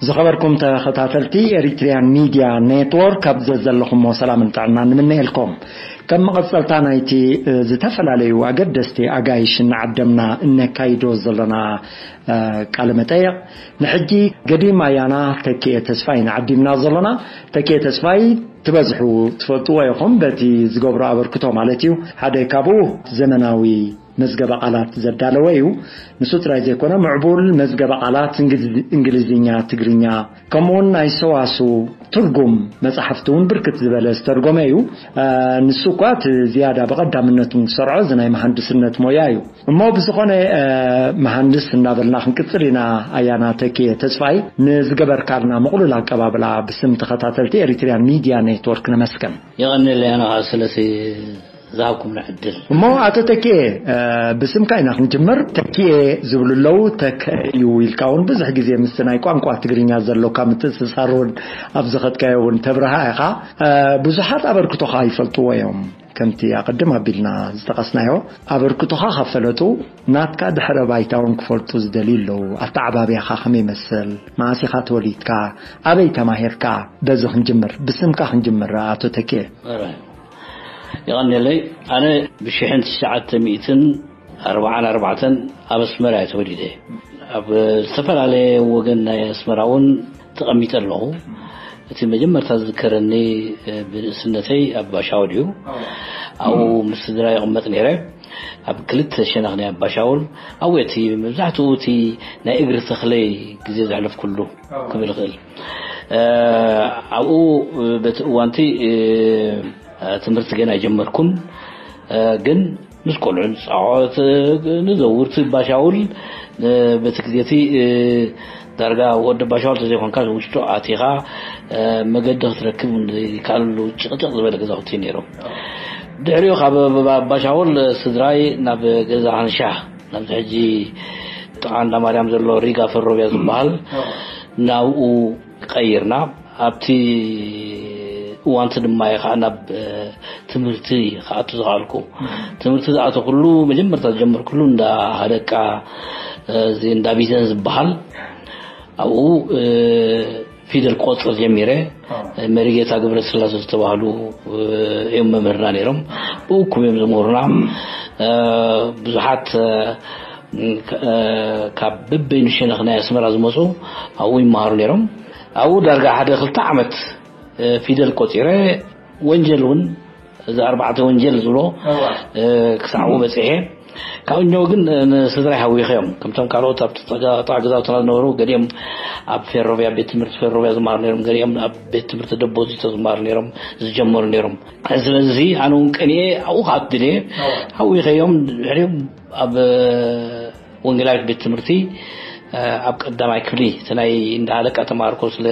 ዝኸበርኩም ተኸታተልቲ ኤሪትሪያን ሚድያ ኔትወርክ፣ ኣብ ዘዘለኹሞ ሰላምን ጥዕናን ንምነየልኩም። ከም መቐጸልታ ናይቲ፣ እ፣ ዝተፈላለዩ ኣገደስቲ ኣጋይሽ እናዓደምና እነካይዶ ዘለና፣ እ፣ ቃለ መጠይቕ፣ ንሕጂ ገዲም ኣያና ተኪኤ ተስፋይ ንዓዲምና ዘለና። ተኪኤ ተስፋይ ትበዝሑ ትፈልጥዎ ኢኹም፣ በቲ ዝገብሮ ኣበርክቶ ማለት እዩ። ሓደ ካብኡ ዘመናዊ መዝገበ ቃላት ዘዳለወ እዩ። ንሱ ጥራይ ዘይኮነ፣ ምዕቡል መዝገበ ቃላት እንግሊዝ-፣ እንግሊዝኛ፣ ትግርኛ፣ ከምኡውን ናይ ሰዋስው ትርጉም መጻሕፍቲ እውን ብርክት ዝበለ ዝተርጎመ እዩ። እ፣ ንሱ እኳ እቲ ዝያዳ ብቐዳምነት እውን ዝሰርዖ እዚ ናይ መሃንድስነት ሞያ እዩ። እሞ ብዝኾነ፣ እ፣ መሃንድስ እናበልና ክንቅጽል ኢና። ኣያና ተኪኤ ተስፋይ፣ ንዝገበርካልና ምቕሉል ኣቀባብላ ብስም ተኸታተልቲ ኤሪትሪያን ሚድያ ኔትወርክ ነመስግን። የቐንየለይ ኣነ ኸዓ ስለቲ ዝሃብኩምና ዕድል። እሞ ኣቶ ተኪኤ፣ እ፣ ብስምካ ኢና ክንጅምር። ተኪኤ ዝብሉ ኣለዉ፣ ተከ እዩ ኢልካ እውን ብዙሕ ግዜ ምስቲ ናይ ቋንቋ ትግርኛ ዘሎካ ምትእስሳር እውን ኣብ ዝኸድካዮ እውን ተብርሃ ኢኻ። እ፣ ብዙሓት ኣበርክቶኻ ይፈልጥዎ እዮም። ከምቲ ኣቐድም ኣቢልና ዝጠቐስናዮ፣ ኣበርክቶኻ ካብ ፈለጡ፣ ናትካ ድሕረ ባይታ እውን ክፈልጡ ዝደልዩ ኣለዉ። ኣተዓባብያኻ ከመይ ይመስል? መዓስ ኢኻ ተወሊድካ? ኣበይ ተማሂርካ? በዚ ክንጅምር፣ ብስምካ ክንጅምር፣ ኣቶ ተኪኤ። ኦራይ። የቐንየለይ። ኣነ ብሽሕን ትሽዓተ ሚእትን ኣርባዓን ኣርባዕተን ኣብ ኣስመራ እየ ተወሊደ። ኣብ ዝተፈላለየ ወገን ናይ ኣስመራ እውን ተቐሚጠ ኣለኹ። እቲ መጀመርታ ዝዝከረኒ፣ እ፣ ብንእስነተይ ኣብ ባሻውል እዩ። ኣብኡ ምስ ስድራ ይቕመጥ ነይረ። ኣብ ክልተ ሸነኽ ናይ ባሻውል፣ ኣብኡ እቲ መብዛሕትኡ እቲ ናይ እግሪ ተኽለይ ግዜ ዘሕለፍኩሉ ክብል እኽእል። እ፣ ኣብኡ በቲ እዋንቲ፣ እ፣ ትምህርቲ ገና ኣይጀመርኩን። እ፣ ግን ምስ ቆልዑ ንጻወት፣ እ፣ ንዘውር። እቲ ባሻውል፣ እ፣ በቲ ግዜ እቲ፣ እ፣ ዳርጋ ወዲ ባሻውል ተዘይኮንካ ውሽጡ ኣቲኻ፣ እ፣ መገዲ ክትረክብ ዘይከኣለሉ ጭቕጭቕ ዝበለ ገዛውቲ ነይሮም። ድሕሪኡ ካብ ባ-፣ ባሻውል ስድራይ ናብ ገዛ ሃንሻ፣ ናብዚ ሕጂ ጥቓ እንዳ ማርያም ዘሎ ሪጋ ፈሮብያ ዝበሃል፣ ናብኡ ቀይርና። ኣብቲ እዋንቲ ድማ እየ ኸዓ ናብ፣ እ፣ ትምህርቲ ክኣቱ ዝኸኣልኩ። ትምህርቲ ዝኣተኹሉ፣ መጀመርታ ዝጀመርኩሉ እንዳ ሃለቃ፣ እ፣ እዚ እንዳ ቢዘን ዝበሃል፣ ኣብኡ፣ እ፣ ፊደል ቆጽር ጀሚረ። መሪጌታ ገብረስላሴ ዝተባህሉ፣ እ፣ እዮም መምህርና ነይሮም። ብእኩብ እዮም ዝምህሩና። እ፣ ብዙሓት፣ እ፣ እ፣ ካብ በበይኑ ሸነኽ ናይ ኣስመራ ዝመጹ ኣብኡ ይመሃሩ ነይሮም። ኣብኡ ዳርጋ ሓደ ክልተ ዓመት፣ እ፣ ፊደል ቆጺረ፣ ወንጀል እውን፣ እዚ ኣርባዕተ ወንጀል ዝብሎ፣ እዋ። እ፣ ክሳዕ ኣብኡ በጺሐ። ካብ እኛው ግን፣ እ፣ ንስድራይ ሃዊኸዮም። ከምቶም ካልኦት ኣብቲ ጸጋ-፣ ጥቓ ገዛውትና ዝነበሩ፣ ገሊኦም ኣብ ፌሮቪያ፣ ቤት ትምህርቲ ፌሮቪያ ዝመሃሩ ነይሮም፣ ገሊኦም ኣብ ቤት ትምህርቲ ደቦዚቶ ዝመሃሩ ነይሮም፣ ዝጀመሩ ነይሮም። ስለዚ ኣነ እውን ቀኒኤ ኣብኡ ክኣቱ ድልየ፣ እዋ። ሃዊኸዮም። ድሕሪኡ ኣብ ወንጌላዊት ቤት ትምህርቲ፣ እ፣ ኣብ ቀዳማይ ክፍሊ፣ እቲ ናይ እንዳ ሃለቃ ተማሃርኮ ስለ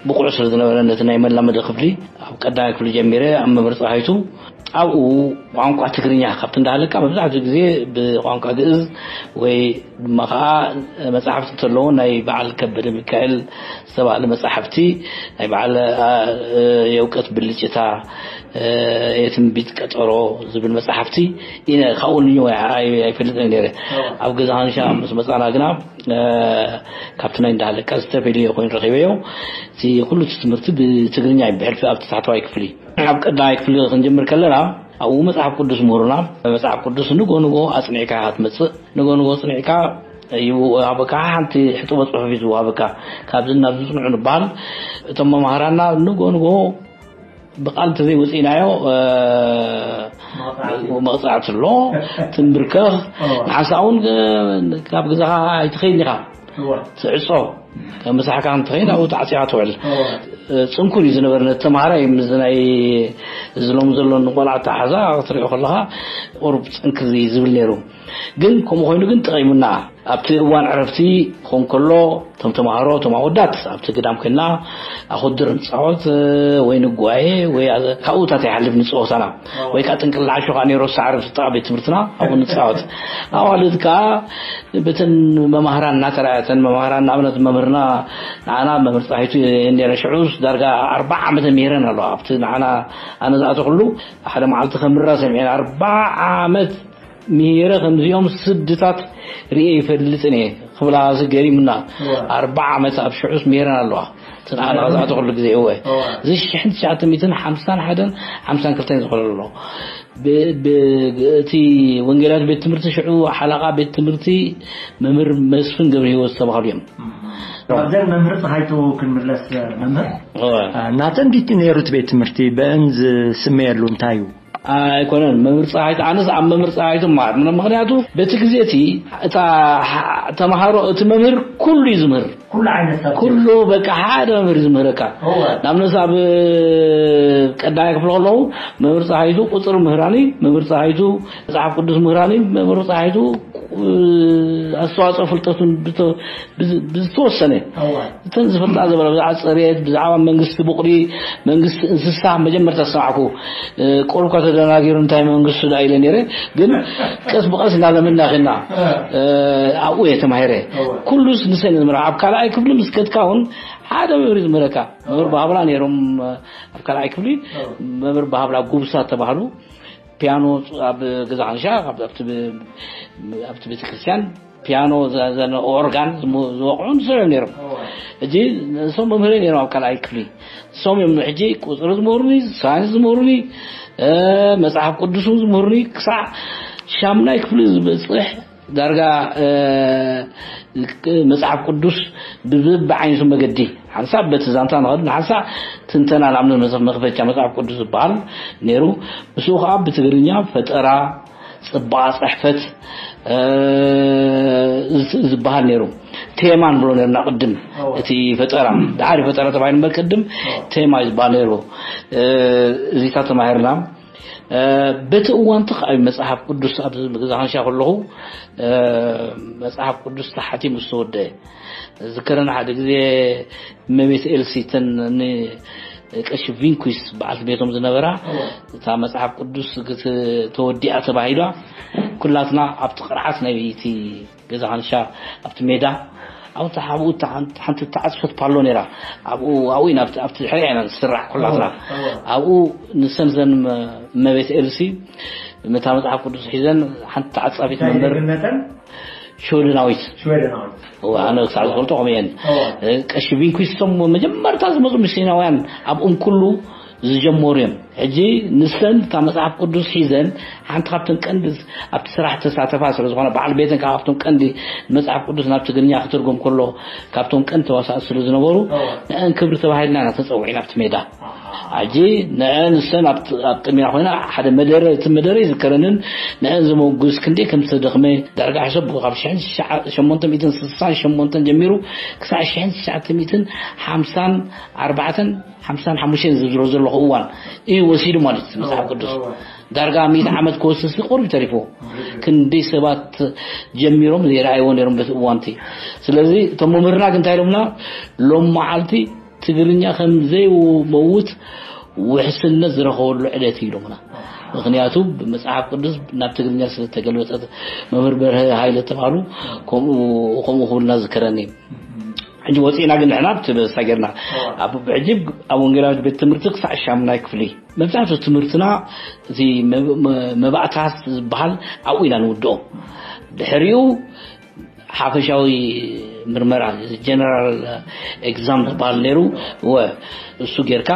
ብቑዕ ስለ ዝነበረ፣ ነቲ ናይ መላመዲ ክፍሊ ኣብ ቀዳማይ ክፍሊ ጀሚረ ኣብ መምህር ጸሃይቱ፣ ኣብኡ ቋንቋ ትግርኛ ካብቲ እንዳ ሃለቃ መብዛሕትኡ ግዜ ብቋንቋ ግእዝ ወይ ድማ ኸዓ መጻሕፍቲ እንተለዉ ናይ በዓል ከበደ ሚካኤል ዝተባህለ መጻሕፍቲ፣ ናይ በዓል፣ እ፣ የእውቀት ብልጭታ፣ እ፣ የትንቢት ቀጠሮ ዝብል መጻሕፍቲ ኢነ ካብኡ ንዮ ኣይ-፣ ኣይ-፣ ኣይፈልጥን ነይረ። እዋ። ኣብ ገዛ ሃንሻ ምስ መጻና ግና፣ እ፣ ካብቲ ናይ እንዳ ሃለቃ ዝተፈልየ ኮይኑ ረኺበዮ። እቲ ኩሉ እቲ ትምህርቲ ብትግርኛ እዩ፣ ብሕልፊ ኣብቲ ታሕተዋይ ክፍሊ። ኣብ ቀዳማይ ክፍሊ ክንጅምር ከለና፣ ኣብኡ መጽሓፍ ቅዱስ ምሁርና፣ መጽሓፍ ቅዱስ ንጎ ንጎ ኣጽኒዕካ ኢኻ ትመጽእ። ንጎ ንጎ ኣጽኒዕካ ይሃበካ፣ ሓንቲ ሕጥቦ ጽሑፍ እዩ ዝወሃበካ። ካብዚ ናብ ዝጽንዑ ንበሃል። እቶም መማህራንና ንጎ ንጎ ብቃል እንተዘይወፂእናዮ፣ እ፣ መቕፃዕቲ። መቕፃዕቲ ኣሎ፣ ትንብርከኽ። እዋ። ንሓንሳእ እውን፣ እ፣ ካብ ገዛኻ ኣይትኸይድን ኢኻ። እዋ። ትዕፆ። ምሳሕካ እንትኸይድ ኣብኡ ተዓፂኻ ትውዕል። እዋ። እ፣ ፅንኩር እዩ ዝነበረ። ነቲ ተምሃራይ ምስዚ ናይ እዚ ሎሚ ዘሎ ቆልዓ ኣተሓሕዛ ክትሪኦ ከለኻ ቁሩብ ፅንክር እዩ ዝብል ነይሩ። ግን ከምኡ ኮይኑ ግን ጠቒሙና። ኣብቲ እዋን ዕረፍቲ ክኾን ከሎ፣ እቶም ተምሃሮ፣ እቶም ኣወዳት ኣብቲ ግዳም ኮይንና ኣኹድር ንጻወት፣ ወይ ንጓየ፣ ወይ ካብኡታት ይሓልፍ ንጸወታና። ወይ ከዓ ጥንቅልዓሾ ከዓ ነይሩ፣ ሳዕሪ ጥቓ ቤት ትምህርትና ኣብኡ ንጻወት። ኣዋልድ ከዓ በተን መማህራን እናተረኣየተን፣ መማህራን ንኣብነት መምህርና ንዓና መምህር ጻሂቱ ነይረ፣ ሽዑስ ዳርጋ ኣርባዓ ዓመት መሂረን ኣለዋ። ኣብቲ ንዓና ኣነ ዝኣተኹሉ ሓደ መዓልቲ ከምራ ሰሚዐን፣ ኣርባዓ ዓመት ምሂረ ከምዚኦም ስድታት ርእየ ይፈልጥን እየ። ክብላ እዚ ገሪምና። ኣርባዓ ዓመት ኣብ ሽዑስ ምሄረን ኣለዋ። ትንኣና ዝኣተ ኩሉ ግዜ እወ። እዚ ሽሕን ትሽዓተ ሚእትን ሓምሳን ሓደን ሓምሳን ክልተን ዝኸለሉ ኣሎ። ብ- ብ- እቲ ወንጌላዊት ቤት ትምህርቲ ሽዑ ሓላቓ ቤት ትምህርቲ መምህር መስፍን ገብረ ህይወት ዝተባህሉ እዮም። ኣብዘን መምህር ፀሃይቱ ክንምለስ። መምህር እወ። ናተን ዲቲ ነይሩት ቤት ትምህርቲ በእን ዝስመየሉ እንታይ እዩ? ኣይኮነን መምህር ፀሃይቱ ኣነስ ኣብ መምህር ፀሃይቱ ማለት ምክንያቱ በቲ ግዜ እቲ እታ ተምሃሮ እቲ መምህር ኩሉ እዩ ዝምህር። ኩሉ ዓይነት ሰብ ኩሉ በቃ ሓደ መምህር ዝምህረካ። ናብ ነስ ኣብ ቀዳይ ክፍሎ ኣለዉ መምህር ፀሃይቱ ቁፅር ምህራኒ መምህር ፀሃይቱ መፅሓፍ ቅዱስ ምህራኒ መምህር ፀሃይቱ ኣስተዋፅኦ ፍልጠቱን ብዝተወሰነ እተን ዝፈልጣ ዝበለ ብዛዕባ ፅሬት ብዛዕባ መንግስቲ ቡቕሪ መንግስቲ እንስሳ መጀመርታ ዝሰማዕኩ። ቁሩብ ተደናጊሩ እንታይ መንግስቱ ዳ ኢለ ነይረ። ግን ቀስ ብቀስ እናለምና ኸና ኣብኡ እየ ተማሂረ። ኩሉስ ንሰይ ንዝምራ ኣብ ካልኣይ ክፍሊ ምስ ከድካ እውን ሓደ መምህር ዝምህረካ መምህር ባህብላ ነይሮም። ኣብ ካልኣይ ክፍሊ መምህር ባህብላ ጉብሳ ተባህሉ። ፒያኖ ኣብ ገዛ ሓንሻ ኣብቲ ቤተክርስትያን ፒያኖ ኦርጋን ዝወቕዑ ንሶም እዮም ነይሮም። ሕጂ ንሶም መምህረይ ነይሮም ኣብ ካልኣይ ክፍሊ። ንሶም እዮም ሕጂ ቁፅሪ ዝምህሩኒ፣ ሳይንስ ዝምህሩኒ፣ መፅሓፍ ቅዱስ እውን ዝምህሩኒ። ክሳዕ ሻምናይ ክፍሊ ዝበፅሕ ዳርጋ መፅሓፍ ቅዱስ ብብዓይነቱ መገዲ ሓንሳብ በቲ ዛንታ ንኸድ ንሓንሳብ ትንተና ንኣብነት መክፈቻ መፅሓፍ ቅዱስ ዝበሃል ነይሩ። ምስኡ ከዓ ብትግርኛ ፈጠራ ፅባቐ ፅሕፈት ዝበሃል ነይሩ። ቴማ ንብሎ ነርና ቅድም እቲ ፈጠራ ዳዕሪ ፈጠራ ተባሂሉ እምበር ቅድም ቴማ እዩ ዝበሃል ነይሩ። እዚታት ተማሂርና። በቲ እዋን ተኸኣዩ መፅሓፍ ቅዱስ ኣብ ገዛ ሓንሻ ከለኹ መፅሓፍ ቅዱስ ተሓቲሙ ዝተወደአ ዝከረን ሓደ ግዜ እመቤት ኤልሲተን ንቀሺ ቪንኩስ በዓልቲ ቤቶም ዝነበራ እታ መፅሓፍ ቅዱስ ተወዲኣ ተባሂሏ ኩላትና ኣብቲ ቅርዓት ናይ እቲ ገዛ ሓንሻ ኣብቲ ሜዳ ኣብቲ ሓብኡ ሓንቲ ተዓፅፈት ፓሎ ነይራ። ኣብኡ ኣብኡ ኢና ኣብቲ ሕሪያ ኢና ዝስራሕ ኩላትና። ኣብኡ ንሰን ዘን እመቤት ኤልሲ ነታ መፅሓፍ ቅዱስ ሒዘን ሓንቲ ተዓፃፊት መንበር ሽወደናዊት ኣነ ክሳዕ ዝፈልጦ ከምኡ እየን። ቀሺ ቪንኩስቶም መጀመርታ ዝመፁ ሚስዮናውያን ኣብኦም ኩሉ ዝጀመሩ እዮም። ሕጂ ንሰን እታ መፅሓፍ ቅዱስ ሒዘን ሓንቲ ካብተን ቀንዲ ኣብቲ ስራሕ ተሳተፋ ስለ ዝኾነ በዓል ቤተን ካብ ኣብቶም ቀንዲ መፅሓፍ ቅዱስ ናብ ትግርኛ ክትርጎም ከሎ ካብቶም ቀንዲ ተዋሳእቲ ስለ ዝነበሩ ንአን ክብሪ ተባሂልና ኢና ተፀዊዕና ኣብቲ ሜዳ። ሕጂ ንአን ንሰን ኣብ ቅድሚና ኮይና ሓደ መደረ እቲ መደረ ይዝከረንን ንአን ዘመጉስ ክንደይ ከም ዝተደኽመ ዳርጋ ሕሰብ ካብ ሽሕን ሸሞንተ ሚእትን ስሳን ሸሞንተን ጀሚሩ ክሳዕ ሽሕን ትሽዓተ ሚእትን ሓምሳን ኣርባዕተን ሓምሳን ሓሙሽተን ዝዝሮ ዘለኹ እዋን እዩ ወሲዱ ማለት እዩ መፅሓፍ ቅዱስ። ዳርጋ ሚእቲ ዓመት ክወስድሲ ቁሩብ ተሪፎ ክንደይ ሰባት ጀሚሮም ዘይረኣይዎ ነይሮም በቲ እዋንቲ። ስለዚ እቶም መምህርና ግን እንታይ ኢሎምና ሎም መዓልቲ ትግርኛ ከም ዘይመውት ውሕስነት ዝረኸበሉ ዕለት እዩ ኢሎምና። ምክንያቱ ብመፅሓፍ ቅዱስ ናብ ትግርኛ ስለተገልበጠት መምህር በርሀ ሃይለ ተባህሉ ከምኡ ክብልና ዝከረኒ። ሕጂ ወፂእና ግን ንሕና ብትበሳ ጌርና ኣብ ሕጂ ኣብ ወንጌላዊት ቤት ትምህርቲ ክሳዕ ሻምናይ ክፍሊ መብዛሕትኡ ትምህርትና እቲ መባእታት ዝበሃል ኣብኡ ኢና ንውድኦ። ድሕሪኡ ሓፈሻዊ ምርመራ ጀነራል ኤግዛም ዝበሃል ነይሩ። ወ እሱ ጌርካ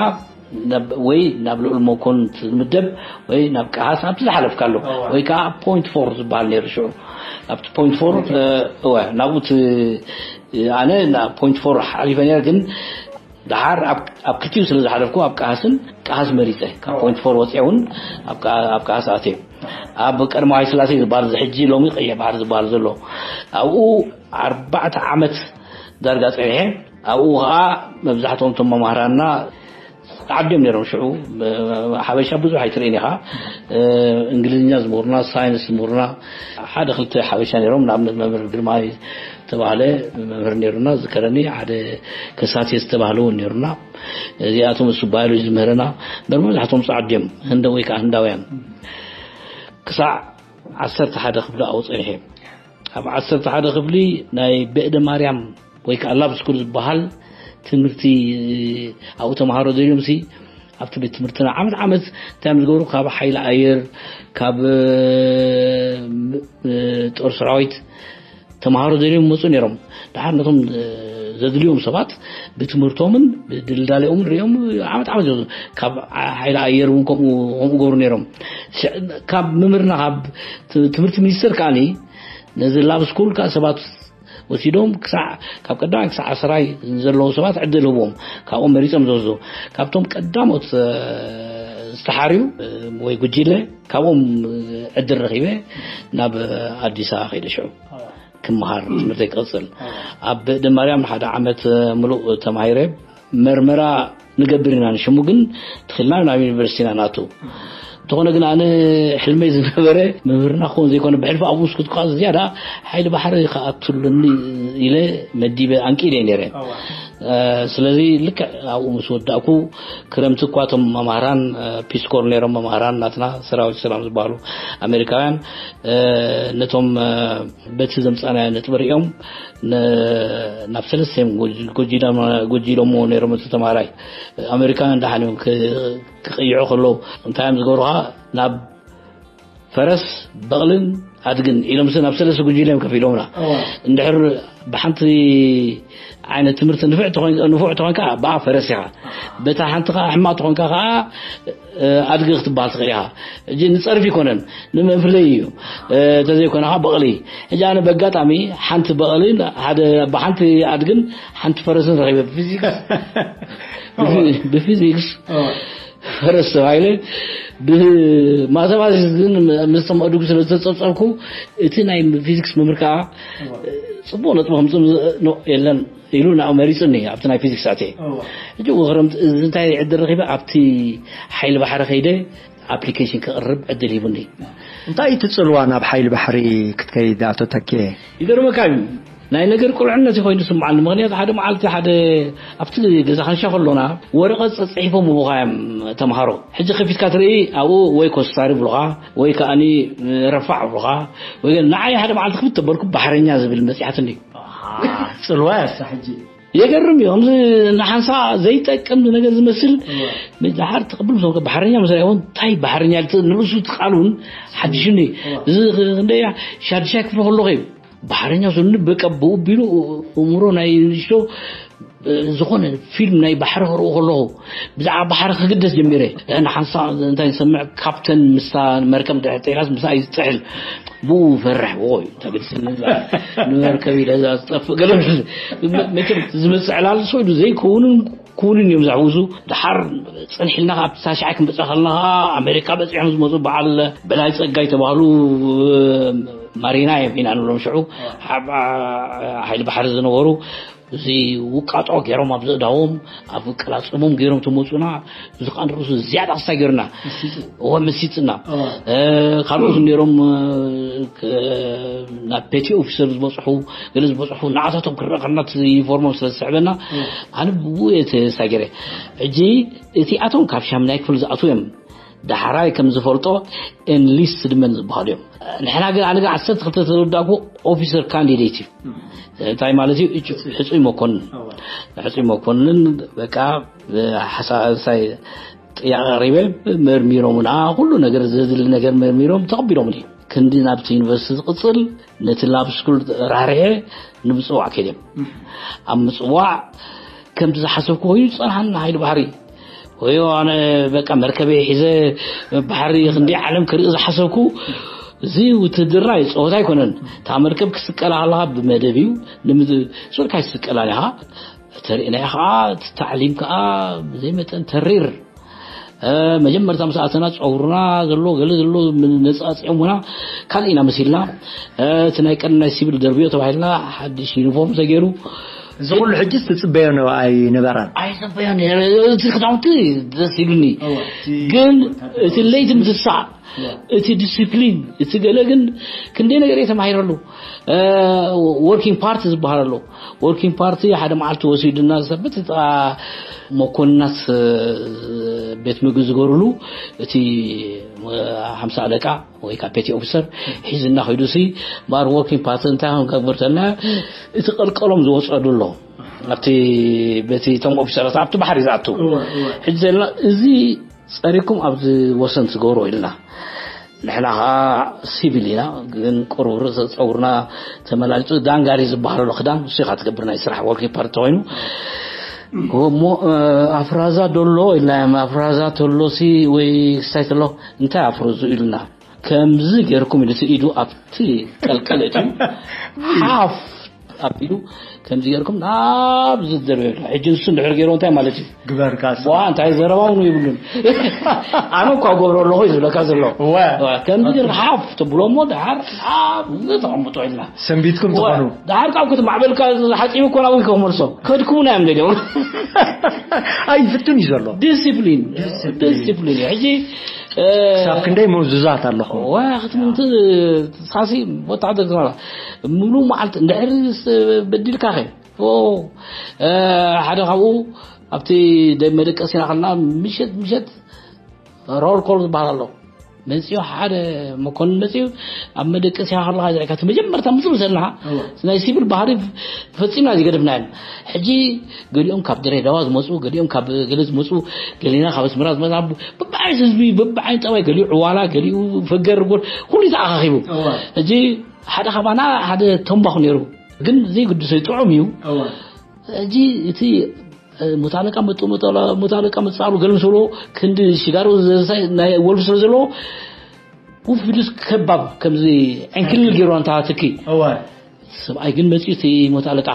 ወይ ናብ ልዑል መኮንን ትምደብ ወይ ናብ ቀሃስ ኣብቲ ዝሓለፍካ ኣሎ ወይ ከዓ ፖይንት ፎር ዝበሃል ነይሩ ሽዑ ኣብቲ ፖይንት ፎር ወ ናብኡ ኣነ ናብ ፖይንት ፎር ሓሊፈ ነይረ ግን ድሓር ኣብ ክልቲኡ ስለ ዝሓለፍኩ ኣብ ቀሃስን ቀሃስ መሪፀ ካብ ፖይንት ፎር ወፅአ እውን ኣብ ቀሃስ ኣትየ ኣብ ቀድማዋይ ስላሴ ዝበሃል ሕጂ ሎሚ ቀይሕ ባሕሪ ዝበሃል ዘሎ ኣብኡ ኣርባዕተ ዓመት ዳርጋ ፀኒሐ ኣብኡ ከዓ መብዛሕትኦም እቶም መማህራንና ዓድዮም ነይሮም ሽዑ ሓበሻ ብዙሕ ኣይትርእን ኢኻ እንግሊዝኛ ዝምህሩና ሳይንስ ዝምህሩና ሓደ ክልተ ሓበሻ ነይሮም ንኣብነት መምህር ግርማይ ዝተባህለ መምህር ነይሩና ዝከረኒ ሓደ ከሳቴ ዝተባህለ እውን ነይሩና እዚኣቶም እሱ ባዮሎጂ ዝምህረና በር መብዛሕትኦም ፃዓዱ እዮም ህንደ ወይ ከዓ ህንዳውያን ክሳዕ ዓሰርተ ሓደ ክፍሊ ኣብኡ ፀኒሐ ኣብ ዓሰርተ ሓደ ክፍሊ ናይ ብእደ ማርያም ወይ ከዓ ላብ ስኩል ዝበሃል ትምህርቲ ኣብኡ ተምሃሮ ደልዮም ሲ ኣብቲ ቤት ትምህርትና ዓመት ዓመት እንታይ እዮም ዝገብሩ ካብ ሓይሊ ኣየር ካብ ጦር ሰራዊት ተምሃሮ ደልዮም መፁ ነይሮም። ድሓር ነቶም ዘድልዮም ሰባት ብትምህርቶምን ብድልዳሌኦምን ሪኦም ዓመት ዓመት እዮም። ካብ ሓይሊ ኣየር እውን ከምኡ ከምኡ ገብሩ ነይሮም። ካብ ምምርና ካብ ትምህርቲ ሚኒስተር ከዓኒ ነዚ ላብ ስኩል ከዓ ሰባት ወሲዶም ክሳዕ ካብ ቀዳማይ ክሳዕ ዓስራይ ዘለዉ ሰባት ዕድል ህቦም ካብኦም መሪፆም ዘወስዱ ካብቶም ቀዳሞት ዝተሓርዩ ወይ ጉጅለ ካብኦም ዕድል ረኺበ ናብ ኣዲስ ኣበባ ከይደ ሽዑ ክመሃር ትምህርተይ ክቕፅል ኣብ ደማርያም ሓደ ዓመት ምሉእ ተማሂረ። መርመራ ንገብር ኢና ንሽሙ ግን ትኽልና ናብ ዩኒቨርሲቲና ናቱ እንተኾነ ግን ኣነ ሕልመይ ዝነበረ መምህርና ክኸውን ዘይኮነ ብሕልፊ ኣብኡ ስኩት ከ ዝያዳ ሓይሊ ባሕሪ ከኣትሉኒ ኢለ መዲበ ኣንቂደ ነይረ። ስለዚ ልክዕ ኣብኡ ምስ ወዳእኩ ክረምቲ እኳ እቶም መማህራን ፒስኮር ነይሮም መማህራን ናትና ሰራዊት ሰላም ዝበሃሉ ኣሜሪካውያን ነቶም በቲ ዘምፃናዮ ነጥቢ ሪኦም ናብ ሰለስተ እዮም ጎጂሎሞ ነይሮም እቲ ተማሃራይ ኣሜሪካውያን ደሓን እዮም ክቕይዑ ከለዉ እንታይ እዮም ዝገብሩኻ ናብ ፈረስ በቕልን ኣድግን ኢሎም ናብ ሰለስተ ጉጅለ እዮም ከፊሎምና እንድሕር ብሓንቲ ዓይነት ትምህርቲ ንፉዕ ንፉዕ ተኾንካ ብኣ ፈረስ ኢኻ በታ ሓንቲ ከዓ ሕማቕ ተኾንካ ከዓ ኣድጊ ክትበሃል ትኽእል ኢኻ። ሕጂ ንፀርፊ ይኮነን ንመፍለይ እዩ። እንተዘይኮነ ከዓ በቕሊ። ሕጂ ኣነ በጋጣሚ ሓንቲ በቕሊ ሓደ ብሓንቲ ኣድግን ሓንቲ ፈረስን ረኺበ ብፊዚክስ ብፊዚክስ ፈረስ ተባሂለ ብማተማቲክስ ግን ምስቶም ኣድጉ ስለ ዝተፀብፀብኩ እቲ ናይ ፊዚክስ መምህር ከዓ ፅቡቅ ነጥቢ ከምፅእ የለን ኢሉ ናብኡ መሪፁኒ ኣብቲ ናይ ፊዚክስ ኣትየ ሕጂ እዎ ክረምቲ እዚ እንታይ ዕድል ረኺበ ኣብቲ ሓይሊ ባሕሪ ከይደ ኣፕሊኬሽን ክቕርብ ዕድል ሂቡኒ እንታይ እዩ እቲ ፅልዋ ናብ ሓይሊ ባሕሪ ክትከይድ ኣቶ ተኬ ይገርመካ እዩ ናይ ነገር ቁልዕነት ኮይኑ ስምዓኒ ምክንያቱ ሓደ መዓልቲ ሓደ ኣብቲ ገዛ ክንሻ ከሎና ወረቐት ፀፅሒፎም ምዃዮም ተምሃሮ ሕጂ ከፊትካ ትርኢ ኣብኡ ወይ ኮስታሪ ብሉኻ ወይ ከኣኒ ረፋዕ ብሉኻ ወይ ንዓይ ሓደ መዓልቲ ክፍት ተበልኩ ባሕረኛ ዝብል መፅሓትኒ ፅልዋ ያሳ ሕጂ የገርም እዩ ከምዚ ንሓንሳ ዘይጠቅም ነገር ዝመስል ድሓር ትቕብል ምስ ባሕረኛ መሰል እውን እንታይ ባሕረኛ ንርእሱ ትቃል እውን ሓድሽኒ እዚ ክንደያ ሻድሻይ ክፍሊ ከለኹ እዩ ባሕረኛ ሰሉኒ በቃ ብኡ ቢሉ እምሮ ናይ ንእሽቶ ዝኾነ ፊልም ናይ ባሕሪ ክርኡ ከለኹ ብዛዕባ ባሕሪ ክግደስ ጀሚረ ንሓንሳ እንታይ ዝሰምዕ ካፕተን ምስታ መርከብ ድሕር ጠይራስ ምሳ እዩ ዝጥሕል ብኡ ፈርሕ ዎ እዩ ተግድስኒ ንመርከብ ኢለ እዛ ዝጠፍእ ገለ መቸም ዝመፅእ ዕላል ሰው ኢሉ ዘይከውንን ክውንን እዮም ዘሕውሱ ድሓር ፅንሕ ኢልና ካብ ታሽዓይ ክንበፅእ ከለና ከዓ ኣሜሪካ በፂሖም ዝመፁ በዓል በላይ ፀጋይ ተባህሉ ማሪና እዮም ኢና ንብሎም ሽዑ ሓይሊ ባሕሪ ዝነበሩ እዚ ውቃጦ ገይሮም ኣብ ዘእዳዎም ኣብ ቅላፅሞም ገይሮም ተመፁና እዚ ከዓ ንርእሱ ዝያዳ ክስታይ ገይሩና እወ መሲፅና ካልኦት ነይሮም ናብ ፔቲ ኦፊሰር ዝበፅሑ ገለ ዝበፅሑ ንዓታቶም ክረኸና ዩኒፎርሞም ስለ ዝስዕበና ኣነ ብኡ እየ ተሳጊረ ሕጂ እቲኣቶም ካብ ሻምናይ ክፍል ዝኣትዉ እዮም ዳሕራይ ከም ዝፈልጦ ኤንሊስትድ መን ዝበሃሉ እዮም ንሕና ግን ኣነ ግን ዓሰርተ ክልተ ተወዳእኩ ኦፊሰር ካንዲዴት እዩ እንታይ ማለት እዩ ሕፁይ መኮንን ሕፁይ መኮንን በቃ ሓሳሳይ ጥያቄ ቀሪበ መርሚሮምና ኩሉ ነገር ዘድሊ ነገር መርሚሮም ተቐቢሎምኒ ክንዲ ናብቲ ዩኒቨርሲቲ ዝቕፅል ነቲ ላብ ስኩል ራርሐ ንምፅዋዕ ከይደ ኣብ ምፅዋዕ ከምቲ ዝሓሰብኩ ኮይኑ ዝፀንሓኒ ሓይሊ ባሕሪ ወዮ ኣነ በቃ መርከበይ ሒዘ ባሕሪ ክንደይ ዓለም ክርኢ ዝሓሰብኩ እዚ ውትድርና እዩ ፀወታ ኣይኮነን እታ መርከብ ክትስቀላ ከለካ ብመደብ እዩ ንምስልካ ይስቀላን ኢኻ ተሪእናዮ ከዓ እቲ ታዕሊም ከዓ ብዘይ መጠን ተሪር መጀመርታ ምስ ኣተና ፀጉርና ዘሎ ገለ ዘሎ ነፃፂዖምና ካልእ ኢና መሲልና እቲ ናይ ቀደም ናይ ሲቪል ደርብዮ ተባሂልና ሓድሽ ዩኒፎርም ተገይሩ እዚ ኩሉ ሕጂ ትፅበዮ ነበረን ኣይፅበዮን እቲ ክዳውንቲ ደስ ኢሉኒ ግን እቲ ለይቲ ምትሳእ እቲ ዲስፕሊን እቲ ገለ ግን ክንደይ ነገር እየ ተማሂረሉ ወርኪንግ ፓርቲ ዝበሃል ኣሎ ወርኪንግ ፓርቲ ሓደ መዓልቲ ወሲዱና ሰበት መኮንናት ቤት ምግቢ ዝገርሉ እቲ ሓምሳ ኣለቃ ወይ ከዓ ፔቲ ኦፊሰር ሒዝና ከይዱ ሲ ባር ወርኪንግ ፓርቲ እንታይ ከም ገብርተልና እቲ ቀልቀሎም ዝወፀሉ ኣሎ ኣብቲ በቲ እቶም ኦፊሰራት ኣብቲ ባሕሪ ዝኣቱ ሕጂ ዘለና እዚ ጸሪኩም ኣብዚ ወሰን ትገብሮ ኢልና ንሕና ከዓ ሲቪል ኢና፣ ግን ቁሩብ ርእሰ ፀጉርና ተመላሊጡ ዳንጋሪ ዝበሃል ኣሎ ክዳን፣ እሱ ኢኻ ትገብር ናይ ስራሕ ወርኪ ፓርት ተኮይኑ። እሞ፣ እ፣ ኣፍራዛ ዶሎ ኢልና እዮም። ኣፍራዛ ተሎሲ ወይ ክስታይ ተሎ፣ እንታይ ኣፍርዙ ኢሉና። ከምዚ ጌርኩም ኢሉ እቲ ኢዱ ኣብቲ ቀልቀል እትዩ ሓፍ ኣቢሉ፣ ከምዚ ጌርኩም ናብ ዝደርበ። ሕጂ ንሱ እንድሕር ገይሩ እንታይ ማለት እዩ? ግበርካ። ዋ፣ እንታይ ዘረባ እውን ይብሉን። ኣነ እኳ ገብሮ ኣለኹ እዩ ዝብለካ ዘሎ። እወ። እወ፣ ከምዚ ጌርካ ሓፍ ትብሎ እሞ፣ ደሓር ኣብ ዝተቐምጦ ኢልና። ሰንቢትኩም እወ፣ ትኾኑ። ደሓር ካብ ክትማዕበልካ ሓፂብ እኮ ናብኡ ከመልሶ። ከድኩሙና እዮም ደልዮም። ኣይፍትን እዩ ዘሎ። ዲሲፕሊን። ዲሲፕሊን። ዲሲፕሊን እዩ። ሕጂ፣ እ፣ ክሳብ ክንደይ ምእዙዛት ኣለኹም? እወ፣ ክትምንቲ፣ ንስኻሲ ወታደር ክትበላ። ሙሉ መዓልቲ እንድሕር ስ-፣ በዲልካ ኸ? ኦ፣ እ፣ ሓደ ካብኡ ኣብቲ ደ-፣ መደቀሲና ከለና ምሸት፣ ምሸት ሮል ኮል ዝበሃል ኣሎ። መጺኡ ሓደ መኮንን መጺኡ ኣብ መደቀሲና ከለኻ ዘዕካ እቲ መጀመርታ ምጽእ ምሰልና እወ። ናይ ሲቪል ባህሪ ፈጺምና ዝገደፍና እዮም። ሕጂ ገሊኦም ካብ ድሬዳዋ ዝመጹ፣ ገሊኦም ካብ ገለ ዝመጹ፣ ገሊና ካብ ኣስመራ ዝመጽ፣ ኣብ በብዓይነት ህዝቢ፣ በብዓይነት ጠባይ፣ ገሊኡ ዕዋላ፣ ገሊኡ ፈገር፣ ጎል፣ ኩሉ ተኣኻኺቡ። እወ። ሕጂ ሓደ ካባና ሓደ ተምባኹ ነይሩ። ግን ዘይግድሰ ጥዑም እዩ። እወ። ሕጂ እቲ፣ እ፣ ሙት ኣለቃ መጡ፣ ሙት ኣለ-፣ ሙት ኣለቃ መጻሉ ገልም ስሎ ክንዲ ሽጋሮ ዘሳይ ናይ ወልፍ ስለ ዘሎ ውፍ ኢሉስ ከባብ ከምዚ ዕንክልል ገይሩ ኣንታ ትኪ። እወ። ሰብኣይ ግን መጺኡ እቲ ሙት ኣለቃ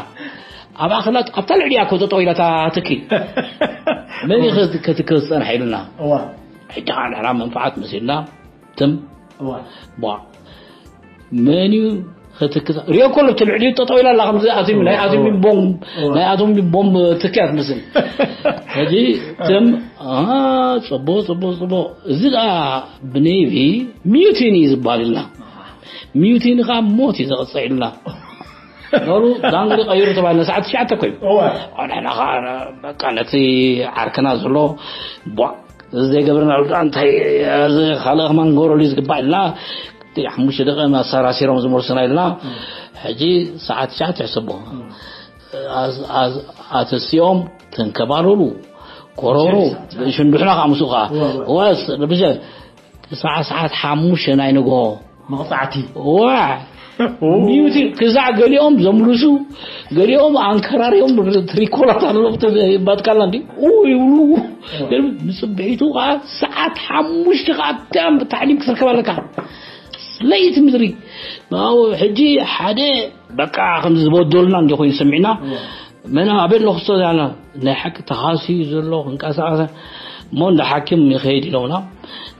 ኣብኣ ከላ ኣብታ ልዕሊኣ እኮ ጠጠው ኢላ እታ ትኪ። መን እዩ ከ-፣ ከትከ ዝጸንሐ ኢሉና። እወ። ሕጂ ከዓ ንሕና መንፋዓት መሲልና ትም እወ። ቧ። መን እዩ ክትክዛ? ሪኦ እኮ ኣሎ፣ እቲ ልዕሊኡ ጠጠው ኢላ ኣላ፣ ከምዚ ኣቶም፣ ናይ ኣቶም ቦምብ፣ እወ። ናይ ኣቶም ቦምብ ትኪያ ትመስል። ሕጂ ትም፣ አ፣ ጽቡቕ፣ ጽቡቕ፣ ጽቡቕ። እዚ ደኣ ብኔቪ ሚዩቲኒ እዩ ዝበሃል ኢልና። ሚዩቲኒ ከዓ ሞት እዩ ዘቕጽዕ ኢልና። ኖሩ ዳንግሪ ቀይሩ ተባሂልና ሰዓት ትሽዓተ እኮ እዩ። እወ። ንሕና ከዓ በቃ ነቲ ዓርክና ዘሎ ቧ፣ እዚ ዘይገብርና ሉ ደኣ እንታይ፣ እዚ ካልእ ከማን ንገብረሉ እዩ ዝግባእ ኢልና፣ እቲ ሓሙሽተ ደቂቕ ኣሰራሲሮም ዝመልሱና ኢልና፣ ሕጂ ሰዓት ትሽዓተ ትሕሰቦ። ኣዝ-፣ ኣዝ-፣ ኣተሲኦም ተንከባለሉ፣ ኮረሩ፣ ሽንዱሕና ከዓ ምስኡ ከዓ። እወ፣ እወ። ወስ፣ ብሸ-፣ ሰዓት፣ ሰዓት ሓሙሽተ ናይ ንግሆ። መቕጻዕቲ። ዋ! ኦ። ሚዩት ክዛዕ ገሊኦም ዘምልሱ፣ ገሊኦም ኣንከራሪኦም ትሪኮላት ኣለዉ፣ ባጥቃላ እንዲ። ኡ ይብሉ። ገሊኦም ንጽብሒቱ ከዓ ሰዓት ሓሙሽተ ከዓ እትያም ታዕሊም ክትርከብ ኣለካ። ለይቲ ምድሪ። ብኣው ሕጂ ሓደ በቃ ከምዚ ዝበደሉና እንዲ ኮይኑ ሰሚዕና። እወ። መን ኣበይ ኣለኹ ስቶ ዛና? ናይ ሓቂ ተኻሲ ዘሎ ክንቀሳቐሰ እሞ እንዳ ሓኪም ይኸይድ ኢሎምና።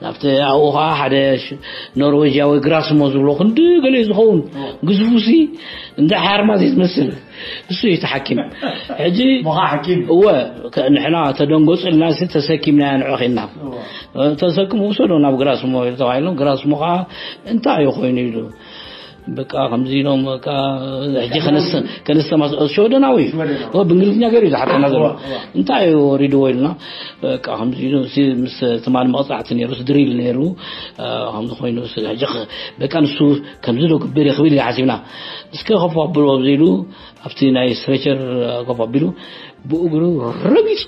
ናብቲ ኣብኡ ኸዓ ሓደ ሽ-፣ ኖርዌጅያዊ ግራስሞ ዝብሎ ክንዲ ገለ ዝኸውን ግዝፉሲ እንዳ ሓርማዝ እዩ ዝመስል። እሱ እዩ እቲ ሓኪም። ሕጂ ሞኻ ሓኪም? እወ፣ ከ-፣ ንሕና ተደንገጹ ኢልና ሲ ተሰኪምናዮ ንዑ ኺልና። እወ። ተሰክሙ ውሰዶ ናብ ግራስሞ ተባሂሎም፣ ግራስሞ ኸዓ እንታይ እዩ ኮይኑ ኢሉ። በቃ ከምዚ ኢሎም፣ በቃ ሕጂ ከነስ-፣ ከነስተማስ-፣ ሽወደናዊ እዩ። ሽወደናዊ። ኦ፣ ብእንግሊዝኛ ገይሩ እዩ ዝሓተና ዘሎ። እዋ፣ እዋ። እንታይ እዩ ወሪድዎ ኢልና፣ በቃ ከምዚ ኢሉ፣ ሲ-፣ ምስ ትማሊ መቕጻዕቲ ነይሩ፣ ድሪል ነይሩ፣ እ፣ ከምዚ ኮይኑ፣ ሲ-፣ ሕጂ ኸ-፣ በቃ ንሱ ከምዚ ዶ ግበር እዩ ክብል ኢና ሓሲብና። እስከ ኮፍ ኣብሎ ኣብዚ ኢሉ፣ ኣብቲ ናይ ስትሬቸር ኮፍ ኣቢሉ፣ ብእግሩ ረጊጹ፣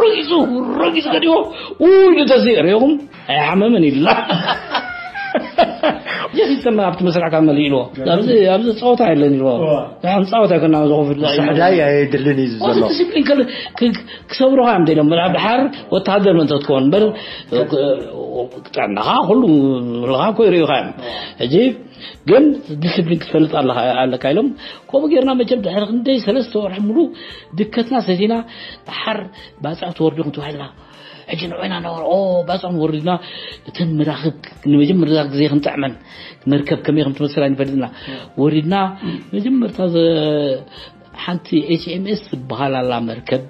ረጊጹ፣ ረጊጹ ገዲዎ። ኡይ፣ ንተዚ ሪኹም ኣይሓመመን ኢሉና። ጀስ ይሰማ ኣብቲ መስርሕ ካብ መሊእዎ። ኣብዚ፣ ኣብዚ ጸወታ የለን ኢልዎ። እዋ። ንሕና ጸወታ ኣይኮና ዝኸፍል። ስሕዳይ ኣየድልን እዩ ዘሎ። ዲስፕሊን ከል-፣ ክ-፣ ክሰብሩኻ እዮም ደሎም። ኣብ ድሓር ወተሃደር መን ተትኮን እምበር፣ ጥዕናኻ ኩሉ ምልኻ እኮ ይርእዩኻ እዮም። እዋ። ሕጂ ግን ዲስፕሊን ክትፈልጥ ኣለኻ፣ ኣለካ ኢሎም። ከምኡ ጌርና መቸም ድሕሪ ክንደይ ሰለስተ ወርሒ ሙሉ ድከትና ሰቲና፣ ድሓር ባጽዕ ትወርዱ ክንትባሂልና። ሕጂ ንዑና ነበረ፣ ኦ፣ ባጽዕ ወሪድና፣ እተን መራኽብ ንመጀመርታ ግዜ ክንጥዕመን፣ መርከብ ከመይ ከም ትመስል ኣይንፈልጥና። ወሪድና፣ መጀመርታ ዘ-፣ ሓንቲ ኤች ኤም ኤስ ትበሃል ኣላ መርከብ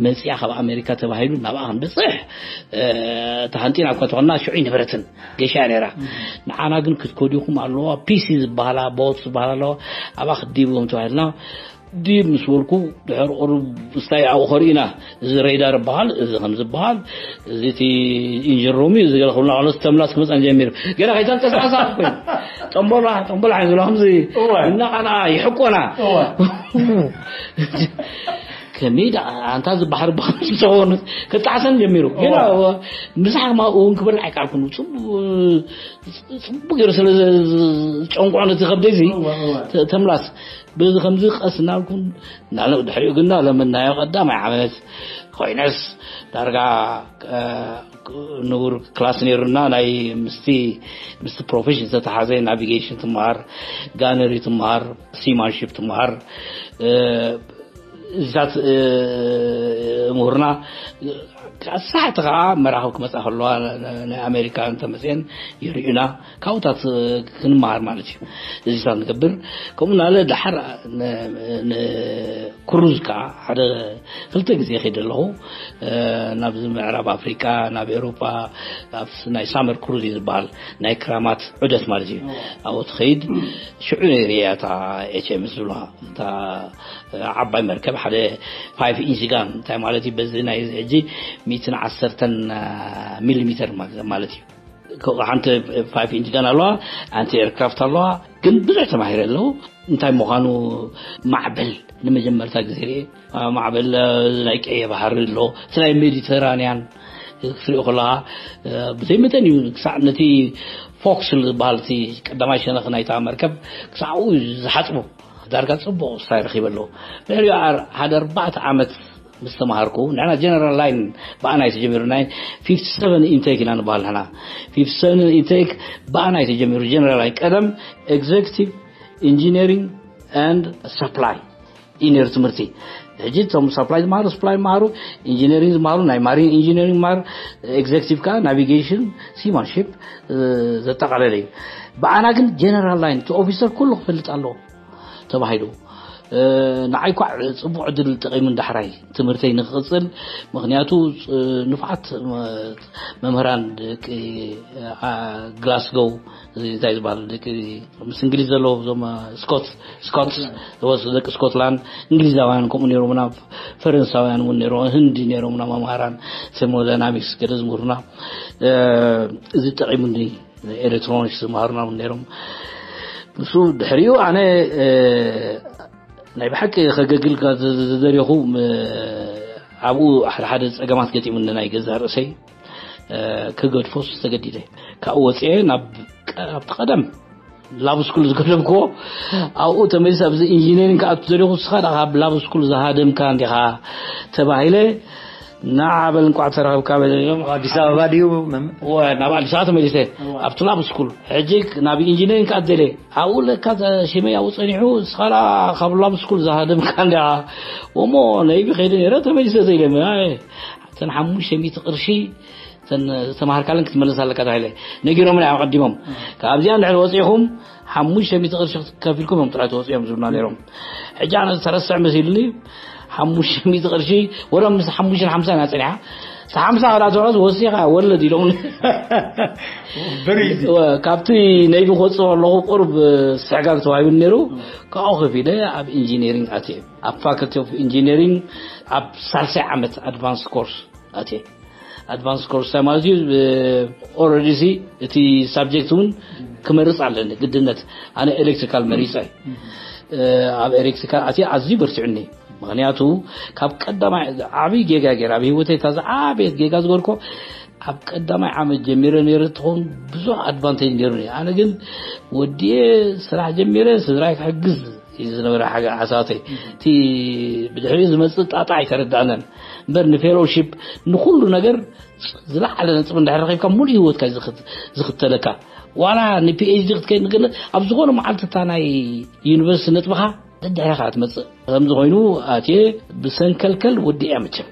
መጺኣ ካብ ኣሜሪካ ተባሂሉ ናብኣ ክንበጽሕ፣ እ፣ ተሃንጢና እኳ ተኾንና ሽዑ ኣይነበረትን፣ ገሻ እያ ነይራ። ንዓና ግን ክትከዱ ኢኹም ኣለዋ፣ ፒሲ ዝበሃላ፣ ቦት ዝበሃላ ኣለዋ፣ ኣብኣ ክትድይቡ ኢኹም ተባሂልና፣ ድይብ ምስ በልኩ፣ ድሕሪ ቁሩብ ስታይ ኣብኡ ከርእዩና፣ እዚ ሬዳር ይበሃል፣ እዚ ከም ዝበሃል፣ እዚ እቲ ኢንጂን ሩም እዩ፣ እዚ ገለ ክብሉና ከለዉ፣ ተምላስ ክመጻን ጀሚሩ። ገና ከይተንቀሳቐሳ እኮ እዩ። ጠምቦላ፣ ጠምቦላ ዓይን ዝብላ ከምዚ እወ። እናቐንኣ ይሕቆና። እወ። ከመይ ደኣ ኣንታ ዝበሓር ብኸምዚ ዝኾነ ክጣዕሰን ጀሚሩ። ግን ምሳሕ ማኡ እውን ክበልዕ ኣይከኣልኩን። ጽቡቕ ገይሩ ስለ ዝጨንቆ ነቲ ከብደይ እዚ ተምላስ በዚ ከምዚ ቀስ እናልኩን እናለ ድሕሪኡ ግን ኣለመናዮ ቀዳማይ ዓመት ኮይነስ ዳርጋ ንቡር ክላስ ነይሩና። ናይ ምስቲ ምስቲ ፕሮፌሽን ዝተተሓዘ ናቪጌሽን ትመሃር፣ ጋነሪ ትመሃር፣ ሲማንሺፕ ትመሃር። እዚታት ምሁርና ሳሕቲ ከዓ መራኸብ ክመፃ ከለዋ ናይ ኣሜሪካ እንተመፅአን ይርእዩና። ካብኡታት ክንመሃር ማለት እዩ። እዚታት ንገብር። ከምኡ ናለ ድሓር ንክሩዝ ከዓ ሓደ ክልተ ግዜ ከይደ ኣለኹ። ናብዚ ምዕራብ ኣፍሪቃ፣ ናብ ኤውሮጳ፣ ኣብ ናይ ሳመር ክሩዝ እዩ ዝበሃል፣ ናይ ክራማት ዑደት ማለት እዩ። ኣብኡ ትኸይድ። ሽዑ ርእያ እታ ኤች ኤም ኤስ ዝብልዋ፣ እታ ዓባይ መርከብ፣ ሓደ ፋይቭ ኢንች ጋን። እንታይ ማለት እዩ? በዚ ናይ ሕጂ ሚትን ዓሰርተን ሚሊሜተር ማለት እዩ። ሓንቲ ፋይቭ ኢንች ጋን ኣለዋ፣ ኣንቲ ኤርክራፍት ኣለዋ። ግን ብዙሕ ተማሂረ ኣለዉ። እንታይ ምዃኑ ማዕበል ንመጀመርታ ግዜ ርኤ። ማዕበል ናይ ቀየ ባህሪ ኣሎ፣ እቲ ናይ ሜዲተራንያን ክትሪኦ ከለኻ ብዘይ መጠን እዩ። ክሳዕ ነቲ ፎክስል ዝበሃል እቲ ቀዳማይ ሸነኽ ናይታ መርከብ ክሳዕ ዝሓፅቡ ዳርጋ ፅቡቕ ስታይ ረኺበ ኣለዉ። ድሕሪኡ ሓደ ኣርባዕተ ዓመት ምስ ተማሃርኩ፣ ንሕና ጀነራል ላይን ብኣና እዩ ተጀሚሩ። ናይ ፊፍቲ ሰቨን ኢንቴክ ኢና ንበሃል ንሕና። ፊፍቲ ሰቨን ኢንቴክ ብኣና እዩ ተጀሚሩ። ጀነራል ላይን ቀደም ኤግዜክቲቭ ኢንጂነሪንግ ኤንድ ሰፕላይ እዩ ነይሩ ትምህርቲ። ሕጂ እቶም ሰፕላይ ዝመሃሩ ሰፕላይ ይመሃሩ፣ ኢንጂነሪንግ ዝመሃሩ ናይ ማሪን ኢንጂነሪንግ ይመሃሩ፣ ኤግዜክቲቭ ከዓ ናቪጌሽን ሲማንሺፕ ዘጠቓለለ እዩ። ብኣና ግን ጀነራል ላይን እቲ ኦፊሰር ኩሉ ክፈልጥ ኣለዎ ተባሂሉ። ንዓይ ኳዕ ፅቡቅ ዕድል ጠቂሙ ዳሕራይ ትምህርተይ ንክቅፅል። ምክንያቱ ንፉዓት መምህራን ደቂ ግላስጎው፣ እንታይ ዝበሃል፣ ደቂ ምስ እንግሊዝ ዘለዉ እዞም ስኮት ስኮት ዝወስዱ ደቂ ስኮትላንድ፣ እንግሊዛውያን ከምኡ ነይሮምና፣ ፈረንሳውያን እውን ነይሮ፣ ህንዲ ነይሮምና መምሃራን ቴርሞዳይናሚክስ ገለ ዝምህሩና። እዚ ጠቂሙኒ። ኤሌክትሮኒክስ ዝመሃሩና እውን ነይሮም። ንሱ ድሕሪኡ ኣነ ናይ ብሓቂ ከገግል ዝደለኹ ኣብኡ ሓደ ሓደ ፀገማት ገጢሙኒ፣ ናይ ገዛእ ርእሰይ ክገድፎ ዝተገዲደ። ካብኡ ወፅኤ ናብ ኣብቲ ቀደም ላብ ስኩል ዝገደምክዎ ኣብኡ ተመሊሰ ኣብዚ ኢንጂነሪንግ ክኣቱ ዘለኹ፣ ንስኻ ደኣ ካብ ላብ ስኩል ዝሃደምካ እንዲኻ ተባሂለ። ንዓ በል እንቋዕ ተረኸብካ በለዮም። ኣዲስ ኣበባ ድዩ? ናብ ኣዲስ ኣበባ ተመሊሰ። ኣብቲ ላብ ስኩል ሕጂ ናብ ኢንጂነሪንግ ክኣቱ ደለ። ኣብኡ ለካ ሽመይ ኣብኡ ፀኒሑ፣ ንስኻ ደኣ ካብ ላብ ስኩል ዝሃደምካ እንዲኻ። እሞ ነይቢ ከይደ ነይረ፣ ተመሊሰ ተኢለ። እተን ሓሙሽተ ሚእቲ ቅርሺ እተን ዝተማሃርካለን ክትመልስ ኣለካ ተባሂለ። ነጊሮምኒ እዮም ኣቐዲሞም። ካብዚኣ እንድሕር ወፂእኹም ሓሙሽተ ሚእቲ ቅርሺ ከፊልኩም እዮም ጥራይ ተወፂኦም ዝብሉና ነይሮም። ሕጂ ኣነ ዝተረስዐ መሲሉኒ ሓሙሽተ ሚእቲ ቅርሺ ወላ ምስ ሓሙሽተን ሓምሳን እያ ፀኒሓ። እቲ ሓምሳ ክልተ ወረስ ወሲኻ ወለድ ኢሎምኒ። ካብቲ ነይቢ ክወፅእ ከለኹ ቁሩብ ስሕጋግ ተዋሂቡኒ ነይሩ። ካብኡ ከፊለ ኣብ ኢንጂነሪንግ ኣትየ። ኣብ ፋክልቲ ኦፍ ኢንጂነሪንግ ኣብ ሳልሳይ ዓመት ኣድቫንስ ኮርስ ኣትየ። ኣድቫንስ ኮርስ እንታይ ማለት እዩ? ኦረዲ ሲ እቲ ሳብጀክት እውን ክመርፅ ኣለኒ ግድነት። ኣነ ኤሌክትሪካል መሪፀ። ኣብ ኤሌክትሪካል ኣትየ ኣዝዩ በርቲዑኒ። ምክንያቱ ካብ ቀዳማይ ዓብዪ ጌጋ ገይረ ኣብ ህይወተይ እታ ዝዓበየት ጌጋ ዝገርኮ ኣብ ቀዳማይ ዓመት ጀሚረ ነይረ ትኸውን ብዙሕ ኣድቫንቴጅ ነይሩ። ኣነ ግን ወዲየ ስራሕ ጀሚረ ስድራይ ክሕግዝ እዩ ዝነበረ ሓሳባተይ። እቲ ብድሕሪኡ ዝመፅእ ጣጣ ኣይተረዳእነን እምበር ንፌሎሺፕ ንኩሉ ነገር ዝለዓለ ነጥቢ እንድሕር ረኺብካ ሙሉእ ህይወትካ እዩ ዝኽተለካ። ዋላ ንፒኤችዲ ክትከይድ ንክእል ኣብ ዝኾነ መዓልቲ እታ ናይ ዩኒቨርሲቲ ነጥብኻ ደድሕረኻ ትመፅእ። ከምዚ ኮይኑ ኣትየ ብሰንከልከል ወዲእያ መቸም።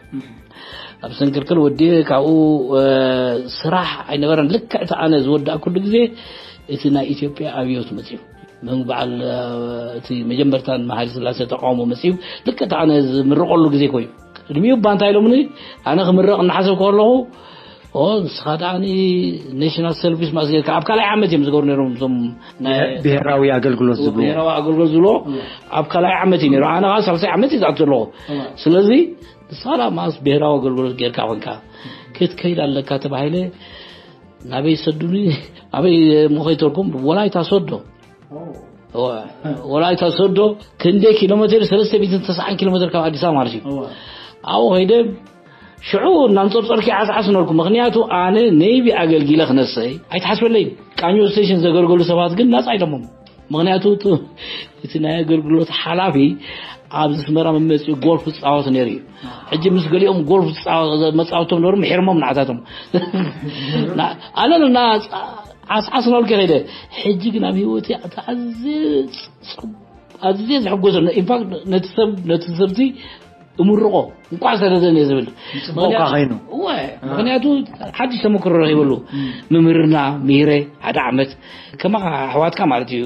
ኣብ ሰንከልከል ወዲእ ካብኡ ስራሕ ኣይነበረን። ልክዕ እቲ ኣነ ዝወዳእኩሉ ግዜ እቲ ናይ ኢትዮጵያ ኣብዮት መፅዩ። ምን በዓል እቲ መጀመርታ ንመሃሪ ስላሴ ተቃውሞ መፅዩ። ልክዕ እቲ ኣነ ዝምርቀሉ ግዜ ኮይኑ ቅድሚኡ እባ እንታይ ኢሎምኒ ኣነ ክምረቕ እናሓሰብ ከለኹ ንስኻ ደኣ ኔሽናል ሰርቪስ ማስ ጌርካ ኣብ ካልኣይ ዓመት እዮም ዝገብሩ ነይሮም እዞም ብሄራዊ ኣገልግሎት ዝብሉ ብሄራዊ ኣገልግሎት ዝብሎ ኣብ ካልኣይ ዓመት እዩ ነይሩ። ኣነ ከዓ ሳልሳይ ዓመት እዩ ዝኣቱ ዘለኹ። ስለዚ ንስኻ ደኣ ማስ ብሄራዊ ኣገልግሎት ጌርካ ኮንካ ክትከይድ ኣለካ ተባሂለ። ናበይ ሰዱኒ ኣበይ ምኸይተርኩም ወላይታ ሶዶ ወላይታ ሶዶ ክንደይ ኪሎ ሜትር? ሰለስተ ሚእትን ተስዓን ኪሎ ሜትር ካብ ኣዲስ ኣበባ ማለት እዩ። ኣብኡ ከይደ ሽዑ እናንጸርጸርኪ ዓስዓስ ነርኩ። ምክንያቱ ኣነ ነይቢ ኣገልጊለ ክነሰይ ኣይትሓስበለይ። ቃኞ ስቴሽን ዘገልገሉ ሰባት ግን ናጻ ኢሎሞም። ምክንያቱ እቲ ናይ ኣገልግሎት ሓላፊ ኣብ ኣስመራ መመፂኡ ጎልፍ ዝፃወት ነይሩ እዩ። ሕጂ ምስ ገሊኦም ጎልፍ መፃወቶም ነበሩ፣ ምሒርሞም ንዓታቶም። ኣነ ና ዓስዓስ ናብልከ ከይደ። ሕጂ ግን ኣብ ህይወት ኣዝየ ዝሕጎሰ፣ ኢንፋክት ነቲ ሰብ ነቲ ሰብቲ እምርቆ እንኳዕ ሰደደን እየ ዝብል። ምፅቡቕካ ከይኑ። ምክንያቱ ሓድሽ ተመክሮ ረኺበሉ። ምምህርና ምሂረ ሓደ ዓመት ከማኻ ኣሕዋትካ ማለት እዩ።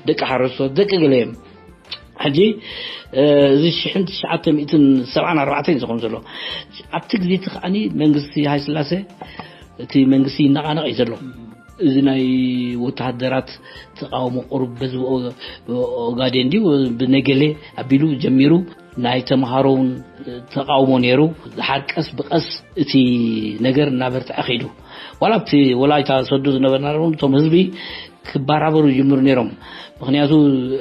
ደቂ ሓረስቶት ደቂ ገለ እዮም። ሕጂ እዚ ሽሕን ትሽዓተ ሚእትን ሰብዓን ኣርባዕተን ዝኸውን ዘሎ ኣብቲ ግዜ እቲ ከዓኒ መንግስቲ ሃይስላሴ እቲ መንግስቲ ይነቓነቕ እዩ ዘሎ። እዚ ናይ ወተሃደራት ተቃውሞ ቁሩብ በዚ ኦጋዴን ድዩ ብነገሌ ኣቢሉ ጀሚሩ ናይ ተምሃሮ እውን ተቃውሞ ነይሩ። ድሓር ቀስ ብቀስ እቲ ነገር እናበርትዐ ከይዱ። ዋላ ኣብቲ ወላይታ ሰዱ ዝነበርና እቶም ህዝቢ ክባራበሩ ይጅምሩ ነይሮም። ምክንያቱ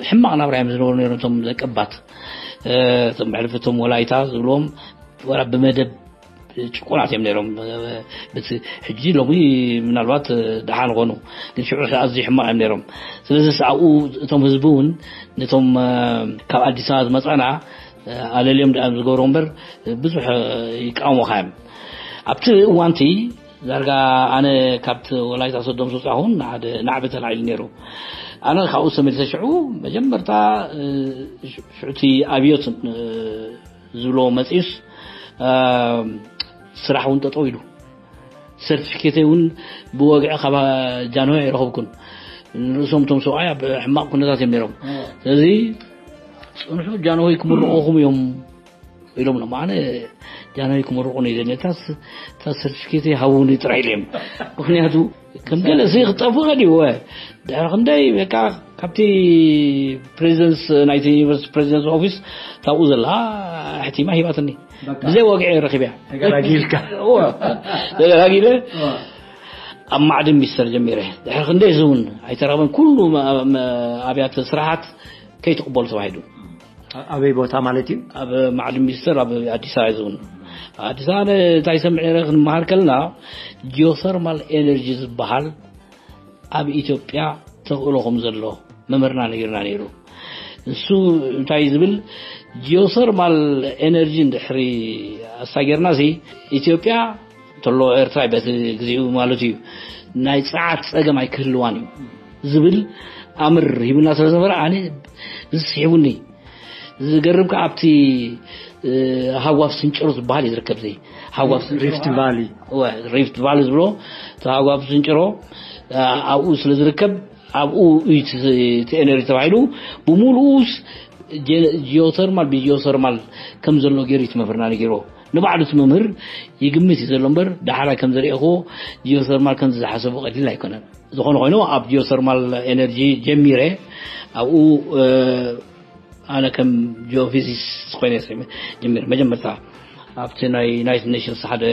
ሕማቕ ናብራ እዮም ዝነበሩ ነይሮም እቶም ደቀባት እቶም ብሕልፊ እቶም ወላይታ ዝብልዎም ዋላ ብመደብ ጭቁናት እዮም ነይሮም። ብቲ ሕጂ ሎሚ ምናልባት ደሓን ኾኑ፣ ግን ሽዑ ኣዝዩ ሕማቕ እዮም ነይሮም። ስለዚ ኣብኡ እቶም ህዝቢ እውን ነቶም ካብ ኣዲስ ኣበባ ዝመፃና ኣለልዮም ደኣ ዝገብሮ እምበር ብዙሕ ይቃወሙኻ እዮም። ኣብቲ እዋንቲ ዳርጋ ኣነ ካብቲ ወላይታ ሰዶም ስውፃ ኹን ሓደ ናዕቢ ተላዒሉ ነይሩ። ኣነ ካብኡ ተመሊሰ ሽዑ መጀመርታ ሽዑቲ ኣብዮት ዝብሎ መፅዩስ ስራሕ እውን ጠጠው ኢሉ ሰርቲፊኬተይ እውን ብወግዒ ካብ ጃንሆይ ኣይረኸብኩን። ንርእሶም እቶም ሰብኣይ ኣብ ሕማቕ ኩነታት እዮም ነይሮም። ስለዚ ፅንሑ ጃንሆይ ክምርቑኹም እዮም ኢሎም ሎም ኣነ ጃንሆይ ክምርቑን እዩ ደኒ እታ ሰርቲፊኬተይ ሃቡኒ ጥራሕ ኢለ እዮም። ምክንያቱ ከም ገለ ሲ ክጠፍእ ከድዩ ድሕሪ ክንደይ በቃ ካብቲ ፕሬዚደንስ ናይቲ ዩኒቨርሲቲ ፕሬዚደንስ ኦፊስ ካብኡ ዘላ ሕቲማ ሂባትኒ። ብዘይ ወግዒ ረኺብያ። ተገላጊልካ። ተገላጊለ ኣብ ማዕድን ሚኒስተር ጀሚረ። ድሕሪ ክንደይ ዝውን ኣይተረኸበን። ኩሉ ኣብያተ ስራሓት ከይትቕበሉ ተባሂሉ። ኣበይ ቦታ ማለት እዩ? ኣብ ማዕድን ሚኒስተር ኣብ ኣዲስ ኣበባ ዝውን ኣዲስ ኣበባ እንታይ ሰምዕ ክንመሃር ከለና ጂኦሰርማል ኤነርጂ ዝበሃል ኣብ ኢትዮጵያ ተኽእሎ ከም ዘሎ መምህርና ነጊርና ነይሩ። ንሱ እንታይ ዝብል ጂኦሰርማል ኤነርጂ እንድሕሪ ኣሳጊርና ሲ ኢትዮጵያ እንተሎ ኤርትራ በቲ ግዜኡ ማለት እዩ ናይ ጸዓት ጸገም ኣይክህልዋን እዩ ዝብል ኣምር ሂቡና ስለ ዝነበረ ኣነ ዝስሒቡኒ። ዝገርም ከ ኣብቲ ሃዋፍ ስንጭሮ ዝበሃል እዩ ዝርከብ ዘይ ሃዋፍ ሪፍት ቫሊ ሪፍት ቫሊ ዝብሎ ሃዋፍ ስንጭሮ ኣብኡ ስለ ዝርከብ ኣብኡ እዩ እቲ ኤነርጂ ተባሂሉ ብምሉኡስ ጂኦተርማል ብጂኦተርማል ከም ዘሎ ገይሩ እቲ መምህርና ነጊርዎ። ንባዕሉ እቲ መምህር ይግምት እዩ ዘሎ እምበር ዳሕራይ ከም ዘርእኹ ጂኦተርማል ከም ዝሓሰቡ ቀሊል ኣይኮነን። ዝኾነ ኮይኑ ኣብ ጂኦተርማል ኤነርጂ ጀሚረ ኣብኡ ኣነ ከም ጂኦፊዚስት ኮይነ ጀሚረ መጀመርታ ኣብቲ ናይ ዩናይትድ ኔሽንስ ሓደ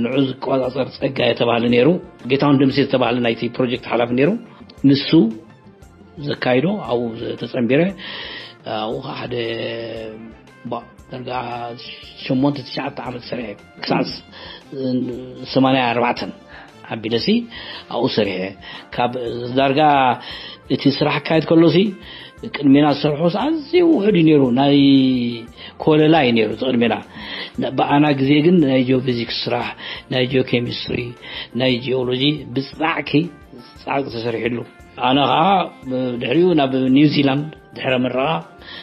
ንዑ ዝቆጻጸር ጸጋ የተባህለ ነይሩ። ጌታውን ደምሴ ዝተባህለ ናይቲ ፕሮጀክት ሓላፊ ነይሩ። ንሱ ዘካይዶ ኣብኡ ተጸንቢረ ኣብኡ ሓደ ዳርጋ ሸሞንተ ትሽዓተ ዓመት ሰሪሐ ክሳዕ ሰማንያ ኣርባዕተን ኣቢለሲ ኣብኡ ሰሪሐ ካብ ዳርጋ እቲ ስራሕ ካየድ ከሎሲ ቅድሜና ዝሰርሖ ኣዝዩ ውሑድ እዩ ነይሩ። ናይ ኮለላ እዩ ነይሩ እቲ ቅድሜና። ብኣና ግዜ ግን ናይ ጂኦፊዚክስ ስራሕ፣ ናይ ጂኦኬሚስትሪ፣ ናይ ጂኦሎጂ ብጻዕቂ ጻዕቂ ተሰሪሕሉ። ኣነ ከዓ ድሕሪኡ ናብ ኒውዚላንድ ድሕረ ምረቓ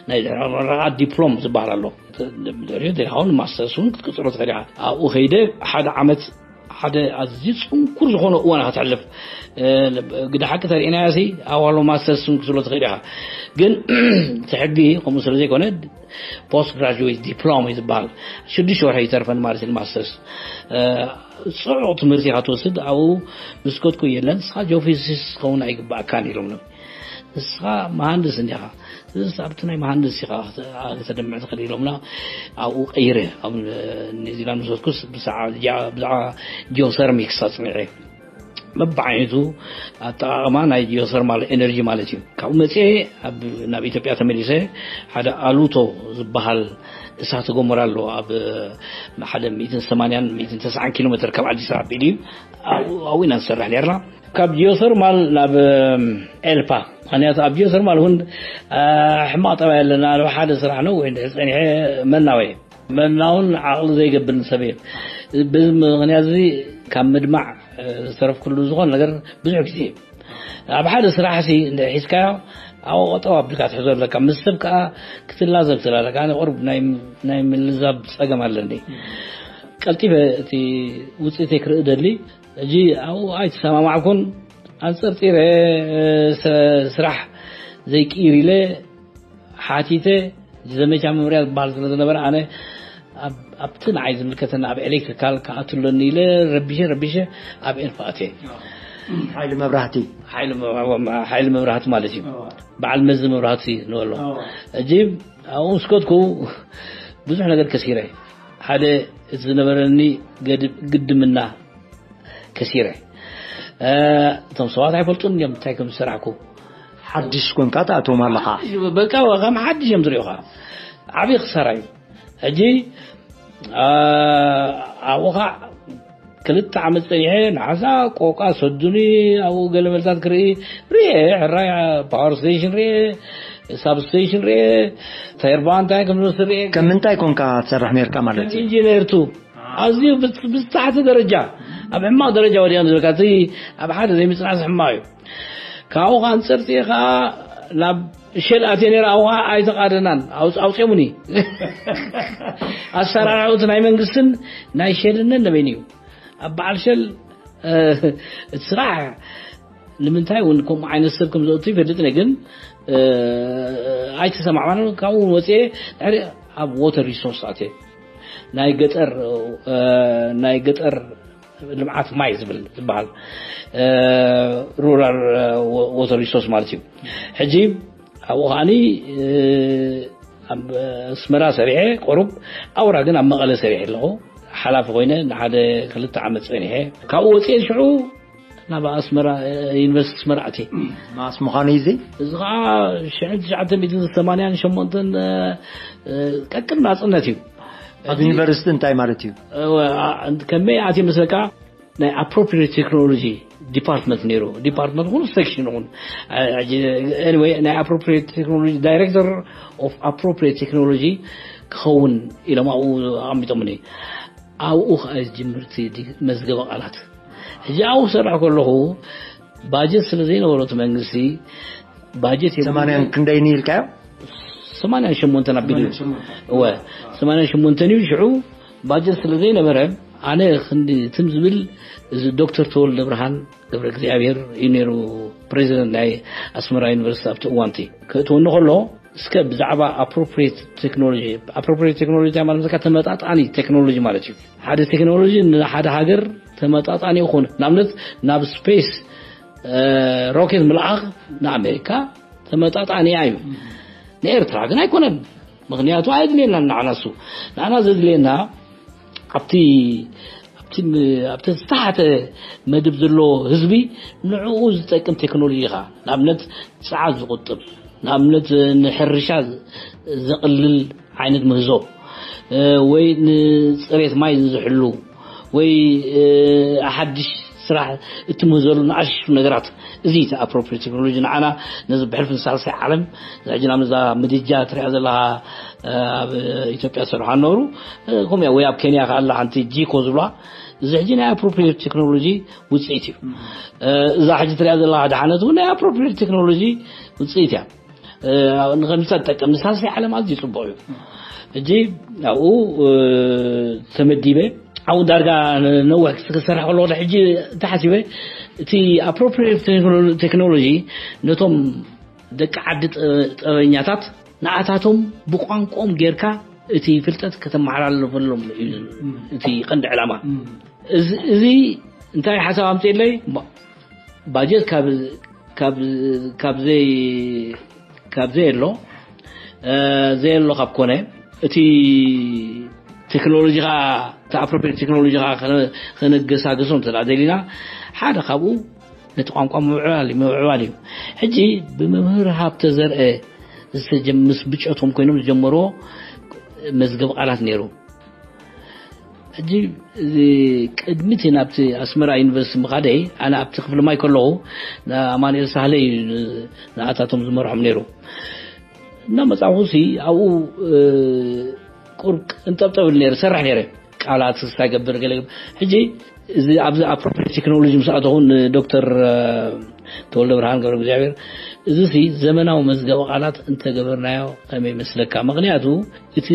ናይ ድሕረ ምረቓ ዲፕሎም ዝበሃል ኣሎ። ድሕሪኡ ዜናውን ማስተርስ እውን ክትቅፅሎ ትኽእል ኢኻ። ኣብኡ ከይደ ሓደ ዓመት ሓደ ኣዝዩ ፅንኩር ዝኾነ እዋን ከተሕልፍ ግደ ሓቂ ተርእናያ ሲ ኣዋሎ ማስተርስ እውን ክትብሎ ትኽእል ኢኻ። ግን እቲ ሕጊ ከምኡ ስለ ዘይኮነ ፖስት ግራጁዌት ዲፕሎም እዩ ዝበሃል። ሽዱሽተ ወርሒ ይተርፈን ማለት እዩ ማስተርስ ፅዑቕ ትምህርቲ ኢኻ ትወስድ ኣብኡ ምስ ከድኩ የለን ንስኻ ጂኦፊዚስት ክኸውን ኣይግባእካን ኢሎም ንስኻ መሃንድስ እንዲኻ ስለዚ ኣብቲ ናይ መሃንድስ ኢኻ ክተድምዕ ትኽእል ኢሎምና ኣብኡ ቀይረ ኣብ ኒውዚላንድ ምስ ወስኩስ ብዛዕባ ጂኦሰርሚክስ ኣፅኒዐ መብዓይነቱ ኣጠቓቕማ ናይ ጂኦተርማል ኤነርጂ ማለት እዩ። ካብኡ መፅኤ ኣብ ናብ ኢትዮጵያ ተመሊሰ ሓደ ኣሉቶ ዝበሃል እሳተ ጎመራ ኣሎ ኣብ ሓደ ሚእትን ሰማንያን ሚእትን ተስዓን ኪሎ ሜትር ካብ ኣዲስ ኣበባ ኢሉ እዩ። ኣብኡ ኣብኡ ኢና ንሰርሕ ነርና። ካብ ጂኦተርማል ናብ ኤልፓ፣ ምክንያቱ ኣብ ጂኦተርማል እውን ሕማቕ ጠባይ ኣለና። ሓደ ስራሕ ነዊሕ እንድሕር ፀኒሐ መናወ መናውን ዓቕሊ ዘይገብርን ሰብ እየ። በዚ ምኽንያት እዚ ካብ ምድማዕ ዝተረፍኩሉ ዝኾነ ነገር ብዙሕ ግዜ ኣብ ሓደ ስራሕ ሲ እንደ ሒዝካዮ ኣብኡ ጠው ኣቢልካ ትሕዞ ኣለካ። ምስ ሰብ ከዓ ክትላዘብ ትላለካ። ኣነ ቁሩብ ናይ ናይ ምልዛብ ፀገም ኣለኒ። ቀልጢፈ እቲ ውፅኢተይ ክርኢ ደሊ። ሕጂ ኣብኡ ኣይተሰማማዕኩን። ኣንፀርፂረ ስራሕ ዘይቅይር ኢለ ሓቲተ። ዘመቻ መምርያ ዝበሃል ስለ ዝነበረ ኣነ ኣብቲ ንዓይ ዝምልከተና ኣብ ኤሌክትሪካል ክኣትለኒ ኢለ ረቢሸ ረቢሸ ኣብ ኤልፓ ኣትየ። ሓይሊ መብራህቲ። ሓይሊ መብራህቲ ማለት እዩ። በዓል መዚ መብራህቲ ንበሎ። እጂ ኣብኡ ምስ ከድኩ ብዙሕ ነገር ከሲረ። ሓደ እቲ ዝነበረኒ ግድምና ከሲረ። እቶም ሰባት ኣይፈልጡን እዮም እንታይ ከም ዝሰራሕኩ። ሓድሽ ኮንካ ትኣትዎም ኣለኻ። በቃ ከም ሓድሽ እዮም ዝሪኦኻ። ዓብዪ ክሳራ እዩ። ሕጂ ኣብኡ ከዓ ክልተ ዓመት ፀኒሐ። ንሓሳ ቆቃ ሰዱኒ ኣብኡ ገለ መልታት ክርኢ ርኤ። ሕራይ ፓወር ስቴሽን ርኤ፣ ሳብስቴሽን ርኤ፣ ተርባ እንታይ ከም ዝመስል ርኤ። ከም ምንታይ ኮንካ ትሰርሕ ነርካ ማለት እዩ? ኢንጂነር ቱ ኣዝዩ ብታሕቲ ደረጃ፣ ኣብ ሕማቕ ደረጃ ወዲኦም ዝብልካ እቲ ኣብ ሓደ ዘይምፅናስ ሕማቕ እዩ። ካብኡ ከዓ ንፀርፂ ከዓ ናብ ሸል ኣትየ ነይረ። ኣብኡ ከዓ ኣይተቃደናን ኣውፅኦምኒ። ኣሰራርዑ እቲ ናይ መንግስትን ናይ ሸልን ነመይን እዩ? ኣብ በዓል ሸል እቲ ስራሕ ንምንታይ እውን ከምኡ ዓይነት ሰብ ከም ዘእቱ ይፈልጥኒ፣ ግን ኣይተሰማዕማዕን። ካብኡ እውን ወፅኤ ድሕሪ ኣብ ወተር ሪሶርስ ኣትየ። ናይ ገጠር ናይ ገጠር ልምዓት ማይ ዝብል ዝበሃል ሩራል ወተር ሪሶርስ ማለት እዩ። ሕጂ ኣብኡ ከዓኒ ኣብ ኣስመራ ሰሪሐ፣ ቁሩብ ኣውራ ግን ኣብ መቐለ ሰሪሐ ኣለኹ። ሓላፊ ኮይነ ንሓደ ክልተ ዓመት ጸኒሐ። ካብኡ ወፅኤ ሽዑ ናብ ኣስመራ ዩኒቨርሲቲ ኣስመራ ኣትየ። መዓስ ምዃኑ እዩ እዚ? እዚ ከዓ ሽሕን ትሽዓተ ሚእትን ሰማንያን ሸሞንተን ቀቅን ናፅነት እዩ። ኣብ ዩኒቨርሲቲ እንታይ ማለት እዩ? ከመይ ኣትየ መስለካ? ናይ ኣፕሮፕሪየት ቴክኖሎጂ ዲፓርትመንት ነይሩ። ዲፓርትመንት ኹን ሴክሽን ኹን ናይ ኣፕሮፕሪየት ቴክኖሎጂ ዳይሬክተር ኦፍ ኣፕሮፕሪየት ቴክኖሎጂ ክኸውን ኢሎም ኣብኡ ኣቐሚጦምኒ። ኣብኡ ከዓ ዝጅምርቲ መዝገበ ቃላት። ሕጂ ኣብኡ ክሰርሕ ከለኹ ባጀት ስለ ዘይነበሮ እቲ መንግስቲ ባጀት የብሉን። ሰማንያን ክንደይ ኢልካዮ? ሰማንያን ሸሞንተን ኣቢሉ እዩ። እወ፣ ሰማንያን ሸሞንተን እዩ። ሽዑ ባጀት ስለ ዘይነበረ ኣነ ክንዲ ትም ዝብል እዚ ዶክተር ተወልደ ብርሃን ገብረ እግዚኣብሔር እዩ ነይሩ ፕሬዚደንት ናይ ኣስመራ ዩኒቨርሲቲ ኣብቲ እዋንቲ። ክእትወኒ ከሎ እስከ ብዛዕባ ኣፕሮፕሪየት ቴክኖሎጂ፣ ኣፕሮፕሪየት ቴክኖሎጂ እንታይ ማለት መስለካ? ተመጣጣኒ ቴክኖሎጂ ማለት እዩ። ሓደ ቴክኖሎጂ ንሓደ ሃገር ተመጣጣኒ ይኹን። ንኣብነት ናብ ስፔስ ሮኬት ምልኣኽ ንኣሜሪካ ተመጣጣኒ እዩ። ንኤርትራ ግን ኣይኮነን። ምክንያቱ ኣየድልየና ንዓና እሱ። ንዓና ዘድልየና ኣብቲ ኣብቲ ኣብቲ ዝተሓተ መድብ ዘሎ ህዝቢ ንዕኡ ዝጠቅም ቴክኖሎጂ ኢኻ። ንኣብነት ጸዓት ዝቁጥብ፣ ንኣብነት ንሕርሻ ዘቕልል ዓይነት ምህዞ ወይ ንፅሬት ማይ ዝሕሉ ወይ ሓድሽ ስራሕ እትምህዘሉ ንኣሽቱ ነገራት። እዚ እቲ ኣፕሮፕሪየት ቴክኖሎጂ ንዓና ነዚ ብሕልፊ ንሳልሳይ ዓለም ሕጂ ናብ ነዛ ምድጃ ትሪኣ ዘለኻ ኣብ ኢትዮጵያ ዝሰርሓ ነበሩ ከምኡ ወይ ኣብ ኬንያ ከኣላ ሓንቲ ጂኮ ዝብላ። እዚ ሕጂ ናይ ኣፕሮፕሪየት ቴክኖሎጂ ውፅኢት እዩ። እዛ ሕጂ ትሪኣ ዘለኻ ደሓነት እውን ናይ ኣፕሮፕሪየት ቴክኖሎጂ ውፅኢት እያ። ንኸምሳ ትጠቀም ንሳልሳይ ዓለም ኣዝዩ ፅቡቅ እዩ። ሕጂ ኣብኡ ተመዲበ ኣብኡ ዳርጋ ነዊሕ ክሰርሕ ከለኹ ሕጂ ተሓሲበ እቲ ኣፕሮፕሪየት ቴክኖሎጂ ነቶም ደቂ ዓዲ ጥበበኛታት ንኣታቶም ብቋንቋኦም ጌርካ እቲ ፍልጠት ከተመሓላልፈሎም እዩ እቲ ቀንዲ ዕላማ። እዚ እንታይ ሓሳብ ኣምፅእለይ? ባጀት ካብ ዘየሎ ዘየሎ ካብ ኮነ እቲ ቴክኖሎጂ ከዓ እቲ ኣፕሮፕሪየት ቴክኖሎጂ ከዓ ከነ- ከነገሳግሶ እንተ ደኣ ደሊና ሓደ ካብኡ ነቲ ቋንቋ ምምዕባል እዩ ምምዕባል እዩ። ሕጂ ብመምህር ሃብተ ዘርአ ዝተጀ- ምስ ብጨቶም ኮይኖም ዝጀመርዎ መዝገብ ቃላት ነይሩ። ሕጂ እዚ ቅድሚ እቲ ናብቲ ኣስመራ ዩኒቨርሲቲ ምኻደይ ኣነ ኣብቲ ክፍሊ ማይ ከለኹ ንኣማኑኤል ሳህለ እዩ ንኣታቶም ዝመርሖም ነይሩ። እና መጻኹ ሲ ኣብኡ ቁርቅ እንጠብጠብል ነይረ ሰርሕ ነይረ ቃላት ስታይ ገብር ገለ ሕጂ እዚ ኣብዚ ኣፕሮፕሪየት ቴክኖሎጂ ምስ ኣተኹ ንዶክተር ተወልደ ብርሃን ገብረ እግዚኣብሔር እዚ ሲ ዘመናዊ መዝገበ ቃላት እንተገበርናዮ ከመይ ይመስለካ? ምክንያቱ እቲ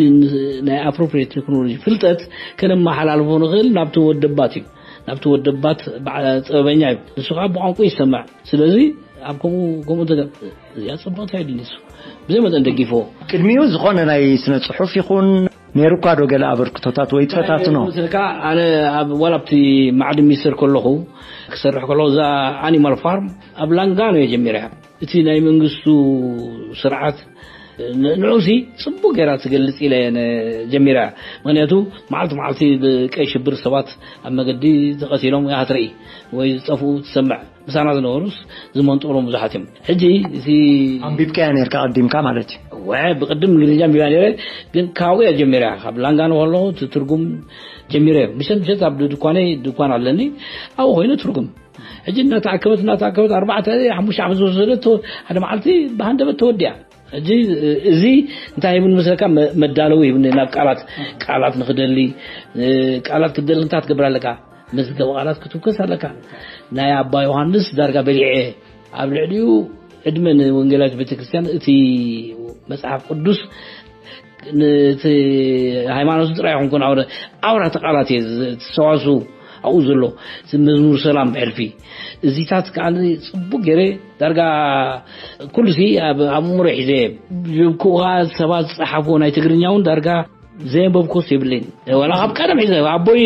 ናይ ኣፕሮፕሪየት ቴክኖሎጂ ፍልጠት ከነመሓላልፎ ንኽእል ናብቲ ወደባት እዩ። ናብቲ ወደባት በዓ- ጥበበኛ እዩ። ንሱ ከዓ ብቋንቋ ይሰማዕ። ስለዚ ኣብ ከምኡ ከምኡ እንተ እዚኣ ፅቡቅ እንታይ ድንሱ ብዘይ መጠን ደጊፎ ቅድሚኡ ዝኾነ ናይ ስነ ጽሑፍ ይኹን ነይሩ እኳ ዶ ገለ ኣበርክቶታት ወይ ጥረታት ኖ? ስልካ ኣነ ኣብ ዋላ ኣብቲ ማዕድን ሚኒስተር ከለኹ ክሰርሕ ከለኹ እዛ ኣኒማል ፋርም ኣብ ላንጋኖ እየ ጀሚረ። እቲ ናይ መንግስቱ ስርዓት ንዑሲ ጽቡቅ ገይራ ትገልጽ ኢለ ጀሚራ። ምክንያቱ መዓልቲ መዓልቲ ብቀይ ሽብር ሰባት ኣብ መገዲ ተቐቲሎም ኢኻ ትርኢ ወይ ዝጠፍኡ ትሰምዕ። ምሳና ዝነበሩስ ዝመንጠሎም ብዙሓት እዮም። ሕጂ እቲ ኣንቢብካያ ነርካ ቀዲምካ ማለት እዩ። ወ ብቅድም እንግሊዝኛ ኣንቢባ ነረ። ግን ካብኡ እያ ጀሚራ ካብ ላንጋኖ ከለኹ እቲ ትርጉም ጀሚረ። ምሸት ምሸት ኣብ ድኳነይ ድኳን ኣለኒ ኣብኡ ኮይነ ትርጉም ሕጂ እናተኣከበት እናተኣከበት ኣርባዕተ ሓሙሽተ ዓመት ዝወሰደት ሓደ መዓልቲ ብሃንደበት ተወዲያ። ሕጂ እዚ እንታይ ይብል መስለካ? መዳለዊ ይብል ናብ ቃላት ቃላት ንክደሊ ቃላት ክትደሊ እንታይ ክትገብር ኣለካ? መዝገብ ቃላት ክትውከስ ኣለካ። ናይ ኣባ ዮሃንስ ዳርጋ በሊዐ ኣብ ልዕሊኡ ዕድመ ንወንጌላዊት ቤተክርስትያን እቲ መጽሓፍ ቅዱስ ነቲ ሃይማኖት ጥራይ ይኹንኩን ኣውረ ኣውራ ተቃላት እየ ዝሰዋሱ ኣብኡ ዘሎ መዝሙር ሰላም ብሕልፊ እዚታት ከዓ ጽቡቅ ገይረ ዳርጋ ኩሉ ሲ ኣብ ኣእምሮ ሒዘ ብኩ ሰባት ዝጸሓፍዎ ናይ ትግርኛ እውን ዳርጋ ዘየንበብኮስ የብለይን። ዋላ ካብ ቀደም ሒዘ ኣቦይ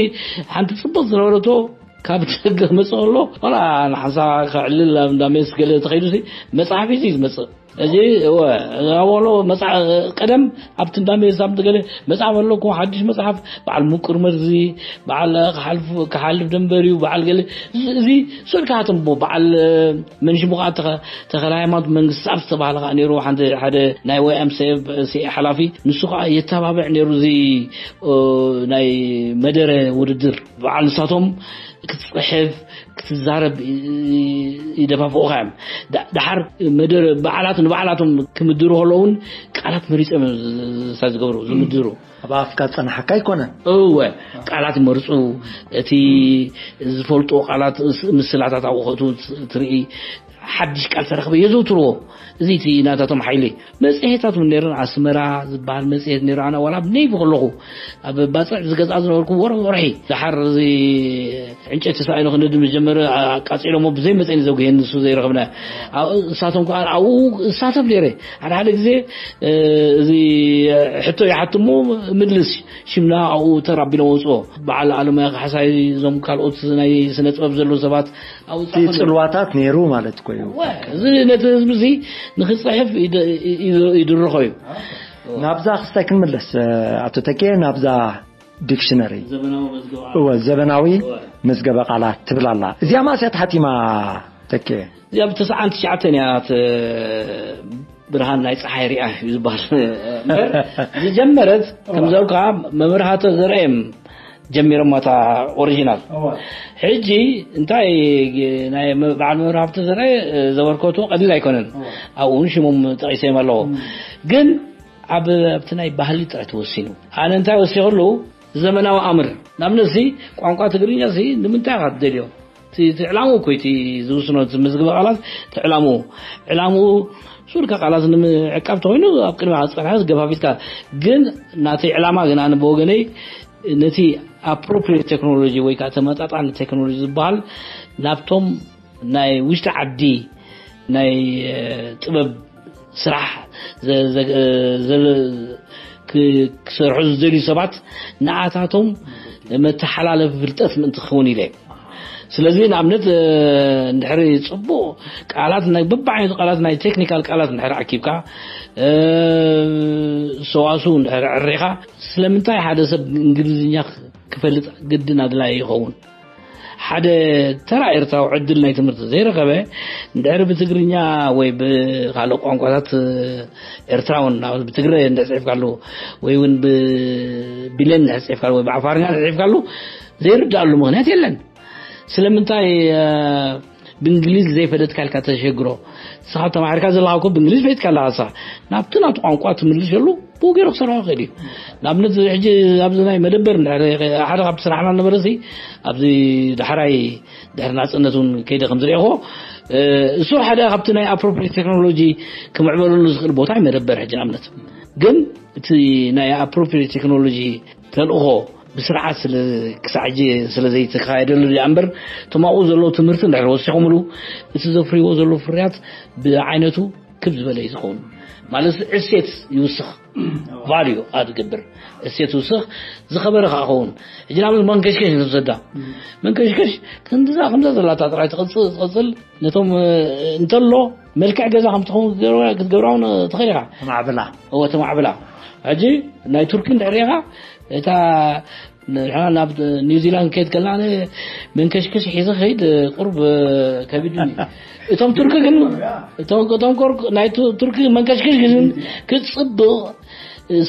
ሓንቲ ጽቡቅ ዝነበረቶ ካብ ደገ መጽእ ከሎ ዋላ ንሓንሳ ክዕልል ኣብ እንዳ ሜስ ገለ ተኸይዱ መጽሓፍ ሒዙ እዩ ዝመጽእ። እዚ እወ ኣበሎ ቀደም ኣብቲ እንዳ ሜስ ኣብ ገለ መጽሓፍ ኣለኩም ሓድሽ መጽሓፍ በዓል ምቁር መርዚ በዓል ክሓልፍ ደንበር እዩ በዓል ገለ እዚ ስልካትም በዓል መንሽሙ ከዓ ተኸላ ሃይማኖት መንግስቲ ኣብ ዝተባሃለ ከዓ ነይሩ ሓደ ናይ ወይኣምሰ ሓላፊ ንሱ ከዓ የተባብዕ ነይሩ እዚ ናይ መደረ ውድድር በዓል ንሳቶም ክትፅሕፍ ክትዛረብ ይደፋፍቑኻ እዮም። ድሓር መደረ በዓላት ንባዕላቶም ክምድሩ ከለውን ቃላት መሪፆም ዝገብሩ ዝምድሩ ኣብ ኣፍካ ዝፀናሓካ ኣይኮነን። እወ ቃላት ይመርፁ። እቲ ዝፈልጦ ቃላት ምስላታት ኣብኡ ከእቱ ትርኢ ሓድሽ ቃል ተረኽበ የዘውትርዎ። እዚ እቲ ናታቶም ሓይሊ መፅሄታት እውን ነይረን ኣስመራ ዝበሃል መፅሄት ነይሩ። ኣነ ዋላ ኣብ ነይቢ ከለኹ ኣብ ባፅዕ ዝገዝኣ ዝነበርኩ ወርሒ ወርሒ ድሓር እዚ ዕንጨይቲ ተሳኢኑ ክንድም ዝጀመረ ኣቃፂሎሞ ብዘይ መፅኒ ዘጉሄን ንሱ ዘይረኽብና ንሳቶም ከዓ ኣብኡ እሳተፍ ነይረ። ሓደ ሓደ ግዜ እዚ ሕቶ ይሓትሞ ምልስ ሽምና ኣብኡ ተራቢሎም ወፅኦ በዓል ኣለማያ ካሕሳይ እዞም ካልኦት ናይ ስነ ጥበብ ዘለዉ ሰባት ኣብኡ እቲ ጽልዋታት ነይሩ ማለት እኮ እዩ። እዚ ነቲ ህዝቢ እዚ ንክፅሕፍ ይድርኾ እዩ። ናብዛ ክስታይ ክንምለስ ኣቶ ተኬ ናብዛ ዲክሽነሪ እወ ዘበናዊ መዝገበ ቃላት ትብል ኣላ። እዚኣ ማስያ ተሓቲማ ተኬ እዚኣ ብተስዓን ትሽዓተን እያ ብርሃን ናይ ፀሓይ ሪኣ እዩ ዝበሃል እምበር ዝጀመረት ከምዘልካ መምህርሃቶ ዘርአዮም ጀሚሮም እታ ኦሪጂናል ሕጂ እንታይ በዓል መምህር ሃብተ ዘርአ ዘበርከቱ ቀሊል ኣይኮነን። ኣብኡ እውን ሽሞም ጠቂሰዮም ኣለዎ። ግን ኣብ ኣብቲ ናይ ባህሊ ጥራይ ተወሲኑ ኣነ እንታይ ወሲኸሉ ዘመናዊ ኣምር ናብ ነሲ ቋንቋ ትግርኛ ሲ ንምንታይ ኢኻ ትደልዮ? እቲ ዕላምኡ እኮ እቲ ዝውስኖ እቲ መዝግበ ቃላት እቲ ዕላምኡ ዕላምኡ ሱርካ ቃላት ንምዕቃብ ተኮይኑ ኣብ ቅድሚ ዝፀንሐ ገፋፊትካ ግን ናተይ ዕላማ ግን ኣነ ብወገነይ ነቲ ኣፕሮፕሪየት ቴክኖሎጂ ወይ ከዓ ተመጣጣኒ ቴክኖሎጂ ዝበሃል ናብቶም ናይ ውሽጢ ዓዲ ናይ ጥበብ ስራሕ ክሰርሑ ዝደልዩ ሰባት ንኣታቶም መተሓላለፊ ፍልጠት ምእንቲ ክኸውን ኢለ ስለዚ ንኣብነት እንድሕሪ ፅቡቕ ቃላት ናይ በብዓይነቱ ቃላት ናይ ቴክኒካል ቃላት እንድሕሪ ኣኪብካ፣ ሰዋሱ እንድሕሪ ዕሬኻ፣ ስለምንታይ ሓደ ሰብ እንግሊዝኛ ክፈልጥ ግድን ኣድላይ ይኸውን? ሓደ ተራ ኤርትራዊ ዕድል ናይ ትምህርቲ ዘይረኸበ እንድሕሪ ብትግርኛ ወይ ብካልእ ቋንቋታት ኤርትራውን ብትግረ እንድሕር ፅሒፍካሉ ወይ እውን ብቢለን እንድሕር ፅሒፍካሉ ወይ ብዓፋርኛ እንድሕር ፅሒፍካሉ ዘይርዳኣሉ ምኽንያት የለን። ስለምንታይ ብእንግሊዝ ዘይፈለጥካ ኢልካ ተሸግሮ? ንስኻ ተማሂርካ ዘለኻ እኮ ብእንግሊዝ ፈሊጥካ ኣለኻ። ንስኻ ናብቲ ናቱ ቋንቋ ትምልሰሉ ብኡ ገይሩ ክሰርሖ ይኽእል እዩ። ንኣብነት ሕጂ ኣብዚ ናይ መደበር እንድሕር ሓደ ካብቲ ስራሕና ነበረ ሲ ኣብዚ ዳሕራይ ድሕሪ ናፅነት እውን ከይደ ከም ዝሪኦ እሱ ሓደ ካብቲ ናይ ኣፕሮፕሪት ቴክኖሎጂ ክምዕበለሉ ዝኽእል ቦታ እዩ መደበር ሕጂ ንኣብነት። ግን እቲ ናይ ኣፕሮፕሪት ቴክኖሎጂ ተልእኾ ብስርዓት ስለ ክሳዕ ሕጂ ስለ ዘይተካየደሉ ድኣ እምበር፣ እቶም ኣብኡ ዘለዉ ትምህርቲ እንድሕር ወሲኹምሉ እቲ ዘፍርይዎ ዘለዉ ፍርያት ብዓይነቱ ክብ ዝበለ እዩ ዝኸውን። ማለት እሴት ይውስኽ፣ ቫልዩ ኣትገብር፣ እሴት ይውስኽ፣ ዝኸበረ ከዓ ኸውን። ሕጂ ናብ መንከሽከሽ ንውሰዳ። መንከሽከሽ ክንድዛ ከምዛ ዘላታ ጥራይ ትቕፅል ትቕፅል፣ ነቶም እንተሎ መልክዕ ገዛ ከም ትኸውን ክትገብራ እውን ትኽእል ኢኻ። ተማዕብላ። እወ ተማዕብላ። ሕጂ ናይ ቱርኪ እንድሕር ኢኻ እታ ንሕና ናብ ኒውዚላንድ ከይድ ከለና መንከሽከሽ ሒዘ ከይድ ቁርብ ከቢድ እዩ። እቶም ቱርኪ ግን እቶም እቶም ኮር ናይ ቱ- ቱርኪ መንከሽከሽ ግን ክትፅብቕ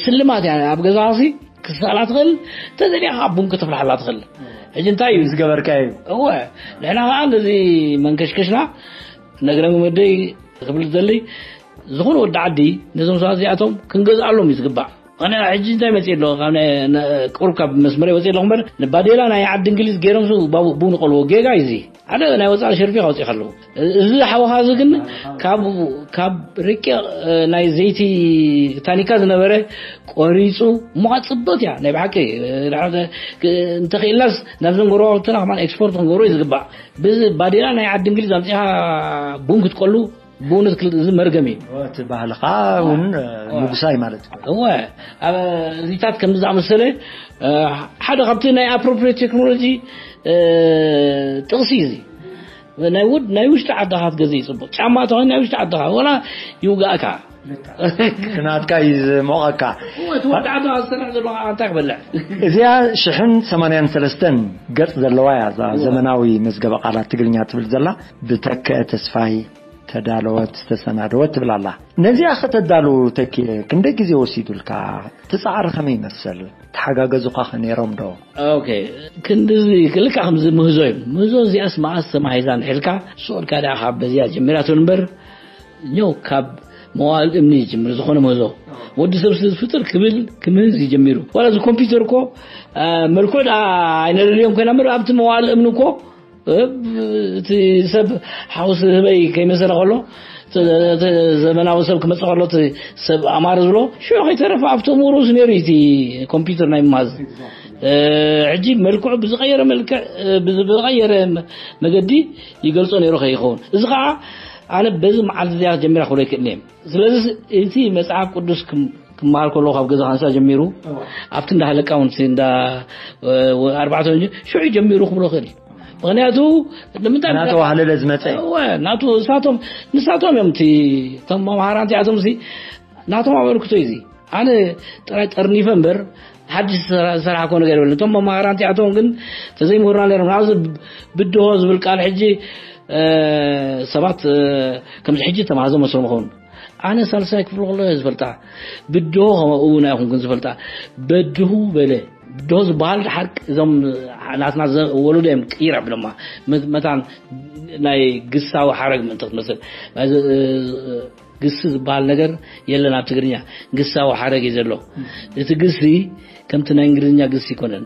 ስልማት እያ። ኣብ ገዛሲ ክትስእላ ትኽእል፣ ተዘሊኻ ቡን ክትፍልሓላ ትኽእል። ሕጂ እንታይ እዩ ዝገበርካ እዩ? እወ ንሕና ከዓ ነዚ መንከሽከሽና ነግረም ወደይ ክብል ዝደሊ ዝኾነ ወዲ ዓዲ ነዞም ሰባት እዚኣቶም ክንገዝኣሎም እዩ ዝግባእ። ኣነ ሕጂ እንታይ መፅእ ኣሎ ካብ ናይ- ነ- ቁሩብ ካብ መስመር ወፅእ ኣለኹ እምበር ንባዴላ ናይ ዓዲ እንግሊዝ ገይሮም ሱ ባቡ- ቡን ቆልዎ ጌጋ እዩ እዚ ሓደ ናይ ወፃኢ ሸርፊ ካውፅእ ከለዉ እዚ ሓወኻ እዚ ግን ካብ ካብ ርቂቕ ናይ ዘይቲ ታኒካ ዝነበረ ቆሪፁ እሞ ጽብቕቲ እያ ናይ ብሓቂ እንተኽኢልናስ ናብዘን ጎረባብትና ከማን ኤክስፖርት ክንገብሮ እዩ ዝግባእ። ብዚ ባዴላ ናይ ዓዲ እንግሊዝ ኣምፂኻ ቡን ክትቆሉ ብእውነት ክል- እዚ መርገም እዩ። እቲ ባህልኻ እውን ምጉሳይ ማለት እዩ። እወ ኣብ እዚታት ከምዚ ዝኣመሰለ ሓደ ካብቲ ናይ ኣፕሮፕሪት ቴክኖሎጂ ጥቕሲ እዩ እዚ። ናይ ውድ ናይ ውሽጢ ዓድኻ ክትገዝእ እዩ ጽቡቕ። ጫማ ተኾይኑ ናይ ውሽጢ ዓድኻ ወላ ይውጋእካ። ናትካ እዩ ዝሞቐካ። እወ እቲ ወዲ ዓድኻ ዝሰርሕ ዘሎ ከዓ እንታይ ክበልዕ? እዚኣ ሽሕን ሰማንያን ሰለስተን ገጽ ዘለዋ እያ እዛ እወ። ዘመናዊ መዝገበ ቃላት ትግርኛ ትብል ዘላ ብተከአ ተስፋይ ተዳለወት ዝተሰናደወት ትብል ኣላ። ነዚኣ ከተዳሉ ተኪኤ ክንደይ ግዜ ወሲዱልካ? እቲ ጻዕሪ ከመይ ይመስል? ተሓጋገዙኻ ኸ ነይሮም ዶ? ኦኬ ክንድዚ ክልካ ከምዚ ምህዞ እዩ። ምህዞ እዚኣስ መኣስ ተማሂዛ ንሒልካ ስቕ ኢልካ ደኣ ካብ በዚኣ ጀሚራ ትብል እምበር ኛው ካብ መዋእል እምኒ ይጅምር ዝኾነ ምህዞ ወዲ ሰብ ስለ ዝፍጥር ክብል ክምህዝ ይጀሚሩ። ዋላ እዚ ኮምፒውተር እኮ መልክዑ ደኣ ኣይነለልዮም ኮይና እምበር ኣብቲ መዋእል እምኒ እኮ እቲ ሰብ ሓውሲ ህበይ ከይመሰለ ከሎ ዘመናዊ ሰብ ክመፅእ ከሎ ሰብ ኣማር ዝብሎ ሽዑ ከይተረፈ ኣብቶም ሩስ ነይሩ እቲ ኮምፒውተር ናይ ምማዝ ሕጂ መልክዑ ብዝቀየረ መልክዕ ብዝቀየረ መገዲ ይገልፆ ነይሩ ከይኸውን እዚ ከዓ ኣነ በዚ መዓልቲ እዚኣ ጀሚራ ክብሎ ይክእል እየ ስለዚ እቲ መፅሓፍ ቅዱስ ክመሃር ከሎ ካብ ገዛ ካንሳ ጀሚሩ ኣብቲ እንዳ ሃለቃ እውን እንዳ ኣርባዕተ ሽዑ ጀሚሩ ክብሎ ክእል ምክንያቱ ንምንታይ እናተዋህለለ ዝመፀ እዩ። እወ ናቱ ንሳቶም ንሳቶም እዮም እቲ እቶም መምሃራን እዚኣቶም ሲ ናቶም ኣበርክቶ እዩ እዚ ኣነ ጥራይ ጠርኒፈ እምበር ሓድሽ ዝሰራሕኮ ነገር የብለን እቶም መምሃራን እዚኣቶም ግን ተዘይምህሩና ነይሮም ናብዚ ብድሆ ዝብል ቃል ሕጂ ሰባት ከምዚ ሕጂ ተማሃዞ መስሎም ኸውን ኣነ ሳልሳይ ክፍሊ ከሎ ዝፈልጣ ብድሆ ከምኡ እውን ኣይኹንኩን ዝፈልጣ በድሁ በለ ብድሆ ዝበሃል ሓቂ እዞም ናትና ወለዶ እዮም ቅይር ኣቢሎማ መታን ናይ ግሳዊ ሓረግ ምእንቲ ክትመስል ግሲ ዝበሃል ነገር የለን ኣብ ትግርኛ ግሳዊ ሓረግ እዩ ዘሎ እቲ ግሲ ከምቲ ናይ እንግሊዝኛ ግሲ ይኮነን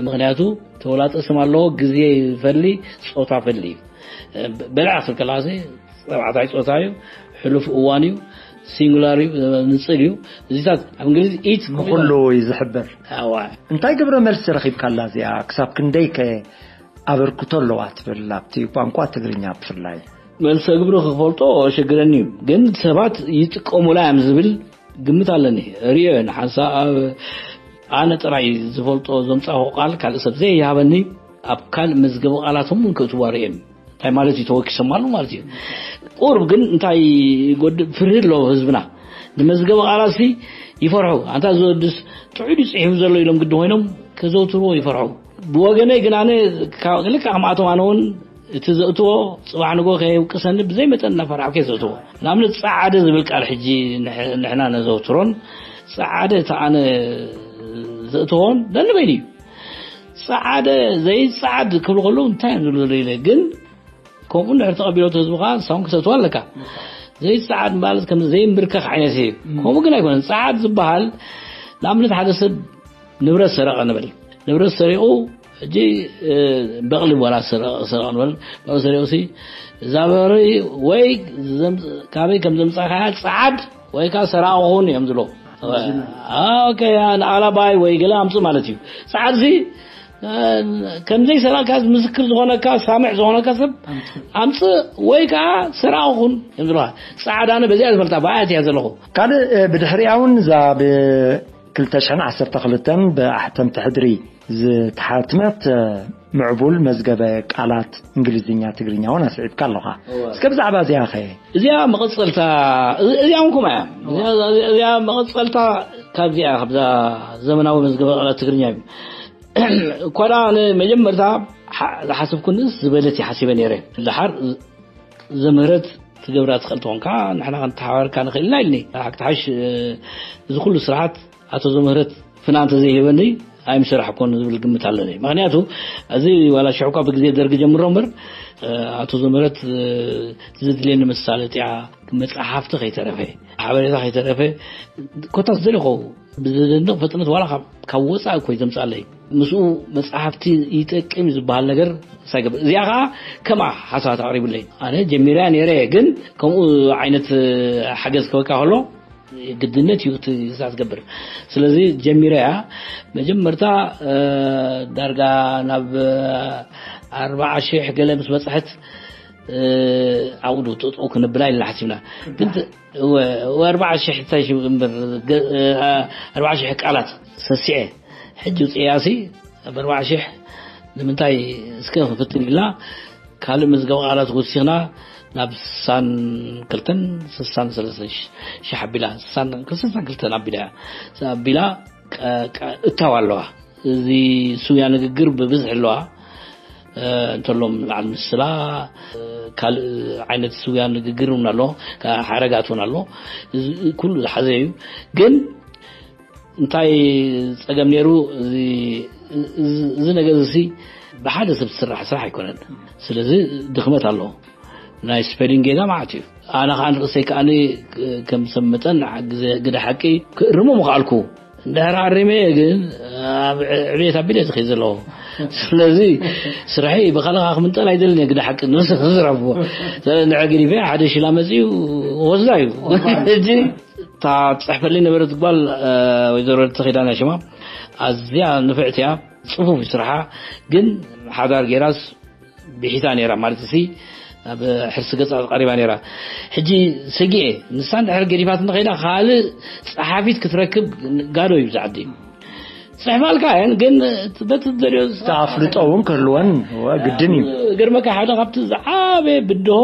ምክንያቱ ተወላጠ ስም ኣለዎ ግዜ ይፈሊ ፆታ ፈሊ እዩ በልዓ ክልከላሲ ተባዕታይ ፆታ እዩ ሕሉፍ እዋን እዩ ሲንጉላር እዩ ንፅል እዩ እዚታት ኣብ እንግሊዝ ኢት ንኩሉ እዩ ዝሕብር ኣዋ እንታይ ግብረ መልሲ ረኺብካላ እዚኣ ክሳብ ክንደይ ከ ኣበርክቶ ኣለዋ ትብል ኣብቲ ቋንቋ ትግርኛ ብፍላይ መልሰ ግብሪ ክፈልጦ ሸግረኒ እዩ ግን ሰባት ይጥቀሙላ እዮም ዝብል ግምት ኣለኒ ርእዮ ንሓንሳ ኣብ ኣነ ጥራይ ዝፈልጦ ዘምፃኹ ቃል ካልእ ሰብ ዘይሃበኒ ኣብ ካልእ መዝገበ ቃላቶም እውን ክእትዋ ርእዮም። እንታይ ማለት እዩ? ተወኪሶም ኣሎ ማለት እዩ። ቁሩብ ግን እንታይ ይጎድእ? ፍርሂ ኣለዎ ህዝብና። ንመዝገበ ቃላት ሲ ይፈርሑ። ኣንታ እዚ ወድስ ጥዑይ ድዩ ጽሒፉ ዘሎ ኢሎም ግዲ ኮይኖም ከዘውትርዎ ይፈርሑ። ብወገነይ ግን ኣነ ካብ ልክዕ ከምኣቶም ኣነ እውን እቲ ዘእትዎ ጽባሕ ንጎ ከየውቅሰኒ ብዘይ መጠን እናፈራሕኩ እየ ዘእትዎ። ንኣብነት ጸዓደ ዝብል ቃል ሕጂ ንሕ-፣ ንሕና ነዘውትሮን ጸዓደ እቲ ኣነ ዘእትዎን ደንበይኒ እዩ። ጸዓደ ዘይጸዓድ ክብሉ ከለዉ እንታይ እዮም ዝብሉ ዘለዉ ኢለ ግን ከምኡ እንድሕር ተቐቢሎት ህዝቢ ከዓ ንሳውን ክሰትዋ ኣለካ። ዘይጸዓድ ማለት ከም ዘይምብርከኽ ዓይነት እዩ። ከምኡ ግን ኣይኮነን። ጸዓድ ዝበሃል ንኣብነት ሓደ ሰብ ንብረት ሰረቐ ንበል። ንብረት ሰሪቑ ሕጂ፣ እ፣ በቕሊ ዋላ ሰረቐ፣ ሰረቐ ንበል። በቕሊ ሰሪቑ ሲ እዛ በቕሊ ወይ ዘም-፣ ካበይ ከም ዘምጻእካያ ጸዓድ ወይ ከዓ ሰራቑ ኹን እዮም ዝብሎ። አ፣ ኦኬ፣ ያ ንኣላባይ ወይ ገለ ኣምጽእ ማለት እዩ። ጸዓድ ሲ፣ እ፣ ከም ዘይሰረቕካ ምስክር ዝኾነካ፣ ሳምዕ ዝኾነካ ሰብ ኣምጽእ ወይ ከዓ ሰራቑ ኹን እዮም ዝብሎ። ጸዓድ ኣነ በዚኣ ዝፈልጣ፣ ብኣያ እያ ዘለኹ። ካልእ፣ እ፣ ብድሕሪኣ እውን እዛ ብ ክልተ ሽሕን ዓሰርተ ክልተን ብኣሕተምቲ ሕድሪ ዝተሓትመት፣ እ፣ ምዕቡል መዝገበ ቃላት እንግሊዝኛ ትግርኛ እውን ኣስዒብካ ኣለኻ። እወ። እስከ ብዛዕባ እዚኣ ኸ? እዚኣ መቐጸልታ፣ እዚ-፣ እዚኣ እውን ከምኣ እያ። እወ። እዚኣ፣ እዚኣ መቐጸልታ ካብዚኣ፣ ካብዛ ዘመናዊ መዝገበ ቃላት ትግርኛ እዩ። እኳ ደኣ ኣነ መጀመርታ ሓ-፣ ዝሓሰብኩ ንእስ ዝበለት እየ ሓሲበ ነይረ። ድሓር ዘምህረት ትገብራ ትኽእል ትኾንካ፣ ንሕና ክንተሓባበርካ ንኽእል ኢና ኢልኒ። ሓቂ ተሓሽ፣ እ፣ እዚ ኩሉ ስራሓት ኣቶ ዘምህረት ፍና እንተዘይሂበኒ ኣይምሰራሕኩን ዝብል ግምት ኣለኒ። ምኽንያቱ፣ እዚ ዋላ ሽሕ እኳ ብግዜ ደርጊ ጀምሮ እምበር፣ እ፣ ኣቶ ዘምህረት፣ እ፣ ዝድልየኒ መሳለጥያ፣ መጽሓፍቲ ከይተረፈ፣ ሓበሬታ ከይተረፈ፣ ኮታስ ዝደለኹ ብዘደንቕ ፍጥነት ዋላ ካብ፣ ካብ ወጻኢ እኮ እዩ ዘምጻለይ። ምስኡ መጽሓፍቲ ይጠቅም ዝበሃል ነገር ሳይገብር። እዚኣ ኸዓ ከምኣ ሓሳባት ኣቕሪቡለይ። ኣነ ጀሚረያ ነይረ፣ ግን ከምኡ ዓይነት ሓገዝ ክበካ ከሎ ግድነት እዩ እቲ፣ እዛ ትገብር። ስለዚ ጀሚረያ መጀመርታ፣ እ፣ ዳርጋ ናብ ኣርባዓ ሽሕ ገለ ምስ በጽሐት፣ እ፣ ኣብኡ ዶ ጥጥኡ ክንብላ ኢልና ሓሲብና። ግን ተ-፣ እወ፣ እወ፣ ኣርባዓ ሽሕ እንታይ ሽም እምበር፣ ገ-፣ እ፣ ኣርባዓ ሽሕ ቃላት ሰሲዐ። ሕጂ ውፅእያሲ ኣብ ኣርባዓ ሽሕ ንምንታይ እስከ ክንፍትን ኢልና ካልእ መዝገብ ቃላት ወሲኽና ናብ ስሳን ክልተን ስሳን ሰለስተን ሽሕ ኣቢላ፣ ስሳን ክልተን ኣቢላ እያ። ኣቢላ ቀ-፣ ቀ-፣ እታው ኣለዋ። እዚ ስውያ ንግግር ብብዝሒ ኣለዋ። እ፣ እንተሎም ንበዓል ምስላ፣ እ፣ ካልእ ዓይነት ስውያ ንግግር እውን ኣሎ፣ ካ-፣ ሓረጋት እውን ኣሎ። እዚ ኩሉ ዝሓዘ እዩ። ግን እንታይ ጸገም ነይሩ? እዚ፣ እዚ፣ እዚ ነገር እዚ ብሓደ ሰብ ዝስራሕ ስራሕ ኣይኮነን። ስለዚ ድኽመት ኣሎ። ናይ ስፔሊንግ ጌጋ መዓት እዩ። ኣነ ኸዓ ንርእሰይ ከኣ ከም ሰብ መጠን ግደ ሓቂ ክእርሞ ምኽኣልኩ። እንድሕር ኣሪመ ግን ኣብ ዕቤት ኣቢለ ዝኸይድ ዘለኹ። ስለዚ ስርሐይ ብኻልኻ ክምንጠል ኣይደልን እየ፣ ግደ ሓቂ ንርእሰይ ክዝረብ። እንድሕር ገዲፈ ሓደ ሽላ መጺኡ ወስዳ እዩ። ሕጂ እታ ትጽሕፈለይ ነበረት ጓል፣ እ፣ ወይዘሮ ተኺዳና ሽማ፣ ኣዝያ ንፍዕቲ እያ። ጽፉፍ እዩ ስርሓ፣ ግን ሓዳር ጌራስ ብሒታ ነይራ ማለት እሲ ኣብ ሕርሲ ገጻ ቀሪባ ነይራ። ሕጂ ሰጊኤ ንሳ እንድሕር ገዲፋት እንተኸይዳ ካልእ ጸሓፊት ክትረክብ ጋዶ እዩ ብዛዕዲ። ጽሕፋልካ እየን፣ ግን በቲ ትደልዮ ኣፍልጦ እውን ክህልወን ግድን እዩ። ገርመካ ሓደ ካብቲ ዝዓበየ ብድሆ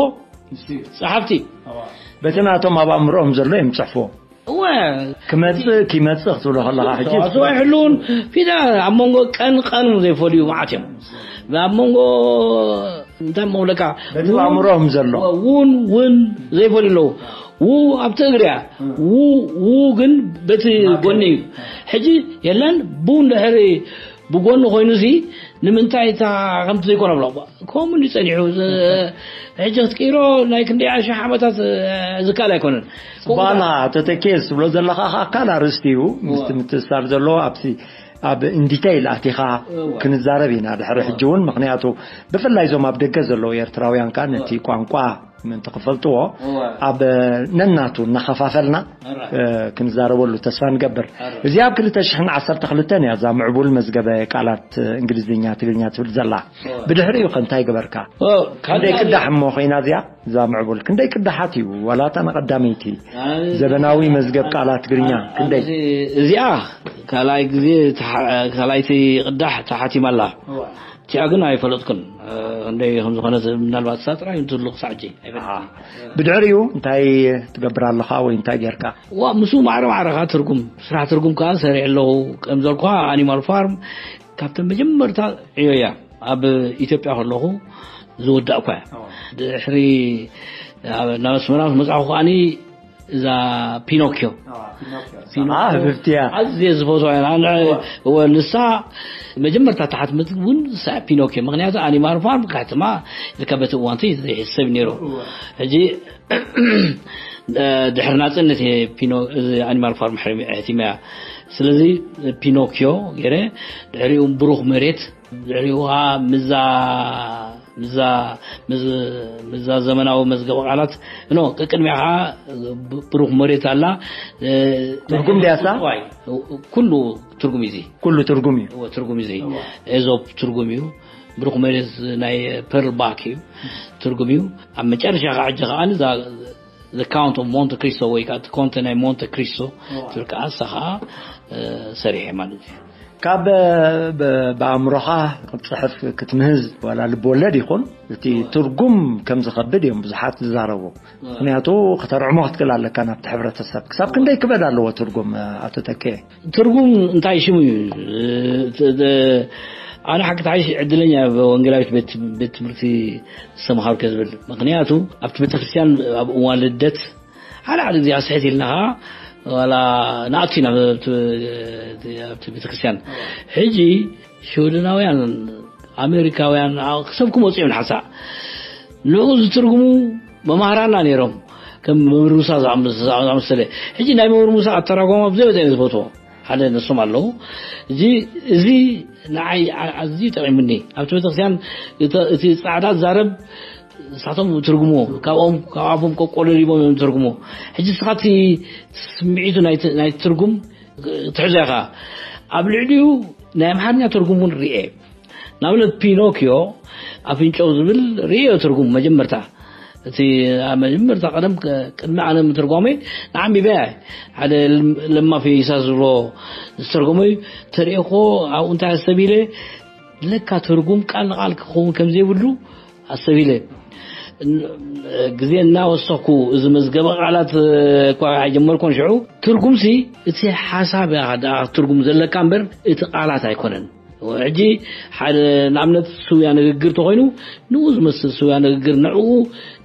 ጸሓፍቲ በቲ ናቶም ኣብ ኣእምሮኦም ዘሎ እዮም ጽሕፍዎ። እወ። ክመጽእ፣ ክመጽእ ክትብሎ ከለኻ ሕጂ ተዋስኦ ኣይሕልውን። ፊዳ ኣብ መንጎ ቀን ቀን ዘይፈልዩ መዓት እዮም። ኣብ መንጎ እንታይ መብለካ በቲ ኣእምሮኦም ዘሎ። እውን እውን ዘይፈልዩ ኣለዉ። ው ኣብቲ እግሪ እያ። ው፣ ው ግን በቲ ጎኒ እዩ። ሕጂ የለን፣ ቡ እንድሕሪ ብጎኒ ኮይኑሲ ንምንታይ እታ ከምቲ ዘይኮነ ብሎ። ከምኡ እንዲ ጸኒሑ፣ እ፣ ሕጂ ክትቅይሮ ናይ ክንደይ ኣሽሕ ዓመታት፣ እ፣ ዝከኣል ኣይኮነን። ጽባላ ተተኬ ዝብሎ ዘለኻ ኸኣ ካልእ ኣርእስቲ እዩ። ምስቲ ምትእስሳር ዘለዎ ኣብቲ፣ ኣብ ኢንዲቴይል ኣቲኻ እወ። ክንዛረብ ኢና ድሕሪ ሕጂ እውን። ምኽንያቱ ብፍላይ እዞም ኣብ ደገ ዘለዉ ኤርትራውያን ከኣ ነቲ ቋንቋ ምእንቲ ክፈልጥዎ እወ። ኣብ ነናቱ እናኸፋፈልና፣ ኣራይ። እ፣ ክንዛረበሉ ተስፋ ንገብር። ኣራይ። እዚኣ ኣብ ክልተ ሽሕን ዓሰርተ ክልተን እያ እዛ ምዕቡል መዝገበ ቃላት እንግሊዝኛ ትግርኛ ትብል ዘላ። እወ። ብድሕሪኡ ከ እንታይ ገበርካ? እወ፣ ካልእ ክንደይ ካልእ ቅዳሕ እሞ ኮይና እዚኣ? እዛ ምዕቡል ክንደይ ቅዳሓት እዩ? ዋላ እታ ንቐዳመይቲ ኣነ ዘበናዊ መዝገብ ቃላት ትግርኛ ኣነ ክንደይ? እዚ-፣ እዚኣ ካልኣይ ግዜ ተሓ-፣ ካልኣይቲ ቅዳሕ ተሓቲማ ኣላ። እወ። እቲኣ ግን ኣይፈለጥኩን። እ፣ ክንደይ ከም ዝኾነ ምናልባት እሳ ጥራይ እንትህሉ ክሳዕ ሕጂ ኣይፈልጥን። ብድሕሪኡ እንታይ ትገብር ኣለኻ ወይ እንታይ ጌርካ? ዋ፣ ምስኡ ማዕረ ማዕረኻ ትርጉም፣ ስራሕ ትርጉም ከኣ ሰሪዐ ኣለኹ። ከም ዘልኩኻ ኣኒማል ፋርም ካብተን መጀመርታ ዕዮ እያ ኣብ ኢትዮጵያ ከለኹ ዝወዳእኳ እያ። ድሕሪ ናብ ኣስመራ ምስ መጻኹ ከኣኒ እዛ ፒኖኪዮ። ፒኖኪዮ። አ፣ ህብብቲ እያ። ኣዝየ ዝፈትዋ እያ። ኣነ፣ እወ፣ ንሳ መጀመርታ ተሓትመት እውን ንሳ እያ ፒኖኪዮ። ምኽንያቱ ኣኒማል ፋርም ካሕትማ ኢልካ በቲ እዋንቲ ዘይሕሰብ ነይሩ። እወ። ሕጂ፣ ድሕሪ ናጽነት እየ ፒኖ-፣ እዚ ኣኒማል ፋርም ሕርሚ-፣ ሕቲመያ። ስለዚ ፒኖኪዮ ገይረ፣ ድሕሪኡ ብሩኽ መሬት፣ ድሕሪኡ ኸዓ ምዛ፣ ምዛ፣ ምዝ-፣ ምዛ ዘመናዊ መዝገበ ቃላት፣ ኖ፣ ቅድሚያ ኸዓ ብ-፣ ብሩኽ መሬት ኣላ። እ፣ ትርጉም ድያሳ? ዋይ፣ ኩሉ ትርጉም እዩ እዚ። ኩሉ ትርጉም እዩ። እወ፣ ትርጉም እዩ እዚ። እወ። ኤዞፕ ትርጉም እዩ። ብሩኽ መሬት ናይ ፐርል ባክ እዩ። ትርጉም እዩ። ኣብ መጨረሻ ኸዓ ሕጂ ኸዓ እዛ The Count of Monte Cristo ወይ ከዓ እቲ ኮንተ ናይ ሞንተ ክሪስቶ እወ። ትብል ከዓ እሳ ኸዓ፣ እ፣ ሰሪሐ ማለት እዩ። ካብ፣ ብ-፣ ብኣእምሮኻ ክትጽሕፍ ክትምህዝ ዋላ ልብ ወለድ ይኹን፣ እቲ ትርጉም ከም ዝኸብድ እዮም ብዙሓት ዝዛረቡ። ምኽንያቱ ከተርዕሞ ክትክእል ኣለካ ናብቲ ሕብረተሰብ። ክሳብ ክንደይ ክበድ ኣለዎ ትርጉም፣ ኣቶ ተኬ? ትርጉም እንታይ ሽሙ እዩ? እ፣ እ፣ ኣነ ሓቂ ተሓይሽ ዕድለኛ ኣብ ወንጌላዊት ቤት፣ ቤት ትምህርቲ ዝተምሃርኩ ዝብል። ምኽንያቱ ኣብቲ ቤተክርስትያን ኣብ እዋን ልደት ሓደ ሓደ ግዜ ኣስሕት ኢልና ኸዓ ዋላ ንኣቱ ኢና ኣብቲ፣ ኣብቲ ቤተክርስትያን። ሕጂ ሽወደናውያን፣ ኣሜሪካውያን፣ ኣ-፣ ክሰብኩ መጽኡ እዮም ንሓንሳእ። ንዕኡ ዝትርጉሙ መማህራና ነይሮም። ከም መምህር ሙሳ ዝኣመስ-፣ ዝኣመሰለ። ሕጂ ናይ መምህር ሙሳ ኣተራጓማ ብዘይ መጠን ዝፈትዎ ሓደ ነሶም ኣለዉ። እዚ፣ እዚ ንዓይ ኣ-፣ ኣዝዩ ጠቒሙኒ። ኣብቲ ቤተክርስትያን እተ-፣ እቲ ጻዕዳ ዝዛረብ ንሳቶም ትርጉምዎ፣ ካብኦም፣ ካብ ኣፎም ቆቆለሊቦም እዮም ዝትርጉምዎ። ሕጂ ንስኻ እቲ ስምዒቱ ናይ ት-፣ ናይ ትርጉም ትሕዞ ኢኻ። ኣብ ልዕሊኡ ናይ ኣምሓርኛ ትርጉም እውን ርኤ። ንኣብነት ፒኖኪዮ ኣፍንጫው ዝብል ርኤዮ ትርጉም መጀመርታ። እቲ ኣብ መጀመርታ ቀደም ቅ-፣ ቅድሚ ኣነ ምትርጓመይ ንዓንቢበ እየ። ሓደ ለም-፣ ለማ ፈይሳ ዝብሎ ዝተርጎመ እዩ። ተርእዮ እኮ ኣብኡ እንታይ ኣስተብሂለ፣ ለካ ትርጉም ቃል ንቃል ክኸውን ከም ዘይብሉ ኣስተብሂለ። ን-፣ ግዜ እናወሰኽኩ እዚ መዝገበ ቃላት እኳ ኣይጀመርኩን ሽዑ፣ ትርጉምሲ እቲ ሓሳብ ኢኻ ደኣ ትርጉም ዘለካ እምበር እቲ ቃላት ኣይኮነን። ሕጂ ሓደ ንኣብነት ስውያ ንግግር ተኾይኑ ንኡ ዝመስል ስውያ ንግግር ንዕኡ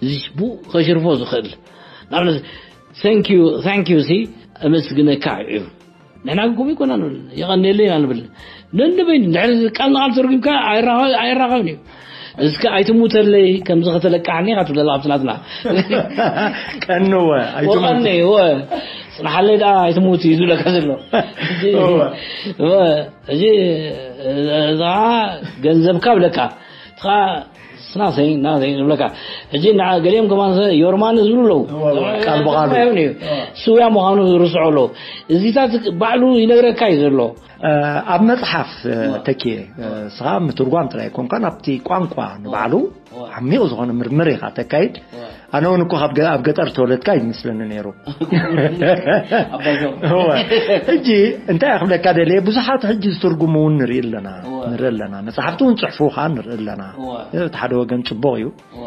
እዚ ብኡ ከሽርፎ ዝኽእል ንኣብነት thank you፣ thank you ሲ ኣመስግነካ እዩ። ንሕና ግን ከምኡ ይኮና ንብል፣ የቐንየለይ ኢና ንብል። ነንበይኑ እንድሕር ቃል ንቓል ተርጉምካ ኣይራኸ-፣ ኣይራኸብን እዩ። እስከ ኣይትሙተለይ ከምዚ ከተለቃሕኒ ኢኻ ትብለላ ኣብቲ ናትና። ቀንወ፣ ኣይትሙት። ወቐኒ፣ ወ-፣ ጽንሓለይ ደኣ ኣይትሙት እዩ ዝብለካ ዘሎ። እወ። እወ፣ ሕጂ እዛ ገንዘብካ ብለካ፣ እኻ ስናሰይ፣ ናሰይ ዝብለካ። ሕጂ ንዓ-፣ ገሊኦም ከማን ሰ-፣ ዮርማን ዝብሉ ኣለዉ። እወ፣ እወ፣ ቃል ብቓሉ። ኣይኮነን እዩ። እወ። ስውያ ምዃኑ ዝርስዑ ኣለዉ። እዚታት ባዕሉ ይነግረካ እዩ ዘሎ። እ፣ ኣብ መጽሓፍ፣ እ፣ እወ። ተኪኤ፣ እ፣ ስኻ ምትርጓም ጥራይ ኣይኮንካን፣ ኣብቲ ቋንቋ ንባዕሉ እወ። ዓሚቕ ዝኾነ ምርምር ኢኻ ተካይድ። እወ። ኣነ እውን እኮ ካብ ገ-፣ ኣብ ገጠር ተወለድካ እዩ ዝመስለኒ ነይሩ። ኣባዞም። እወ። ሕጂ እንታይ ክብለካ ደልየ፣ ብዙሓት ሕጂ ዝትርጉሙ እውን ንርኢ ኣለና፣ እወ። ንርኢ ኣለና። መጽሓፍቲ እውን ጽሕፉ ኸኣ ንርኢ ኣለና። እወ። እቲ ሓደ ወገን ጽቡቕ እዩ። እወ።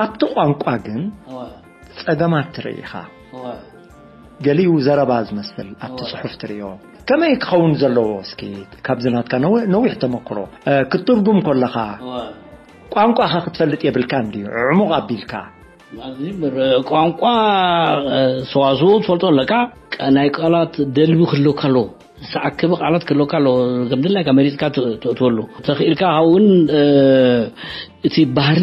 ኣብቲ ቋንቋ ግን እወ። ጸገማት ትርኢ ኢኻ። እወ። ገሊኡ ዘረባ ዝመስል ኣብቲ እወ። ጽሑፍ ትርእዮ። ከመይ ክኸውን ዘለዎ እስኪ ካብዚ ናትካ ነዊ-፣ ነዊሕ ተመክሮ፣ እ፣ ክትትርጉም ከለኻ እወ። ቋንቋኻ ክትፈልጥ የብልካን ድዩ? ዕሙቕ ኣቢልካ። ኣብዚ ምር-፣ ቋንቋ፣ እ፣ ሰዋስው ትፈልጦ ኣለካ። ቃ-፣ ናይ ቃላት ደልቢ ክህልወካ ኣለዎ። ዝተኣከበ ቃላት ክህልወካ ኣለዎ። ከም ድላይካ መሪጽካ ት-፣ ተእትወሉ። ተኽኢልካ እውን፣ እ፣ እቲ ባህሊ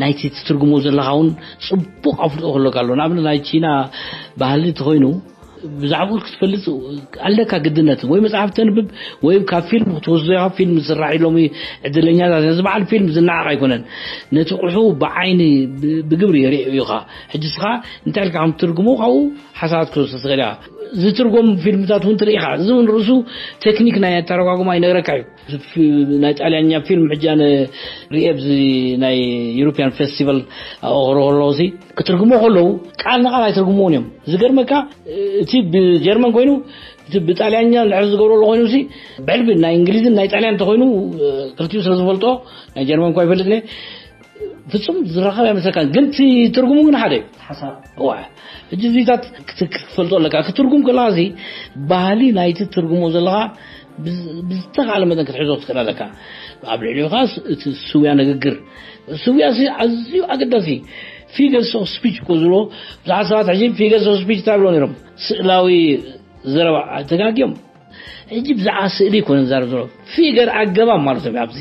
ናይቲ ትትርጉሞ ዘለኻ እውን ጽቡቕ ኣፍልጦ ክህልወካ ኣለዎ። ንኣብነት ናይ ቺና ባህሊ እንተኾይኑ ብዛዕባኡ ክትፈልጥ ኣለካ ግድነት። ወይ መጽሓፍ ተንብብ ወይ ካብ ፊልም ክትወስዶ ኢኻ። ፊልም ዝስራሕ እዩ ሎሚ ዕድለኛታት። እዚ በዓል ፊልም ዝነዓቕ ኣይኮነን። ነቲ ቁሑ ብዓይኒ ብ-፣ ብግብሪ የርእዮ ኢኻ። ሕጂ እስኻ እንታይ ኢልካ ከም ትርጉሞ ካብኡ ሓሳባት ክትወስድ ትኽእል ኢኻ። ዝትርጎም ፊልምታት እውን ትርኢ ኢኻ። እዚ እውን ርእሱ ቴክኒክ ናይ ኣተረጓጉማ ይነግረካ እዩ። ፊ-፣ ናይ ጣልያንኛ ፊልም ሕጂ ኣነ ሪኤ ኣብዚ ናይ ዩሮፒያን ፌስቲቫል ኣብኡ ክረኽቦ ከለኹ ሲ ክትርጉሞ ከለዉ ቃል ንቃል ኣይትርጉምዎን እዮም። ዝገርመካ፣ እ፣ እቲ ብጀርመን ኮይኑ፣ እቲ ብጣልያኛ እንድሕር ዝገብረሉ ኮይኑ ሲ፣ ብሕልፊ ናይ እንግሊዝን ናይ ጣልያን እንተኮይኑ፣ እ፣ ክልቲኡ ስለ ዝፈልጦ፣ ናይ ጀርመን እኳ ይፈልጥ እየ፣ ፍጹም ዝራኸብ ኣይመስለካን። ግን እቲ ትርጉሙ ግን ሓደ እዩ። ሓሳብ። እዋ፣ ሕጂ እዚታት ክት-፣ ክትፈልጦ ኣለካ። ክትርጉም ከለኻ ሲ፣ ባህሊ ናይቲ ትርጉሞ ዘለኻ ብዝ-፣ ብዝተኻለ መጠን ክትሕዞ ክትክእል ኣለካ። ኣብ ልዕሊኡ ኸዓ ስ-፣ እቲ ስውያ ንግግር። ስውያ ሲ ኣዝዩ ኣገዳሲ። ፊገርስ ኦፍ ስፒች እኮ ዝብሎ፣ ብዙሓት ሰባት ሕጂ ፊገርስ ኦፍ ስፒች እንታይ ይብሎ ነይሮም? ስእላዊ ዘረባ ተጋግዮም። ሕጂ ብዛዕባ ስእሊ ይኮነ ዝዛረብ ዘሎ። ፊገር ኣገባብ ማለት እዩ። ኣብዚ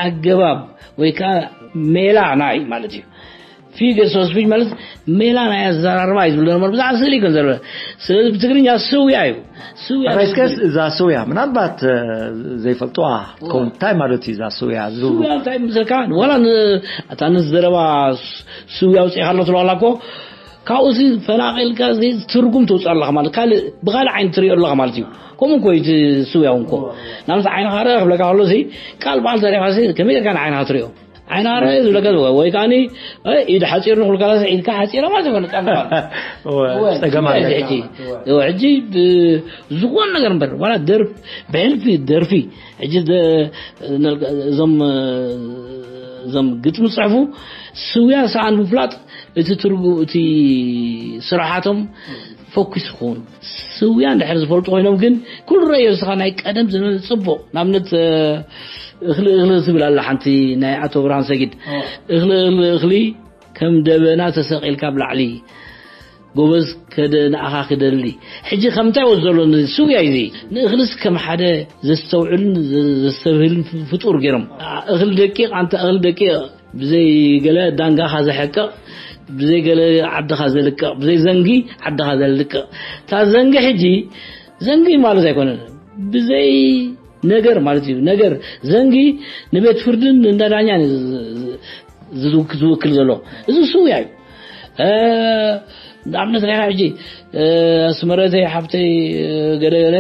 ኣገባብ ወይ ከዓ ሜላ ናይ ማለት እዩ። ፊገርስ ኦፍ ስፒች ማለት ሜላ ናይ ኣዘራርባ እዩ ዝብሎ ነበር። ብዛዕባ ስእሊ ይኮነ ዘረባ። ስለዚ ብትግርኛ ስውያ እዩ። ስውያ ራይስከስ ማለት እዛ ስውያ ምናልባት፣ እ፣ ዘይፈልጥዋ እዋ። ከውን እንታይ ማለት እዩ እዛ ስውያ ዝብሉ? ስውያ እንታይ ምስልካ? ዋላ ን-፣ ኣታ ንዘረባ ስ-፣ ስውያ ኣውፂእካ ኣሎ ትብሎ ኣላ እኮ። ካብኡ ሲ ፈናቒልካ እዚ ትርጉም ተውፅእ ኣለኻ ማለት፣ ካልእ፣ ብኻልእ ዓይኒ ትሪኦ ኣለኻ ማለት እዩ። ከምኡ እኮ እዩ እቲ ስውያ እውን እኮ። እዋ። ናብዚ ዓይንኻ ርአ ክብለካ ከሎ ሲ፣ ቃል ብቓል ተሪኻ ሲ፣ ከመይ ጌርካ ንዓይንኻ ትሪኦ? ዓይንኻ ርአ ዝብለካ ወይ ከዓኒ፣ እ፣ ኢድ ሓፂር ንኽብልካ ኢድካ ሓፂራ ማለት ይኮነ ቃል ብቓል። እወ፣ እወ፣ ጸገም እወ፣ ኣለካ። ሕጂ፣ እወ፣ ሕጂ ብ-፣ ዝኾነ ነገር እምበር፣ ዋላ ደርፍ-፣ ብሕልፊ ደርፊ፣ ሕጂ ደ-፣ ነል-፣ እዞም፣ እዞም ግጥሚ ዝጽሕፉ ስውያ ሰኣን ምፍላጥ እቲ ትርጉ-፣ እቲ ስራሓቶም ፈኩስ ይኸውን። ስውያ እንድሕር ዝፈልጡ ኮይኖም ግን ኩሉ ረእዮ፣ ንስኻ ናይ ቀደም ዝነበረ ጽቡቕ። ንኣብነት፣ እ፣ እኽሊ እኽሊ ትብል ኣላ ሓንቲ ናይ ኣቶ ብርሃን ሰጊድ። ኦ። እኽሊ እኽሊ እኽሊ ከም ደበና ተሰቒልካ ኣብ ላዕሊ። ጎበዝ ከደ ንኣኻ ክደሊ። ሕጂ ከምታይ ወዘሎ ስውያ እዩ እዚ። ንእኽልስ ከም ሓደ ዘስተውዕልን ዘ-፣ ዘስተብህልን ፍ-፣ ፍጡር ገይሮም። እኽሊ ደቂቕ፣ ኣንታ እኽሊ ደቂቕ፣ ብዘይ ገለ ዳንጋኻ ዘሕቅቕ፣ ብዘይ ገለ ዓድኻ ዘልቅቕ፣ ብዘይ ዘንጊ ዓድኻ ዘልቅቕ። እታ ዘንጊ ሕጂ፣ ዘንጊ ማለት ኣይኮነን። ብዘይ ነገር ማለት እዩ። ነገር፣ ዘንጊ ንቤት ፍርድን ንእንዳ ዳኛን እዩ ዝ-፣ ዝ-፣ ዝውክ-፣ ዝውክል ዘሎ። እዚ ስውያ እዩ። እ፣ ንኣብነት ሪኢኻ ሕጂ፣ እ፣ ኣስመረተይ ሓብተይ፣ እ፣ ገለ ገለ፣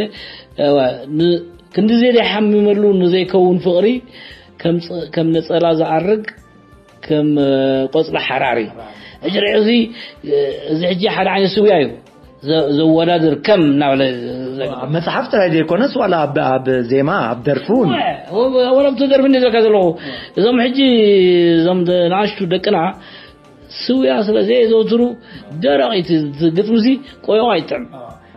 እወ፣ ን-፣ ክንዲ ዘይሓምመሉ ንዘይከውን ፍቕሪ ከም ጸ-፣ ከም ነጸላ ዝኣርግ፣ ከም፣ እ፣ ቆጽሊ ሓራሪ። ሕጂ ርእ፣ እዚ፣ እ፣ እዚ ሕጂ ሓደ ዓይነት ስውያ እዩ። ዘ-፣ ዘወዳድር ከም እናበለ ዘ-፣ ኣብ መጽሓፍ ጥራይ ዘይኮነስ ዋላ ኣብ፣ ኣብ ዜማ፣ ኣብ ደርፊ እውን። ወ-፣ ወ-፣ ወላ ኣብቲ ደርፊ እንደ ዝብለካ ዘለኹ፣ እዞም ሕጂ፣ እዞም ደ-፣ ንኣሽቱ ደቅና ስውያ ስለ ዘየዘውትሩ፣ ደረቕ እዩ እቲ፣ እቲ ግጥሚ እዚ ቆይቑ ኣይጥዕም።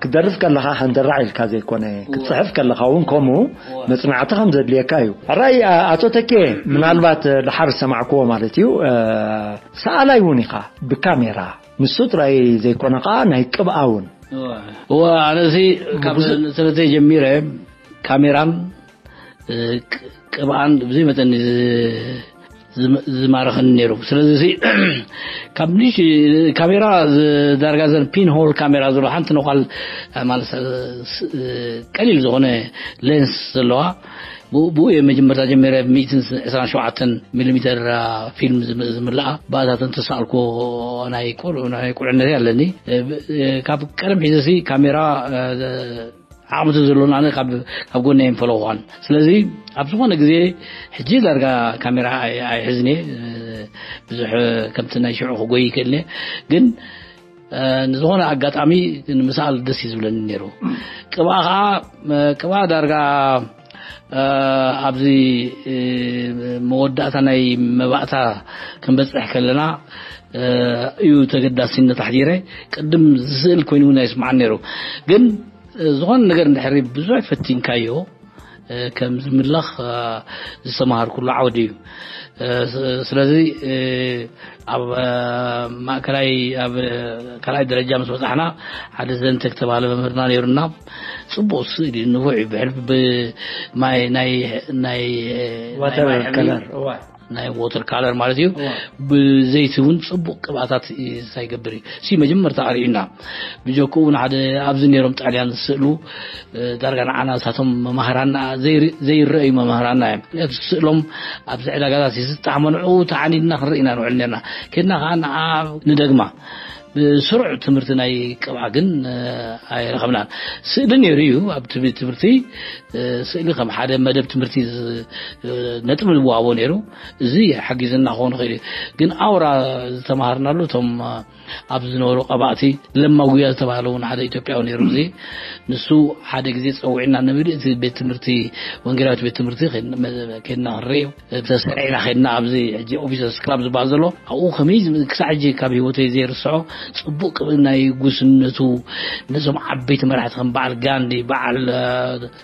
ክትደርፍ ከለኻ ሓንደራዕ ኢልካ ዘይኮነ፣ ክትጽሕፍ ከለኻ እውን ከምኡ እወ። መጽናዕቲ ከም ዘድልየካ እዩ። ሕራይ፣ ኣ-፣ ኣቶ ተኬ፣ ምናልባት፣ እ፣ ድሓር ዝሰማዕክዎ ማለት እዩ፣ እ፣ ሰኣላይ እውን ኢኻ ብካሜራ። ንሱ ጥራይ ዘይኮነ ኸኣ ናይ ቅብኣ እውን። እወ። እወ፣ ኣነ እዚ ካብ ብዙ- ንእስነተይ ጀሚረ ካሜራን፣ እ፣ ቅ-፣ ቅብኣን ብዘይ መጠን ዝ-፣ ዝም-፣ ዝማረኸኒ ነይሩ። ስለዚ እዚ ካብ ንሽ-፣ ካሜራ ዝ-፣ ዳርጋ ዘን ፒን ሆል ካሜራ ዝብሎ ሓንቲ ነዃል፣ እ፣ ማለት፣ እ፣ ስ-፣ እ፣ ቀሊል ዝኾነ ሌንስ ዘለዋ፣ ብኡ፣ ብኡ እየ መጀመርታ ጀሚረ፣ ሚእትን ዕስራን ሸውዓተን ሚሊሜተር፣ አ፣ ፊልም ዝም-፣ ዝምልኣ ባእታተን ተሳእልኮ ናይ ቆልዑ፣ ናይ ቁልዕነተይ ኣለኒ። እ፣ ብ-፣ እ፣ ካብ ቀደም ሒዘ ሲ ካሜራ፣ እ፣ ዓቕሚ ተዘሎን ኣነ ካብ፣ ካብ ጎነይ ኣይምፈለኹዋን። ስለዚ ኣብ ዝኾነ ግዜ ሕጂ ዳርጋ ካሜራ ኣይ-፣ ኣይሕዝን እየ። እ፣ ብዙሕ፣ እ፣ ከምቲ ናይ ሽዑ ክጎይ ይክእልን እየ። ግን እ፣ ንዝኾነ ኣጋጣሚ ንምስኣል ደስ እዩ ዝብለኒ ነይሩ። ቅብኣ ኸዓ፣ እ፣ ቅብኣ ዳርጋ፣ እ፣ ኣብዚ፣ እ፣ መወዳእታ ናይ መባእታ ክንበጽሕ ከለና፣ እ፣ እዩ ተገዳሲነት ኣሕዲረ። ቅድም ዝስእል ኮይኑ እውን ኣይስምዓን ነይሩ። ግን፣ እ፣ ዝኾነ ነገር እንድሕሪ ብዙሕ ፈቲንካዮ፣ እ፣ ከም ዝምለኽ፣ እ፣ ዝተማሃርኩሉ ዓውዲ እዩ። እ፣ ስ-፣ ስለዚ፣ እ፣ ኣብ፣ እ፣ ማእከላይ፣ ኣብ፣ እ፣ ካልኣይ ደረጃ ምስ በጻሕና፣ ሓደ ዘንተክ ዝተባህለ መምህርና ነይሩና። ጽቡቕ ስእሊ፣ ንፉዕ እዩ። ብሕልፊ ብማይ፣ ናይ፣ ናይ፣ እ፣ ናይ ዋተር ማይ ሕብሪ፣ ከለር፣ እዋ። ናይ ዎተር ካለር ማለት እዩ። እዋ። ብዘይቲ እውን ጽቡቕ ቅብኣታት ይ-፣ ይገብር እዩ። ሲ መጀመርታ ኣርእዩና። ብጀክኡ እውን ሓደ ኣብዚ ነይሮም ጣልያን ዝስእሉ፣ እ፣ ዳርጋ ንዓና ንሳቶም መማህራና ዘይር-፣ ዘይረኣዩ መማህራና እዮም። ምክንያቱ ስእሎም ኣብዚ ዕዳጋታት እዩ ዝጣዕሞ፣ ንዕኡ ተዓኒድና ክንርኢ ኢና ንውዕል ነርና። ኬድና ከዓ ንዓ ንደግማ። ስሩዕ ትምህርቲ ናይ ቅብኣ ግን ኣይረኸብናን። ስእሊ ነይሩ እዩ ኣብቲ ቤት ትምህርቲ። ስእሊ ከም ሓደ መደብ ትምህርቲ ነጥቢ ንዋቦ ነይሩ። እዚ ሓጊዝና ክኾኑ ክእል እዩ። ግን ኣውራ ዝተማሃርናሉ እቶም ኣብ ዝነበሩ ቀባእቲ ለማጉያ ዝተባሃለ እውን ሓደ ኢትዮጵያዊ ነይሩ። እዚ ንሱ ሓደ ግዜ ጸውዕና ንብል እቲ ቤት ትምህርቲ፣ ወንጌላዊት ቤት ትምህርቲ ከድና ክንርኢ ተሰሪዕና ከድና ኣብዚ ሕጂ ኦፊሰርስ ክላብ ዝበሃል ዘሎ ኣብኡ ከመይ ክሳዕ ሕጂ ካብ ህይወተይ ዘይርስዖ ጽቡቅ ናይ ጉስነቱ ነዞም ዓበይቲ መራሕቲ ከም በዓል ጋንዲ፣ በዓል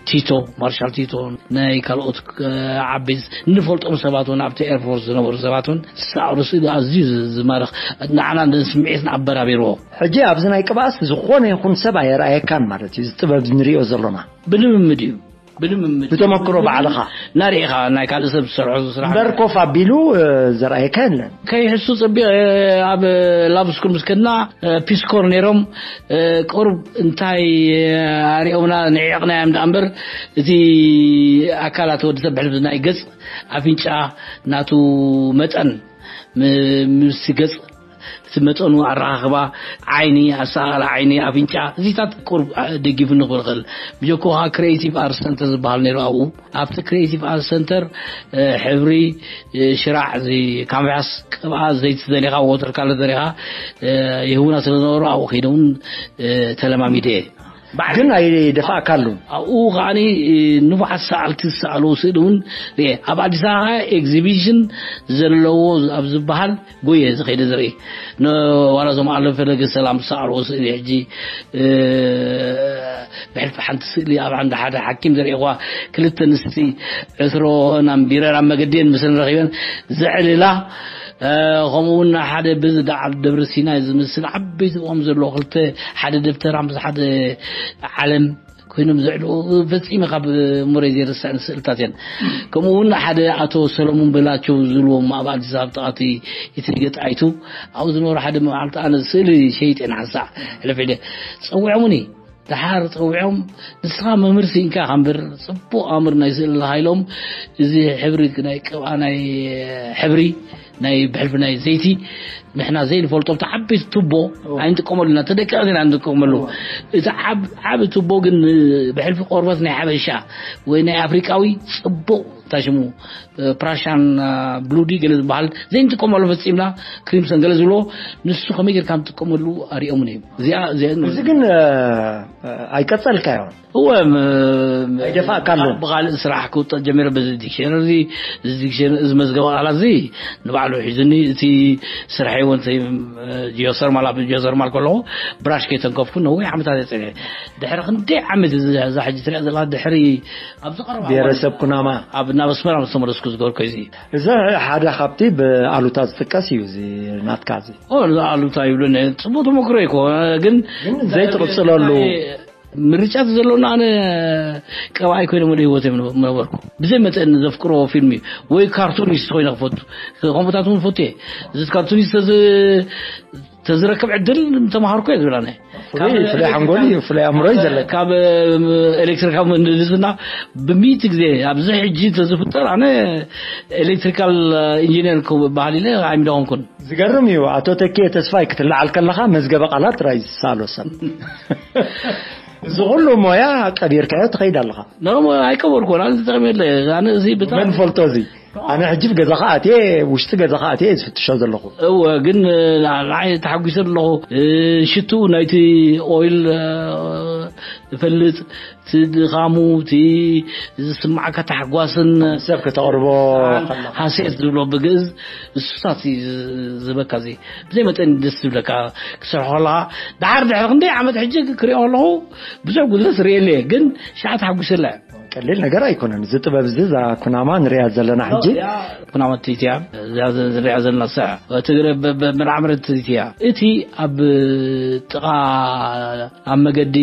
ቲቶ፣ ማርሻል ቲቶ፣ ናይ ካልኦት ዓበይቲ ንፈልጦም ሰባት እውን ኣብቲ ኤርፎርስ ዝነበሩ ሰባት እውን ዝሰዓሩ ስእሊ ኣዝዩ ዝማርኽ፣ ንዓና ንስምዒትና ኣበራቢርዎ። ሕጂ ኣብዚ ናይ ቅብኣስ ዝኾነ ይኹን ሰብ ኣየርኣየካን ማለት እዩ፣ እዚ ጥበብ ንሪኦ ዘሎና። ብልምምድ እዩ። ብልምምድ ብተመክሮ ባዕልኻ። ናሪኢኻ ናይ ካልእ ሰብ ዝሰርሖ ስራሕ እምበር ኮፍ ኣቢሉ ዘርኣየካ የለን። ከይሕሱ ጽቢቕ ኣብ ላብ ስኩል ምስ ከድና ፒስኮር ነይሮም። ቁሩብ እንታይ ኣሪኦምና ንዒቕናዮም ደኣ እምበር እቲ ኣካላት ወዲ ሰብ ብሕልፊ ናይ ገጽ ኣፍንጫ ናቱ መጠን ምስ ገጽ እቲ መጠኑ ኣረኻኽባ ዓይኒ ኣሰቓቕላ ዓይኒ ኣፍንጫ እዚታት ቁሩብ ደጊፉ ንኽብል ኽእል። ብጀኮ ከዓ ክሬቲቭ ኣርት ሰንተር ዝበሃል ነይሩ ኣብኡ። ኣብቲ ክሬቲቭ ኣርት ሰንተር ሕብሪ ሽራዕ እዚ ካንቫስ ቅብኣ ዘይቲ ዘሪኻ ወተር ካለር ዘሪኻ ይህቡና ስለ ዝነበሩ ኣብኡ ከይደ እውን ተለማሚደ እየ። ግን ኣይደፋእካሉን። ኣብኡ ከዓኒ ንፉዓት ሰኣልቲ ዝሰኣልዎ ስእሊ እውን ርኤ። ኣብ ኣዲስ ኣበባ ኤግዚቢሽን ዘለዎ ኣብ ዝበሃል ጎየ ዝኸይደ ዝርኢ። ዋላ እዞም ኣለ ፈለገ ሰላም ዝሰኣልዎ ስእሊ ሕጂ ብሕልፊ ሓንቲ ስእሊ ኣብ ዓንዲ ሓደ ሓኪም ዘርእኹዋ ክልተ ኣንስቲ ዕትሮ ናብ ቢረን ኣብ መገዲየን ምስለን ረኺበን ዘዕልላ። ከምኡ እውን ሓደ ብዚ ደዓል ደብረ ሲናይ ዝምስል ዓበይቲ ኦም ዘለዎ ክልተ ሓደ ደብተራ ምስ ሓደ ዓለም ኮይኖም ዘዕልኡ ፈጺመ ካብ እምሮይ ዘይርስዐን ስእልታት እየን። ከምኡ እውን ሓደ ኣቶ ሰለሙን በላቸው ዝብልዎም ኣብ ኣዲስ ኣበባ ጥቓቲ ኢትሪገ ጣይቱ ኣብኡ ዝነበሩ ሓደ መዓልቲ ኣነ ስእሊ ሸይጠ ንሓንሳእ ሕልፍ ኢለ ጸዊዖሙኒ። ደሓር ጸዊዖም ንስኻ መምህር ስኢንካ ኢኻ እምበር ጽቡቕ ኣምር ናይ ስእሊ ኣለኻ ኢሎም እዚ ሕብሪ ናይ ቅብኣ ናይ ሕብሪ ናይ ብሕልፊ ናይ ዘይቲ ንሕና ዘይንፈልጦ ብቲ ዓበይቲ ቱቦ ኣይንጥቀመሉ ኢና ተደቀቕቲ ኢና ንጥቀመሉ። እቲ ዓብ- ዓብ ቱቦ ግን ብሕልፊ ቆርበት ናይ ሓበሻ ወይ ናይ ኣፍሪቃዊ ጽቡቕ ታሽሙ ፕራሻን ብሉዲ ገለ ዝበሃል ዘይንጥቀመሉ ፈጺምና ክሪምሰን ገለ ዝብሎ ንሱ ከመይ ጌርካ ንጥቀመሉ ኣሪኦምን እዮም። እዚኣ እዚኣ እዚ ግን ኣይቀጸልካዮ። እወ ኣይደፋእካሉን። ብኻልእ ስራሕ ክውጠጥ ጀሚረ በዚ ዲክሽነሪ እዚ ዲክሽነሪ እዚ መዝገበ ቃላት እዚ ንባዕሉ ሒዙኒ እቲ ስራሕ እውን ጂኦሰርማል ኣብ ጂኦሰርማል ከለኹ ብራሽ ከይተንከፍኩ ነዊሕ ዓመታት እየ ጸኒሐ። ድሕሪ ክንደይ ዓመት እዚ እዛ ሕጂ ትሪኣ ዘለኻ ድሕሪ ኣብዚ ቀረባ ብሄረሰብ ኩናማ ኣብ ናብ ኣስመራ ምስ ተመለስኩ ዝገበርኩ እዚ እዚ ሓደ ካብቲ ብኣሉታ ዝጥቀስ እዩ እዚ ናትካ እዚ ኣሉታ ይብሉኒ ጽቡቅ ተመክሮ ይኮ ግን ዘይትቕጽለሉ ምርጫ ዘሎና ኣነ ቀባይ ኮይነ ወደ ህይወት ምነበርኩ ብዘይ መጠን ዘፍቅሮ ፊልም ወይ ካርቱኒስት ኮይነ ክፈቱ ከምኡታት እውን ፈቱ እዚ ካርቱኒስት ተዝረክብ ዕድል ተማሃርኩ እየ ዝብል ኣነ ፍሉይ ሓንጎል እዩ ፍሉይ ኣእምሮ እዩ ዘለካ ካብ ኤሌክትሪካዊ ምህንድስና ብሚእቲ ግዜ ኣብዚ ሕጂ ተዝፍጠር ኣነ ኤሌክትሪካል ኢንጂነር ክበሃል ኢለ ኣይምደኾንኩን ዝገርም እዩ ኣቶ ተኪ ተስፋይ ክትለዓል ከለኻ መዝገበ ቃላት ጥራይ ዝሳሎ ሰብ እዚ ኩሉ ሞያ ቀቢርካዮ ትኸይድ ኣለኻ ኖሞ ኣይቀበርኩን ኣነ ተጠቅሜለ ኣነ እዚ ብጣዕሚ መን ፈልጦ እዚ ኣነ ሕጂ ብገዛኻ ኣትየ ውሽጢ ገዛኻ ኣትየ ዝፍትሾ ዘለኹ እወ ግን ንዓይ ተሓጒሰ ኣለኹ ሽቱ ናይቲ ኦይል እፈልጥ እቲ ድኻሙ እቲ ዝስማዓካ ታሕጓስን ሰብ ከተቕርቦ ሃሴት ዝብሎ ብግእዝ እሱሳት ዝበካ እዚ ብዘይ መጠን ደስ ዝብለካ ክሰርሖ ከለኻ ድሓር ድሕሪ ክንደይ ዓመት ሕጂ ክሪኦ ከለኹ ብዙሕ ጉድለት ርእየለየ ግን ሻዕ ተሓጒሰለ ቀሊል ነገር ኣይኮነን እዚ ጥበብ እዚ እዛ ኩናማ ንሪያ ዘለና ሕጂ ኩናማ ትሪትያ እዚኣ ንሪኣ ዘለና ስዕ ትግረ መርዓምረ ትሪትያ እቲ ኣብ ጥቓ ኣብ መገዲ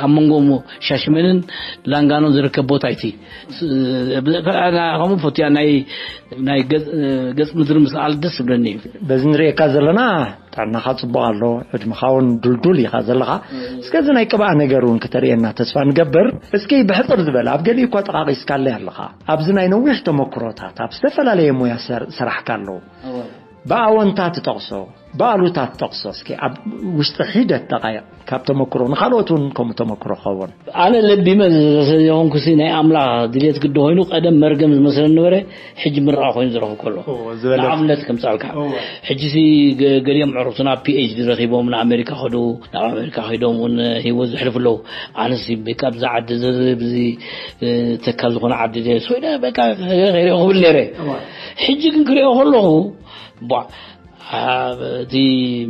ኣብ መንጎ ሻሽመንን ላንጋኖን ዝርከብ ቦታ እቲ ከምኡ ፈትያ ናይ ናይ ገጽ ምድሪ ምስኣል ደስ ዝብለኒ እዩ በዚ ንሪኤካ ዘለና ጥዕናኻ ጽቡቕ ኣሎ ዕድመኻ እውን ዱልዱል ኢኻ ዘለኻ እስከዚ ናይ ቅብኣ ነገር እውን ከተርእየና ተስፋ ንገብር እስኪ ብሕጽር ዝበለ ኣብ ገሊኡ እኳ ጠቓቒስካለይ ኣለኻ ኣብዚ ናይ ነዊሕ ተመክሮታት ኣብ ዝተፈላለየ ሙያ ሰራሕካ ኣለዉ ብኣወንታ ትጠቕሶ፣ ብኣሉታ ትጠቕሶ። እስኪ ኣብ ውሽጢ ሒደት ደቃይቕ ካብ ተመክሮ፣ ንኻልኦት እውን ከምኡ ተመክሮ ክኸውን። ኣነ ለቢመ ዝዘሰ-፣ የኾንኩሲ ናይ ኣምላኽ ድልየት ግዲ ኮይኑ፣ ቀደም መርገም ዝመስለኒ ነበረ፣ ሕጂ ምርቓ ኮይኑ ዝረኽብ ከሎ። እዎ፣ ዝበለጸ። ንኣብነት ከምጻልካ፣ እዎ። ሕጂ ሲ ገ-፣ ገሊኦም ዕሩኽትና ፒ ኤች ዲ ረኺቦም ንኣሜሪካ ከዱ፣ ናብ ኣሜሪካ ከይዶም እውን ህይወት ዘሕልፉ ኣለዉ። ኣነሲ በቃ ብዛ ዓዲ ዘ-፣ ዘ-፣ ብዚ፣ እ፣ ተካል ዝኾነ ዓዲ ድየ፣ ስዊደ በቃ ከይሪኦ ክብል ነይረ። እዎ። ሕጂ ግን ክሪኦ ከለኹ፣ ቧ፣ ኣብ እቲ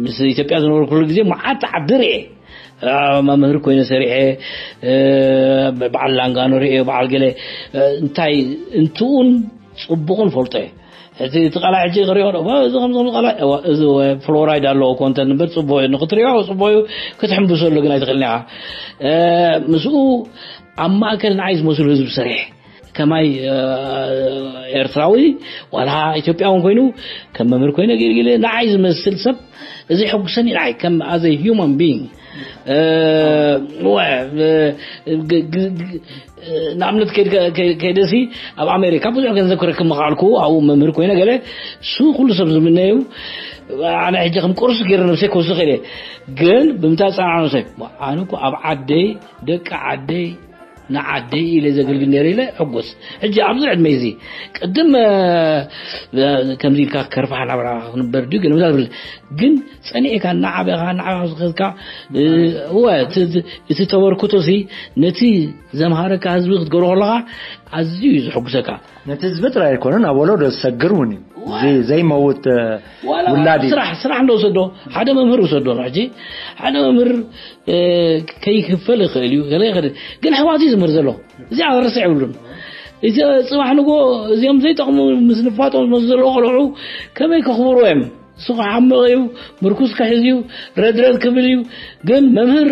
ምስ ኢትዮጵያ ዝነበርኩሉ ግዜ መዓት ዓዲ ርኤ። አ፣ መምህር ኮይነ ሰሪሐ፣ እ፣ በዓል ላንጋኖ ርኤ፣ በዓል ገለ፣ እ፣ እንታይ እንትኡን ጽቡቕን ፈልጦ እየ። እቲ፣ እቲ ቃላይ ሕጂ ክሪኦ ዶ? ዋ፣ እዚ ከምዚ ከምዚ ቃላይ፣ እዋ፣ እዚ ወ-፣ ፍሎራይድ ኣለዎ ኮንተንት እምበር ጽቡቕ እዩ። ንኽትሪኦ ጽቡቕ እዩ፣ ክትሕምብሰሉ ግን ኣይትኽእልን ኢኻ። እ፣ ምስኡ ኣብ ማእከል ንዓይ ዝመስሉ ህዝቢ ሰሪሐ። ከማይ፣ እ፣ ኤርትራዊ ዋላ ኢትዮጵያውን ኮይኑ ከም መምህር ኮይነ ኣገልጊለ ንዓይ ዝመስል ሰብ እዚ ሕጉሰኒ ንዓይ ከም as a human being። እ፣ ወ-፣ እ፣ ግ-፣ ግ-፣ ግ-፣ ንኣብነት ከይድ-፣ ከ-፣ ከ-፣ ከይደሲ ኣብ ኣሜሪካ ብዙሕ ገንዘብ ክረክብ ምኽኣልኩ ኣብኡ መምህር ኮይነ ገለ እሱ ኩሉ ሰብ ዝምነዩ ኣነ ሕጂ ከም ቁርሲ ገይረ ነብሰይ ክወስድ ክእል እየ። ግን ብምንታይ ጸናዕኖ ሰብ ኣነ እኮ ኣብ ዓደይ ደቂ ዓደይ ንዓደይ ኢለ ዘገልግል ነይረ ኢለ ሕጎስ። ሕጂ ኣብዚ ዕድመይ እዚ ቅድም፣ እ፣ እ፣ ከምዚ ኢልካ ከርፋሕ ናብራ ክንበር ድዩ ግን ምዛ ትብል። ግን ጸኒዕካ እናዓበኻ፣ እናዓበኻ ዝኸድካ፣ እ፣ እወ፣ እቲ፣ እቲ፣ እቲ ተበርክቶሲ ነቲ ዘምሃረካ ህዝቢ ክትገብሮ ከለኻ ኣዝዩ እዩ ዘሐጉሰካ። ነቲ ህዝቢ ጥራይ ኣይኮነን፣ ኣብ ወለዶ ዝሰግር እውን እዩ። እወ። እዚ ዘይመውት፣ እ፣ ዋላ ውላድ እዩ። ስራሕ፣ ስራሕ እንዶ ውሰዶ፣ ሓደ መምህር ውሰዶ፣ ሕጂ ሓደ መምህር፣ እ፣ ከይክፈል ይኽእል እዩ፣ ገለ ይኽእል። ግን ኣሕዋት እዩ ዝምህር ዘሎ። እዚኣ ክርሳዕ የብሉን። እዚ ጽባሕ ንግሆ እዚኦም ዘይጠቕሙ ምስ ንፋጦም ዝመጹ ዘለዉ ቆልዑ ከመይ ከኽብርዎ እዮም? እሱ ክሓምቕ እዩ፣ ምርኩስ ክሕዝ እዩ፣ ረድረድ ክብል እዩ። ግን መምህር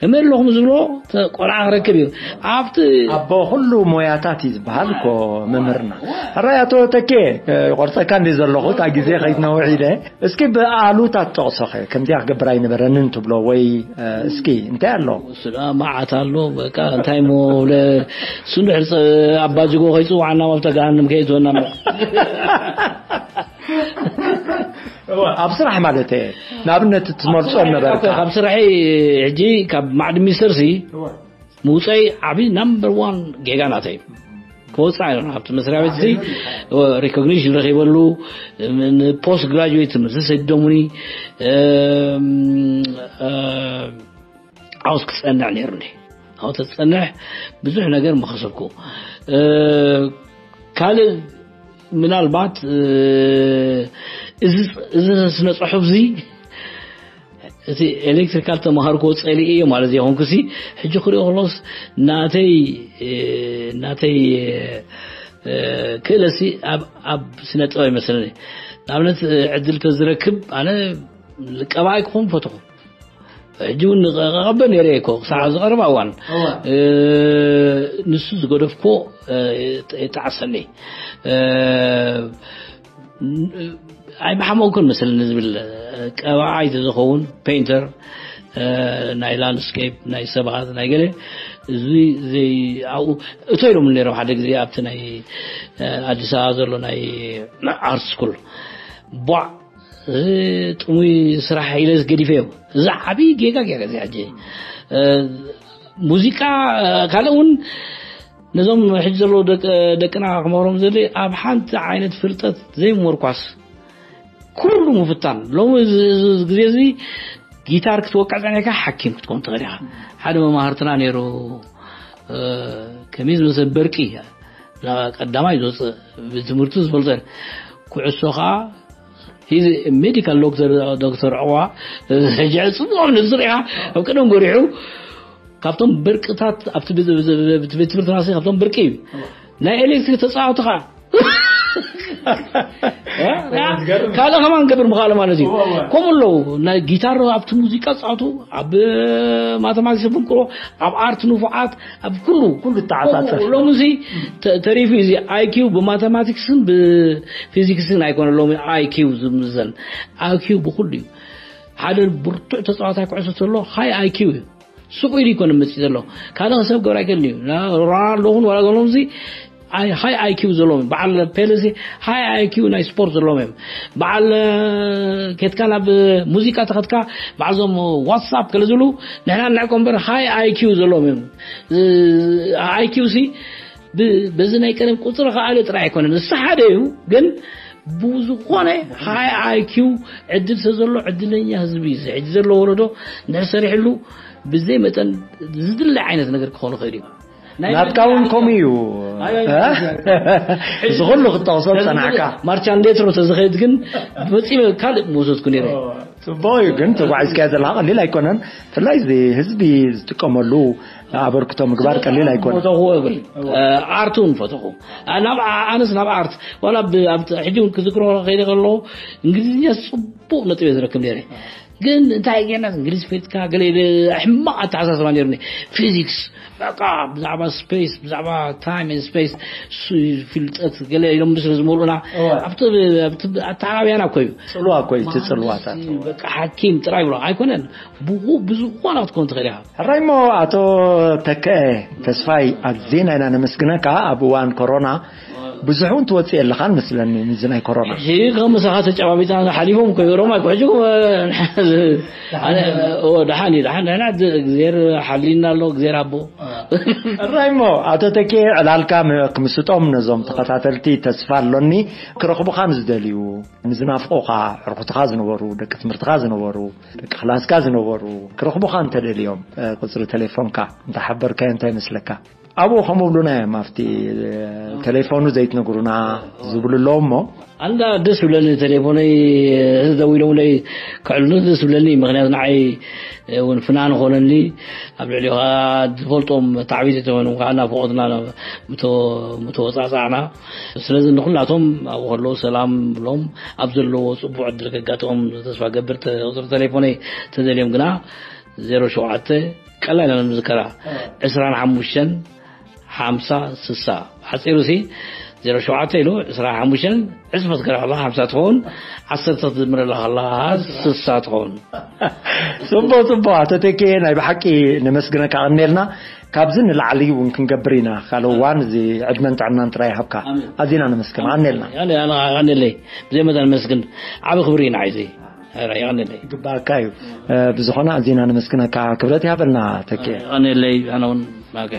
ከመይ ኣለኹም ዝብሎ ተ-፣ ቆልዓ ክረክብ እዩ። ኣብቲ ኣቦ ኩሉ ሞያታት እዩ ዝበሃል እኮ መምህርና። ሕራይ ኣቶ ተኬ፣ እ፣ ቆርጸካ እንዲ ዘለኹ፣ እታ ግዜ ከይትነውሕ ኢለ። እስኪ ብኣሉታ ትጠቕሶ ኸ፣ ከምዚኣ ክገብር ኣይነበረንን ትብሎ ወይ፣ እ፣ እስኪ እንታይ ኣሎ? እሱ ደኣ መዓት ኣሎ፣ በቃ እንታይ እሞ ለ-፣ እሱ እንድሕር ጸ-፣ ኣባ ጅጎ ከይጽውዓና ኣብታ ገሃነም ከየእትወና እሞ። እወ፣ ኣብ ስራሕ ማለት እየ። ንኣብነት ትመርጾ ኣብ ስራሕ ነበርካ። ካብ ስራሐይ ሕጂ ካብ ማዕድን ሚኒስተር ሲ እወ። ምውፀይ ዓብዪ ናምበር ዋን ጌጋ ናተይ። ክወፅእ ኣይደለኹን። ኣብቲ መስሪያ ቤት እዚ ሪኮግኒሽን ረኺበሉ፣ ን-፣ ፖስት ግራጁዌት ትምህርቲ ሰዲዶሙኒ፣ እም፣ እ፣ ዓውስ ክፀንዕ ነይሩኒ። ኣብኡ ተፀንሕ ብዙሕ ነገር መኸሰብኩ። እ፣ ካልእ ምናልባት፣ እ፣ እዚ፣ እዚ ስነ ፅሑፍ እዚ እቲ ኤሌክትሪካል ተማሃርኮ ጸሊኤዮ ማለት ዘይኮንኩሲ፣ ሕጂ ክሪኦ ከሎስ ናተይ፣ እ፣ ናተይ፣ እ፣ ክእለሲ ኣብ፣ ኣብ ስነ ጥበብ ይመስለኒ። ንኣብነት፣ እ፣ ዕድል ተዝረክብ ኣነ ቀባኣይ ክኾን ፈተኹ። ሕጂ እውን ቀቐበ ነይረ እኮ ክሳዕ ዝቐረባ እዋን። እዋ። እ፣ ንሱ ዝገደፍኮ፣ እ፣ የጣዕሰኒ። እ፣ ኣይምሓመውኩን መስለኒ ዝብል ቀባዓይ ዝኸውን ፔይንተር፣ እ፣ ናይ ላንድስኬፕ፣ ናይ ሰባት፣ ናይ ገለ፣ እዚ ዘይ-፣ ኣብኡ እቶ ኢሎም ነይሮም። ሓደ ግዜ ኣብቲ ናይ፣ እ፣ ኣዲስ ኣበባ ዘሎ ናይ ኣርት ስኩል፣ ቧዕ፣ እዚ ጥሙይ ስራሕ ኢለ ገዲፈዮ። እዚ ዓብዪ ጌጋ ጌጋ እዚ ሕጂ። እ፣ ሙዚቃ፣ እ፣ ካልእ እውን ነዞም ሕጂ ዘለዉ ደቂ-፣ ደቅና ክመኽሮም ዘድልየ፣ ኣብ ሓንቲ ዓይነት ፍልጠት ዘይምምርኳስ። ኩሉ ምፍታን። ሎሚ እዚ፣ እዚ ግዜ እዚ ጊታር ክትወቅዕ ጸኒሕካ ሓኪም ክትኮን ትኽእል ኢኻ። ሓደ መማህርትና ነይሩ፣ እ፣ ከመይ ዝመሰለ በርቂ፣ ናብ ቀዳማይ ዝወፅእ ብትምህርቱ ዝፈልጦ፣ ኩዕሶ ኸዓ ሂዚ ሜዲካል ዶክተር፣ ዶክተር ዕቑባ፣ ሕጂ ጽቡቕ ንፅር ኢኻ፣ ኣብ ቅድም ጎሪሑ፣ ካብቶም ብርቅታት ኣብቲ ቤት፣ ቤት፣ ቤት ትምህርትና ሲ ካብቶም ብርቂ እዩ። ናይ ኤሌክትሪክ ተጻወቲ ኸዓ። ዝገርም። ካልእ ከማን ገብር ምኻሉ ማለት እዩ። እወ፣ እወ። ከምኡ ኣለዉ፣ ናይ ጊታር ኣብቲ ሙዚቃ ጻወቱ፣ ኣብ ማተማቲክስ ብንቅሮ፣ ኣብ ኣርት ንፉዓት፣ ኣብ ኩሉ። ኩሉ ተዓጻጸፍ። ሎሚ ሲ ተ-፣ ተሪፉ እዚ ኣይ ኪው ብማተማቲክስን ብፊዚክስን ኣይኮነ ሎሚ ኣይ ኪው ዝምዘን። ኣይ ኪው ብኩሉ እዩ። ሓደ ብርቱዕ ተጻዋታይ ኩዕሶ ተሎ ሃይ ኣይ ኪው እዩ። ሱቕ ኢሉ ይኮነ መጺእ ዘሎ። ካልእ ሰብ ገብር ኣይክእልን እዩ። ና-፣ ሮናልዶ ኹን ዋላ ገሎም እዚ ሃይ ኣይኪው ዘለዎም እዮም። በዓል ፔለሲ ሃይ ኣይኪው ናይ ስፖርት ዘለዎም እዮም። በዓል ኬትካ ናብ ሙዚቃ ተኸትካ በዓዞም ዋትሳፕ ከለ ዝብሉ ንሕና ንዕቆ እምበር ሃይ ኣይኪው ዘለዎም እዮም። ኣይኪው ሲ በዚ ናይ ቀደም ቁፅሪ ከኣለ ጥራይ ኣይኮነን፣ ንስሓደ እዩ። ግን ብዝኾነ ሃይ ኣይኪው ዕድል ስለ ዘሎ ዕድለኛ ህዝቢ እዩ። ሕጂ ዘሎ ወለዶ ንሕሰሪሕሉ ብዘይ መጠን ዝድለ ዓይነት ነገር ክኾኑ ይኽእል እዩ። ናትካ እውን ከምኡ እዩ። ዝኹሉ ክትጠቕሶ ዝፀናሕካ ማርቻ እንዴት ሮ ተዝኸይድ ግን ፈፂመ ካልእ መውሰድኩ ነይረ። ጽቡቕ እዩ ግን ተጓዒዝካዮ ዘለኻ ቀሊል ኣይኮነን። ብፍላይ እዚ ህዝቢ ዝጥቀመሉ ኣበርክቶ ምግባር ቀሊል ኣይኮነን። ፈተኹ እብል ኣርት እውን ፈተኹ። ናብ ኣነስ ናብ ኣርት ዋላ ሕጂ እውን ክዝክሮ ከይደ ከለኹ እንግሊዝኛ ጽቡቕ ነጥብ እየ ዝረክብ ነይረ። ግን እንታይ ጌርና እንግሊዝ ፈልጥካ ገለ ሕማቕ ኣተሓሳስባ ነይሩኒ። ፊዚክስ በቃ ብዛዕባ ስፔስ ብዛዕባ ታይም ስፔስ ፍልጠት ገለ ኢሎም ስለ ዝመልኡና ኣብቲ ኣተዓባብያና እኮ እዩ። ጽልዋ እኮ እዩ እቲ ጽልዋታት። በቃ ሓኪም ጥራይ ብሎ ኣይኮነን። ብዝኾነ ክትኮን ትኽእል ኢኻ። ሕራይ እሞ ኣቶ ተከአ ተስፋይ ኣዝና ኢና ነመስግነካ። ኣብ እዋን ኮሮና ብዙሕ እውን ትወፅእ የለኻን መስለኒ ምዚ ናይ ኮሮና። ሕጂ ከም ምሳኻ ተጨባቢጣ ሓሊፎም ኮይሮም ኣይኮ ሕጂ ደሓን እዩ ደሓን ንሕና እግዜር ሓሊና ኣሎ እግዜር ኣቦ። ሕራይ እሞ ኣቶ ተኬ ዕላልካ ክምስጦም ነዞም ተኸታተልቲ ተስፋ ኣሎኒ። ክረኽቡኻ ንዝደልዩ ንዝናፍቑኻ ዕርኩትኻ ዝነበሩ ደቂ ትምህርትኻ ዝነበሩ ደቂ ክላስካ ዝነበሩ ክረኽቡኻ እንተደልዮም ቁፅሪ ቴሌፎንካ እንተሓበርካዮ እንታይ ይመስለካ? ኣብኡ ከምኡ ብሉና እዮም ኣብቲ ቴሌፎኑ ዘይትነግሩና ዝብሉ ኣለዉ እሞ። ኣንዳ ደስ ብለኒ ቴሌፎነይ ደዊሎምለይ ክዕልኑ ደስ ብለኒ። ምክንያቱ ንዓይ እውን ፍናን ኾነኒ። ኣብ ልዕሊኡ ከዓ ዝፈልጦም ታዕቢት ተኾይኖም ከዓ ናፍቆትና ምተወፃፃዕና። ስለዚ ንኩላቶም ኣብኡ ከለዉ ሰላም ብሎም ኣብ ዘለዎ ፅቡቅ ዕድል ከጋጥሞም ተስፋ ገብር። ቁፅሪ ቴሌፎነይ ተደልዮም ግና ዜሮ ሸውዓተ ቀላል ኢና ንምዝከራ ዕስራን ሓሙሽተን ሓምሳ ስሳ ሓፂሩ ሲ ዜሮ ሸውዓተ ኢሉ ዕስራን ሓሙሽተን ዕፅፈት ገራ ከላ ሓምሳ ትኸውን ዓሰርተ ትድምረላ ከላ ስሳ ትኸውን። ጽቡቅ ጽቡቅ ኣቶ ተኬ ናይ ብሓቂ ነመስግነካ ቀኔልና። ካብዚ ንላዕሊ እውን ክንገብር ኢና ካልእ እዋን እዚ ዕድመን ጥዕናን ጥራይ ይሃብካ። ኣዚና ነመስግን ቀኔልና። ቀኔለይ ብዘይ መጠን መስግን ዓብ ክብሪ ኢና ይዚ ይቐንለይ። ግባእካ እዩ። ብዝኾነ ኣዚና ነመስግነካ ክብረት ይሃበልና ተኬ። ይቐንለይ ኣነ እውን ናገ